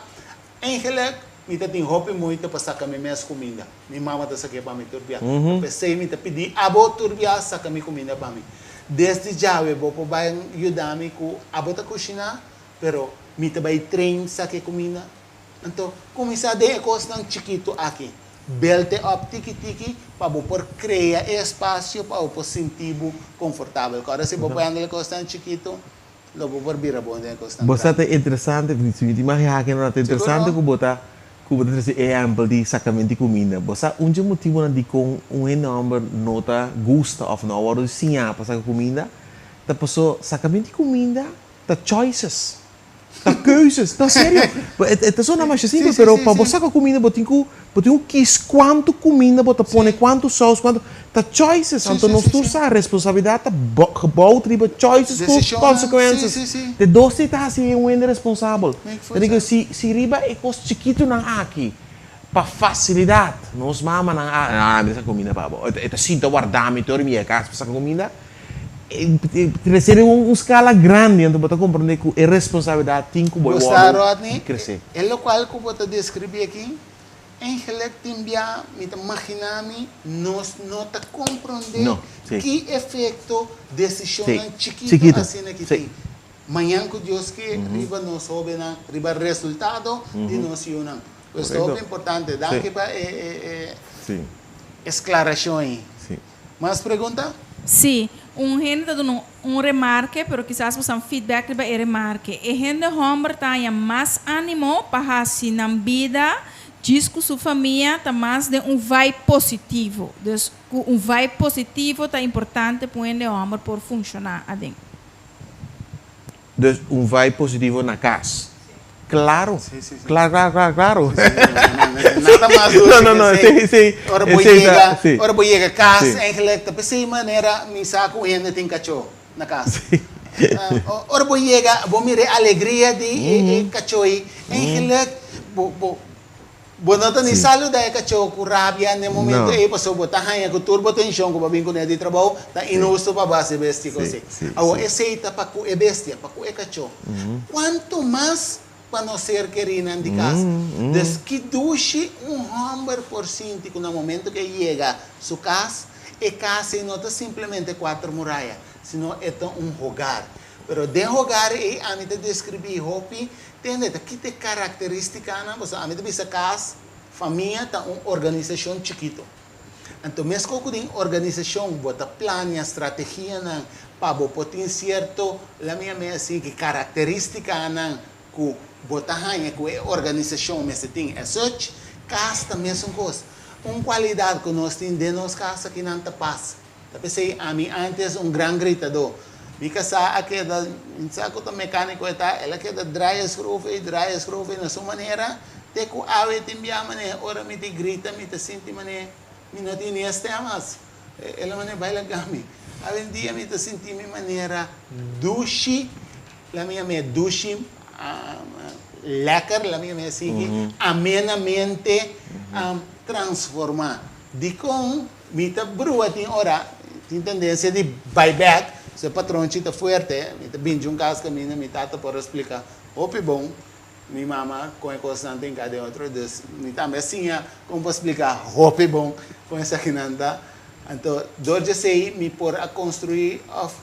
Eigenlijk mi ta tin hopi moeite pa saka mi mes kuminda. Mi mama ta sak'é pa mi tur bia. P'esei mi ta pidi abo tur bia saka mi kuminda pa mi. Desdi djawe bo por bai yuda mi ku abo ta kushiná, Pero mi ta bai train sa ke kuminda. Anto, kuminsá den e kosnan chikitu aki. Build e up tiki tiki pa bo por krea e espasio pa bo por sinti bo konfortabel. Kòrda si bo por handle e kosnan chikitu, lo bo por bira bon den e kosnan Bo sa grandi. ta interesante, si mi tin mag haki no, ta interesante Seguro. ku bo ta ku bo ta trese e ehèmpel di sakamento di kuminda. Bo sa un dje motibunan dikon un hende hòmber no ta gusta òf no a wòrdu siñá pa saka kuminda? Ta paso sakamento di kuminda Ta choices. Ta keuzes. No, serio. E ta sona masha simpel, pero pa bo saka kuminda bo tin ku bo tin ku kis kuantu kuminda bo ta pone, kuantu sous, kuantu. Ta choices. Anto nos tur sa responsabilidat ta gebouwd riba choices ku consequences. Te dos ei ta hasi un hende responsabel. Ta digo si si riba e kos chikitunan aki pa fasilidat nos mamanan a, mi ta saka kuminda pa bo. E ta sinta warda mi te ora mi yega kas pa saka kuminda. Crece den un scala grandi, anto bo ta comprende cu e responsabilidad tin cu bo e Bo sa, wordo Rodney, di crece. e locual cu bo ta describi aki, eigenlijk tin bia mi ta magina mi nos no ta comprende No, si. ki efecto decisionnan Si, chikito chikito, asina ki si. tin. Mañan cu Dios ke riba nos hobennan, riba resultado di nos yunan. Pues ta hopi importante. Danki pa e e e esclaracion ei. Si. Mas pregunta? Sí, un hende ta duna un remarke, pero kisas bo san feedback riba e remarke. E hende hòmber ta haña mas ánimo pa hasi nan bida djis ku su famia ta mas den un vibe positivo. Dus ku un vibe positivo ta importante pa un hende hòmber por funshoná aden. Dus un vibe positivo na kas. Claro. Claro, claro, claro, claro. Nada mas dushi No, no, no, que esey. sí, sí. Ora bo Esey ta, yega, sí. ora bo yega kas, Sí. eigenlijk ta pesey manera mi sa ku hende tin kachó na kas. Sí. Ora bo yega, bo mira e alegria di e, e kachó ei. Eigenlijk bo, bo, Bo no ta ni saluda e kachó ku rabia n'e momento ei pasobra bo ta haña ku tur bo tenshon ku bo a bin kuné di trabou ta inhustu pa bo hasi bestia ku esei. Awor esei ta pa ku e bestia, pa ku e kachó. Kuantu mas pa nos ser kerinan di kas. Dus ki dushi un hòmber por sinti ku na momento ku e yega su kas, e kas ei no ta simplemente kuater muraya, sino e ta un hogar. Pero den hogar ei ami ta deskribí hopi Tende, ta kita e karakteristikanan, pasobra ami ta bisa kas, famia ta un organisashon chikito. Anto meskos ku den organisashon bo ta plania strategianan pa bo por tin sierto, laat mi hasi ki karakteristikanan ku bo ta haña ku e organisashon mester tin as such, kas ta mesun kos. Un kualidat ku nos tin den nos kas akinan ta pas. Ta p'esei ami antes un gran gritadó. Mi kasá a keda, mi sa ku ta mekániko e ta, el a keda draai e schroef ei, draai e schroef ei na su manera, te ku awe tin bia manera ora mi tin grita mi ta sinti manera mi no tin ni e stèm mas. El a manera bai laga mi. Awendia mi ta sinti mi manera dushi, la mi yam'é dushi, lèker, la mi yam'é asiki, amenamente transformá. Dikon? Mi ta brua tin ora, tin tendencia di bai bek, so e patronchi ta fuerte, mi ta binchi un cas caminda, mi tata por a splica hopi bon, mi mama con e cosnan ta hinca den otro, dus mi tambe a siña con pa splica hopi bon con esakinan ta, anto dor di esey mi por a construi of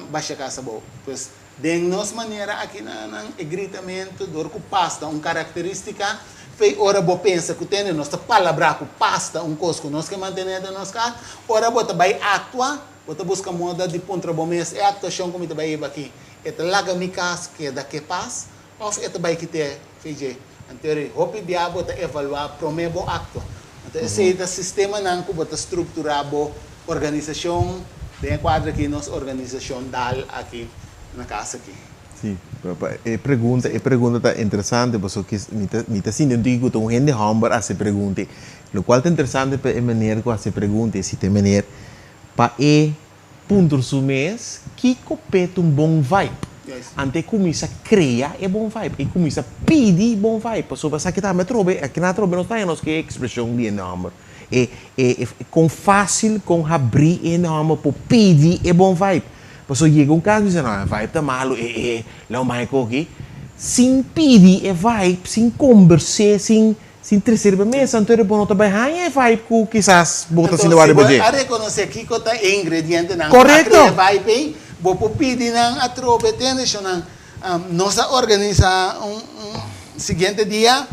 basha cas abou. Pues Den nos manera aki na nan e gritamentu dor ku pas ta un karakterístika, fei ora bo pensa ku tende nos ta palabrá ku pas ta un kos ku nos ke mantené den nos kas, ora bo ta bai aktua, bo ta buska moda di puntra bo mes, e aktuashon ku mi ta bai hiba aki, e ta laga mi kas keda ke pas òf e ta bai kit'é fei dje? Anto eri hopi bia bo ta evaluá promé bo aktua. Anto esei ta sistemanan ku bo ta strukturá bo Organisashon, Den e kuadro aki nos organisashon dal aki na kas aki. Sí, pa e pregunta, e pregunta ta interesante pasobra ki mi ta mi ta sinti un tiki ku ta un hende hòmber hasi e pregunta ei. Lokual ta interesante pa e meneer ku hasi e pregunta ei si ta e meneer pa e puntra su mes kiko p'e ta un bon vibe. Anto e kuminsá krea e bon vibe, e kuminsá pidi bon vibe, pasobra esaki tambe atrobe, akinan atrobe nos ta haña nos ke ekspreshon di e hòmber. E e kon fásil, kon habrí e hòmber por pidi e bon vibe. Pasobra yega un kas bisa, no, e vibe ta malu, e e laga un baña koki, sin pidi e vibe, sin kombers'é, sin sin trese riba mesa, anto bo no ta bai haña e vibe ku kisas bo ta Anto, sinti si wak bo riba dje. a rekonosé kiko ta e ingredientenan ku a krea Korekto! e vibe ei, bo por pidi nan atrobe, tende shonnan, Nos a organisá un siguiente dia,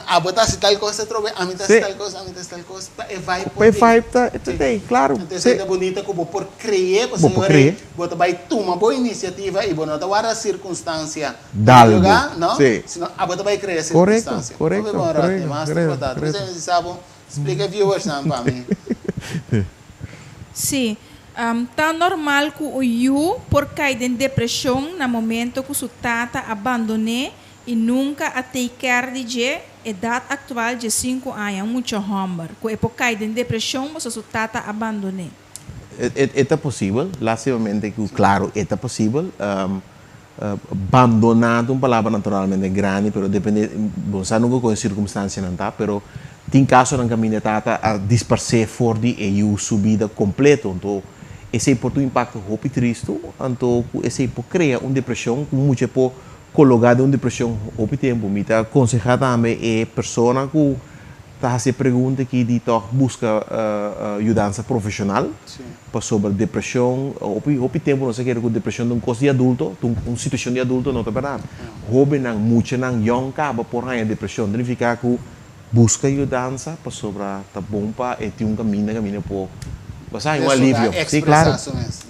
abo ta hasi tal kos atrobe, ami ta hasi tal kos, ami ta hasi tal kos, pa e vibe por Pa e tin. vibe ta ta ei, klaro. Anto esei ta bunita ku bo por kre'é, Bo por pasobra kre'é. bo ta bai tuma bo inisiativa i bo no ta warda sirkunstansia Dal bo. lugá, no, sino abo ta bai krea Korekto, sirkunstansia. korekto, Hopi bon, Rodney, korekto, mas korekto, importante. korekto. P'esei mi sa bo splika e viewersnan pa mi. Sí. Ta normal ku un yu por kai den depreshon na momento ku su tata a bandon'é i nunka a take care di dje, edat aktual 15 aña, un mucha hòmber ku e por kai den depreshon pasobra su tata a bandon'é. E ta posibel, lastimamente ku klaro e ta posibel. Bandoná ta un palabra naturalmente grandi, pero depende, bo sa nunka kon e sirkumstansianan ta, pero tin kasonan kaminda e tata a disparsé for di e yu su bida kompleto, anto esei por ta un impakto hopi tristu, anto ku esei por krea un depreshon ku mucha por kologá den un depreshon hopi tempu. Mi ta konsehá tambe e persona ku ta hasi e pregunta aki di tòg buska yudansa profeshonal pasobra depreshon, hopi hopi tempu nos a kere ku depreshon ta un kos di adulto, ta un situashon di adulto, no ta bèrdat. Hóbennan, muchanan yòn kaba por haña depreshon, ta nifiká ku buska yudansa pasobra ta bon pa e tin un kaminda kaminda por basa haña un alivio. Sí, klaro,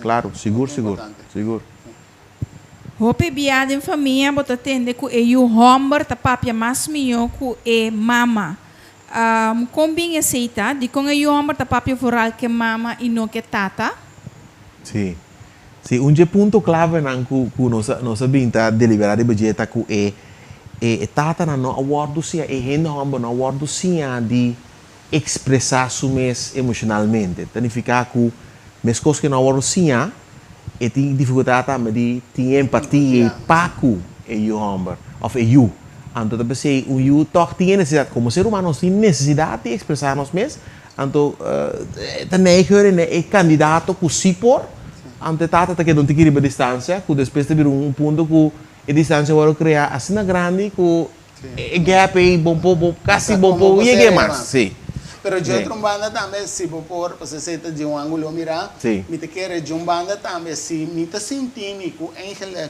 klaro, sigur, sigur, sigur. Hopi bia den famia bo ta tende ku e yu hòmber ta papia mas mihó ku e mama. Kon bin esei ta? Dikon e yu hòmber ta papia vooral ku e mama i no ku e tata? Sí. Sí, un dje punto klavenan ku ku nos a nos a bin ta deliberá riba dje ta ku e e tatanan no a wòrdu siña, e hende hòmber no a wòrdu siña di ekspresá su mes emoshonalmente. Ta nifiká ku meskos ku e no a wòrdu siña, e tin difikultat tambe di tin empatia i pa ku e yu hòmber òf e yu. Anto ta p'esei un yu tòg tin e nesesidat, komo ser humano nos tin nesesidat di ekspresá nos mes, anto ta neiger e e kandidato ku sí por, anto e tata ta keda un tiki riba distansia ku despues ta bira un punto ku e distansia wòrdu kreá asina grandi ku E gap ei bo bo bo casi bo bo yega mas. Si. Pero dje otro un banda tambe si bo por, pasobra esei ta dje un angulo mira, mi ta kere dje un banda tambe si mi ta sinti mi ku eigenlijk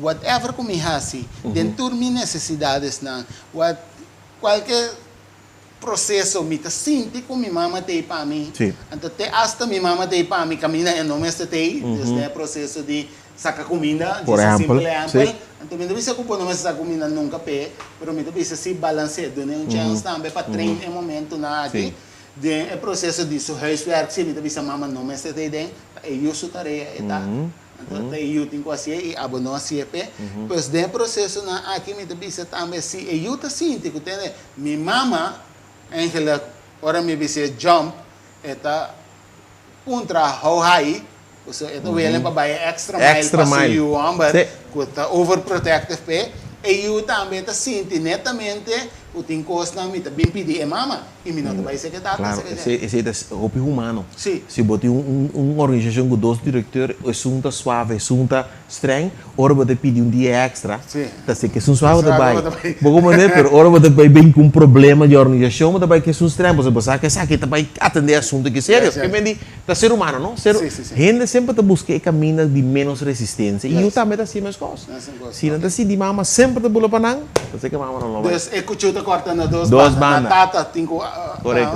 whatever ku mi hasi den tur mi necesidadesnan, what kualke proceso mi ta sinti ku mi mama ta ei pa mi, anto te hasta mi mama ta ei pa mi kaminda e no mester ta ei, dus den e proceso di saka kuminda, Por djis un ehempel, simpel ehempel, anto mi no ta bisa ku bo no mester saka kuminda nunka p'e, pero mi ta bisa si balans'é, dun'é un chèns tambe pa train e momentunan aki, den e proceso di su huiswerk si mi ta bisa mama no mester ta ei den, pa e yu su tarea e ta. Anto ta e yu tin ku hasié i abo no hasié p'e. Pues den e prosesonan aki mi ta bisa tambe si e yu ta sinti ku tende mi mama eigenlijk ora mi bis'é jump e ta puntra how high pasobra e ta willing pa bai e extra mile pa su yu hòmber ku ta overprotective p'e. E yu tambe ta sinti netamente ku tin kosnan mi ta bin pidi e mama. I mi no ta bai seke tata, Claro, seke esei, dje. esei ta hopi humano. Sí. Si bo tin un, un organisashon ku dos direkteur, esun ta suave, esun ta streng, ora bo ta pidi un dia extra, Sí. ta seke esun suave ta Suave bai. bo ta bai. Bo komprende? Pero ora bo ta bai bin ku un problema di organisashon, bo ta bai ku esun streng, pasobra bo sa ku esaki ta bai atendé asuntu aki serio. Yes, yes. Ke men di, ta ser humano, no? Ser, Sí, sí, sí. hende semper ta buska e kaminda di ménos resistensia, i yu Yes. tambe ta hasi meskos. Mesun kos, Si nan ok. ta sinti mama semper ta bula pa nan, ta seke mama no lo bai. Dus e kuchu ta kòrta na dos Dos banda. Na banda. tata tin ku Korekto.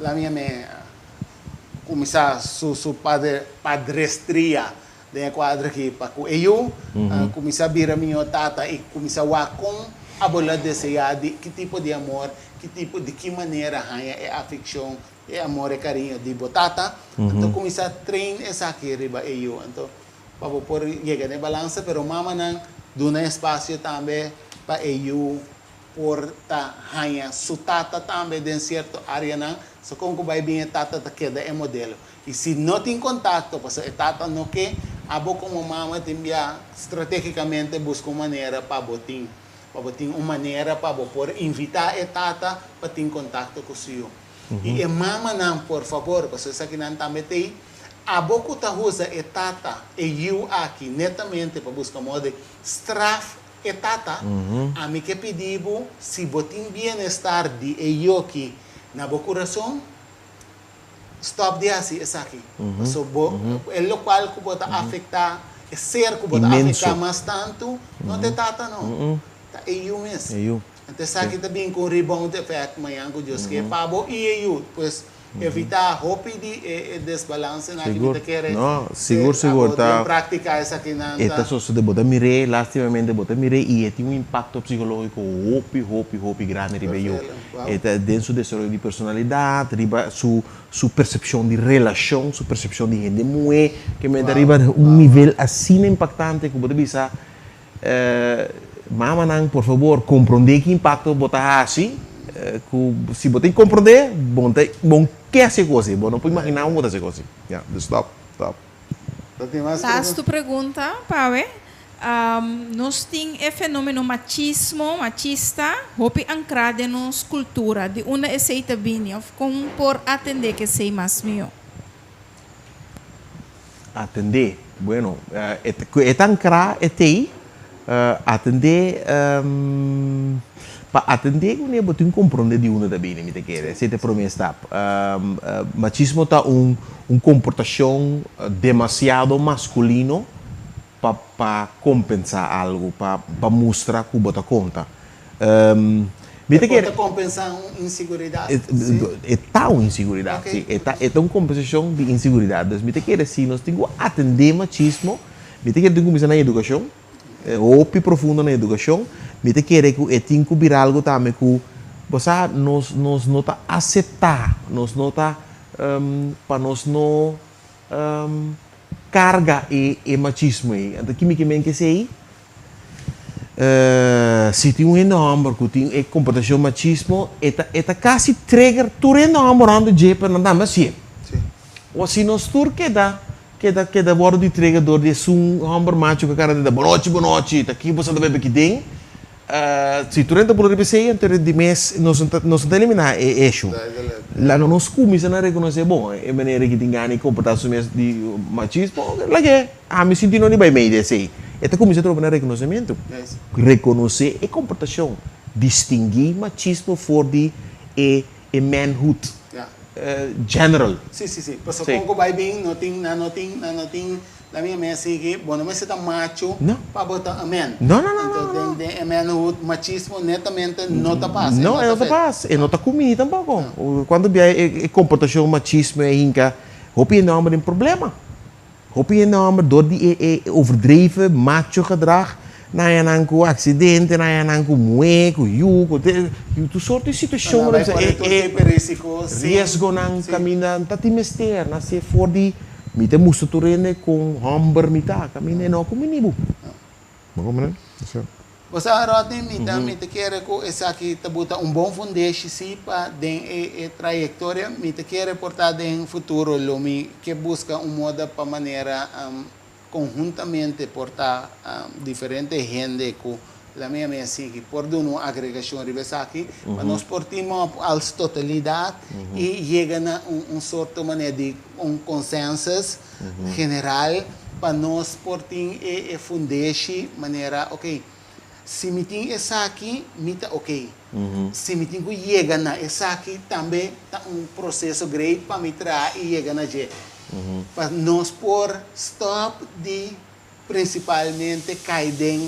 la mia me kuminsá su su padre padrestria den e kuadro aki pa ku e yu kuminsá bira mihó tata i kuminsá wak kon abo lo deseá di ki tipo di amor, ki tipo di ki manera haña e afekshon, e amor, e kariño di bo tata. Anto kuminsá train esaki riba e yu. Anto pa bo por yega na e balansa, pero mamanan duna espasio tambe pa e yu por ta haña su tata tambe den sierto areanan, so kon ku bai bin e tata ta keda e modelo. I si no tin kontakto pasobra e tata no ke, Abo komo mama tin bia stratégikamente buska un manera pa bo tin, pa bo tin un manera pa bo por invitá e tata pa tin kontakto ku su yu. I e mamanan, por fabor, pasobra esakinan tambe t'ei, abo ku ta usa e tata, e yu aki netamente pa buska moda di straf e tata, ami ke pidi bo, si bo tin bienestar di e yoki na bo kurason, stòp di hasi esaki. Pasobra bo, e lokual ku bo ta afektá, e ser ku bo ta afektá mas tantu, no ta e tata no, ta e yu mes. Anto esaki ta bin ku un rebound effect mañan ku Dios ke pa bo i e yu. Pues evitá hopi di e desbalansenan aki mi ta kere si abo den práktika esakinan ta. E ta sosodé, bo ta mir'é, lastimamente bo ta mir'é i e tin un impakto psikológiko hopi, hopi, hopi grandi riba e yu. E ta den su desaroyo di personalidat, riba su su persepshon di relashon, su persepshon di hende muhé, ke men ta riba un nivel asina impaktante ku bo ta bisa, Mamanan, por fabor, komprondé ki impakto bo ta hasi, ku si bo tin komprondé, bo ta, bo ke hasi e kos ei, bo no por imaginá bo ta hasi e kos ei. Ya, dus stòp, stòp. Lastu pregunta, Pawe. Nos tin e fenómeno machismo, machista, hopi ankrá den nos kultura. Di unda esei ta bini òf kon por atendé ku esei mas mihó? Atendé, bueno, ku e ta ankrá e t'ei, atendé, pa atendé kuné bo tin komprondé di unda ta bini, mi ta kere, esei ta e promé stap. Machismo ta un un komportashon demasiado maskulino pa pa kompensá algu, pa pa mustra ku bo ta konta. Mi ta kere. E por ta kompensá un inseguridat, si? E ta un inseguridat, si. E ta, e ta un kompensashon di inseguridat. Dus mi ta kere si nos tin ku atendé machismo, mi ta kere tin kuminsá na edukashon, hopi profundo na edukashon. Mi ta kere ku e tin ku bira algu tambe ku, bo sa, nos nos no ta aseptá, nos no ta, pa nos no karga e e machismo ei. Anto ki mi ke men kesei? Si tin un hende hòmber ku tin e komportashon machismo, e ta e ta kasi trigger tur hende hòmber rònt dje pa nan tambe hasié. O si nos tur keda keda keda wòrdu di trigger dor di esun hòmber macho ku a kara di bonochi bonochi ta ki bo sa ta bebe ki den, si tur hende ta puru riba esei anto di mes nos no ta nos no ta eliminá e issue. Laga nos kuminsá na rekonosé bon e manera ki tin gana di komportá su mes di machismo lag'é. Ami sinti no di bai mei di esei. E ta kuminsá troba na rekonosementu. Rekonosé e komportashon. Distinguí machismo for di e e manhood general. Sí, sí, sí. Pasobra kon ku bai bin no tin, nan no tin, nan no tin, la mi mes sigui, bo no mester ta macho pa bo ta a man. No, no, no, no. Anto den den e manhood machismo netamente no ta pas. No, e no ta pas. E no ta kumí tampoko. Kuantu bia e komportashon machismo e hinka hopi hende hòmber den problema. Hopi hende hòmber dor di e e overdreven macho gedrag nan haña nan ku aksidente, nan haña nan ku muhé, ku yu, ku te, tur sort di situashon Nan a bai kore tur e tipo e risiko sin. Riesgonan kaminda ta tin mester, nan se for di mi ta mustra tur hende kon hòmber mi ta, kaminda e no ku mini bo. Bo komprende? Bo sa, Rodney, mi ta mi ta kere ku esaki ta buta un bon fundeshi sí pa den e e trayektoria. Mi ta kere por ta den futuro lo mi ke buska un moda pa manera konhuntamente por ta diferente hende ku la mi a mi a sigui por duna un agregashon riba esaki pa nos por team up als totalidat i yega na un un sorto manera di un consensus general pa nos por tin e e fundeshi manera ok si mi tin esaki mi ta ok si mi tin ku yega na esaki tambe ta un proseso great pa mi traha i yega na dje pa nos por stop di Principalmente cay den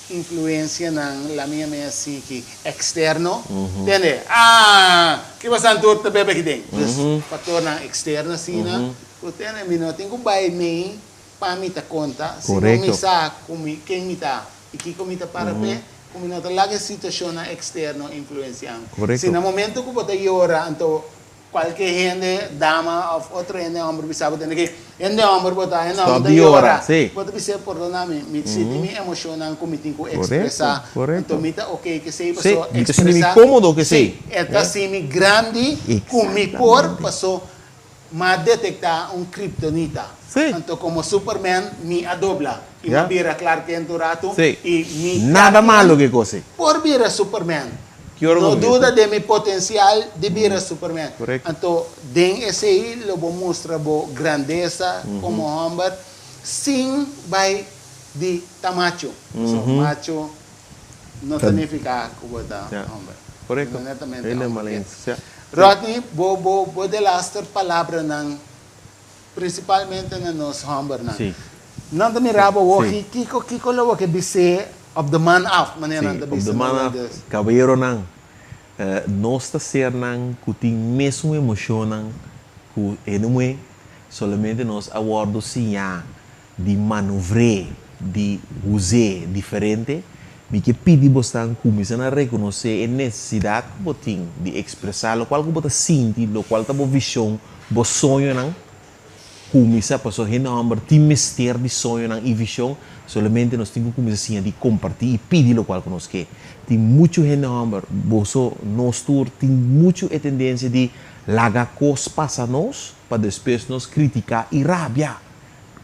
influencianan, la mi yama así ki, externo. Tende? Ah! Ki pasan tur ta bebe aki den? Dus, factornan externo asina, cu tende, mi no tin cu bay mei pa mi ta conta, sino mi sa cu mi, ken mi ta y kico mi ta para p'e, cu mi no ta laga e situacionnan externo influencia mi. Si na momento cu bo ta yora, anto Cualke hende, dama of otro hende homber bisa bo tende ki hende homber bo ta, hende homber ta yora, bo ta bis'é pordona mi, mi sinti mi emocionnan cu mi tin cu expresa, anto mi ta ok cu esey paso expresa, si, e ta sinti grandi cu mi por paso m'a detecta un kriptonita. Sí. Anto komo Superman mi a dobla i mi Ya. bira Clark Kent un ratu Sí. i mi Nada Clark Kent malo ku kos ei. por bira Superman. Ki ora No bo duda bisa? den mi potensial di bira Superman. Korekto. Anto den esei lo bo mustra bo grandesa komo hòmber sin bai di ta macho. Pasobra macho no ta nifiká ku bo ta hòmber. Korekto. Sino netamente Helemaal hòmber. eens. Ja. Rodney, bo bo bo delaster palabranan Principalmente na nos hombernan. Sí. Nan ta mira bo Sí. woki, kiko kiko lo bo ke bis'é op de man af, manera Sí, nan ta op bisa de na man af, Hulandes. kabayeronan, nos ta sernan ku tin mesun emoshonnan ku hende muhé, solamente nos a wòrdu siñá di manuvr'é, di us'é diferente. Mi ke pidi bosnan kuminsá na rekonosé e nesesidat ku bo tin di ekspresá lokual ku bo ta sinti, lokual ta bo vishon, bo soñonan. Kuminsá, pasobra hende hòmber tin mester di soñonan i vishon, solamente nos tin ku kuminsá siña di kompartí i pidi lokual ku nos ke. Tin muchu hende hòmber, boso, nos tur, tin muchu e tendensia di laga kos pasa nos pa despues nos kritiká i rabia.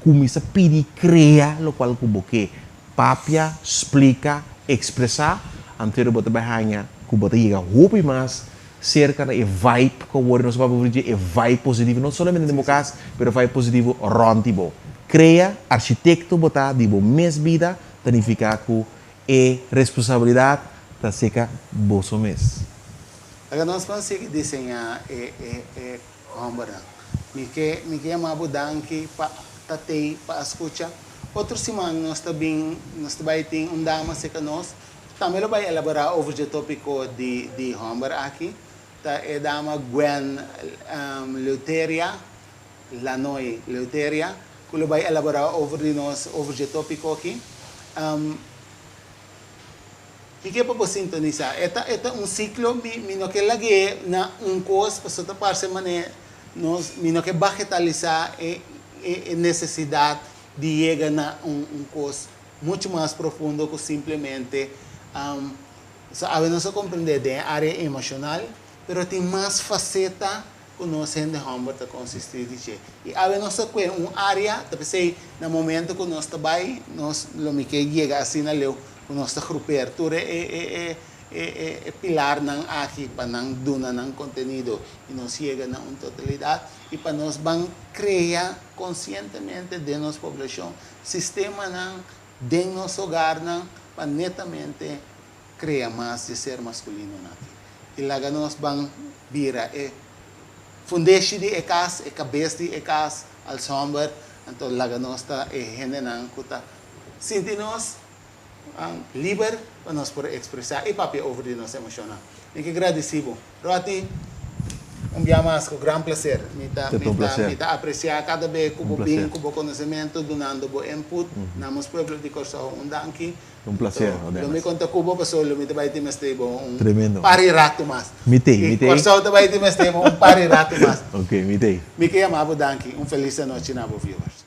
Kuminsá pidi krea lokual ku bo ke papia, splika, ekspresá, anto bo ta bai haña ku bo ta yega hopi mas serka na e vibe ku awor nos a papia over dje, e vibe positivo, no solamente den bo kas, pero e vibe positivo rònt di bo. Krea, architekto bo ta di bo mes bida, ta nifiká ku e responsabilidat ta serka boso mes. Laga nos ban sigui diseñá e e Hombernan, mi ke mi ke yama bo danki pa ta tei pa a skucha. Otro siman nos ta bin nos ta bai tin un dama serka nos tambe lo bai elaborá over dje topiko di di homber aki. Ta e dama Gwen Leuteria, Lanoy Leuteria, ku lo bai elaborá over di nos over dje topiko aki. Mi ke pa bo sintonisá. E ta e ta un siklo, mi mi no ke lag'é na un kos pasobra ta parse manera nos mi no ke bagetalisá e e e nesesidat di yega na un un kos muchu mas profundo ku simplemente so awe nos a komprendé den e área emoshonal pero tin mas faseta ku nos hende hòmber ta konsistí di dje. I awe nos ta kue un área, ta p'esei na momento ku nos ta bai, nos lo mi ke yega asina leu ku nos ta grupeer tur e e e e e pilarnan aki pa nan duna nan kontenido i nos yega na un totalidat i pa nos ban krea konsientemente den nos poblashon sistemanan den nos hogarnan pa netamente krea mas di ser maskulinonan aki. I laga nos ban bira e fundeshi di e kas, e kabes di e kas, als hòmber, anto laga nos ta e hendenan ku ta sinti nos liber pa nos por ekspresá i papia over di nos emoshonnan. Mi ke gradisí bo. Rotny, un bia mas ku gran plaser. Mi ta mi ta mi ta apresiá kada be ku bo bin ku bo konosementu, dunando bo input. Namens pueblo di Kòrsou un danki. Un placer, Lo Odenas. mi konta ku bo pasobra lo mi ta bai tin mester bo un Tremendo. par di ratu mas. Mi tei, mi I tei. Kòrsou ta bai tin mester bo un par di ratu mas. Ok, mi tei. Mi ke yama bo danki. Un felis anochi na bo viewers.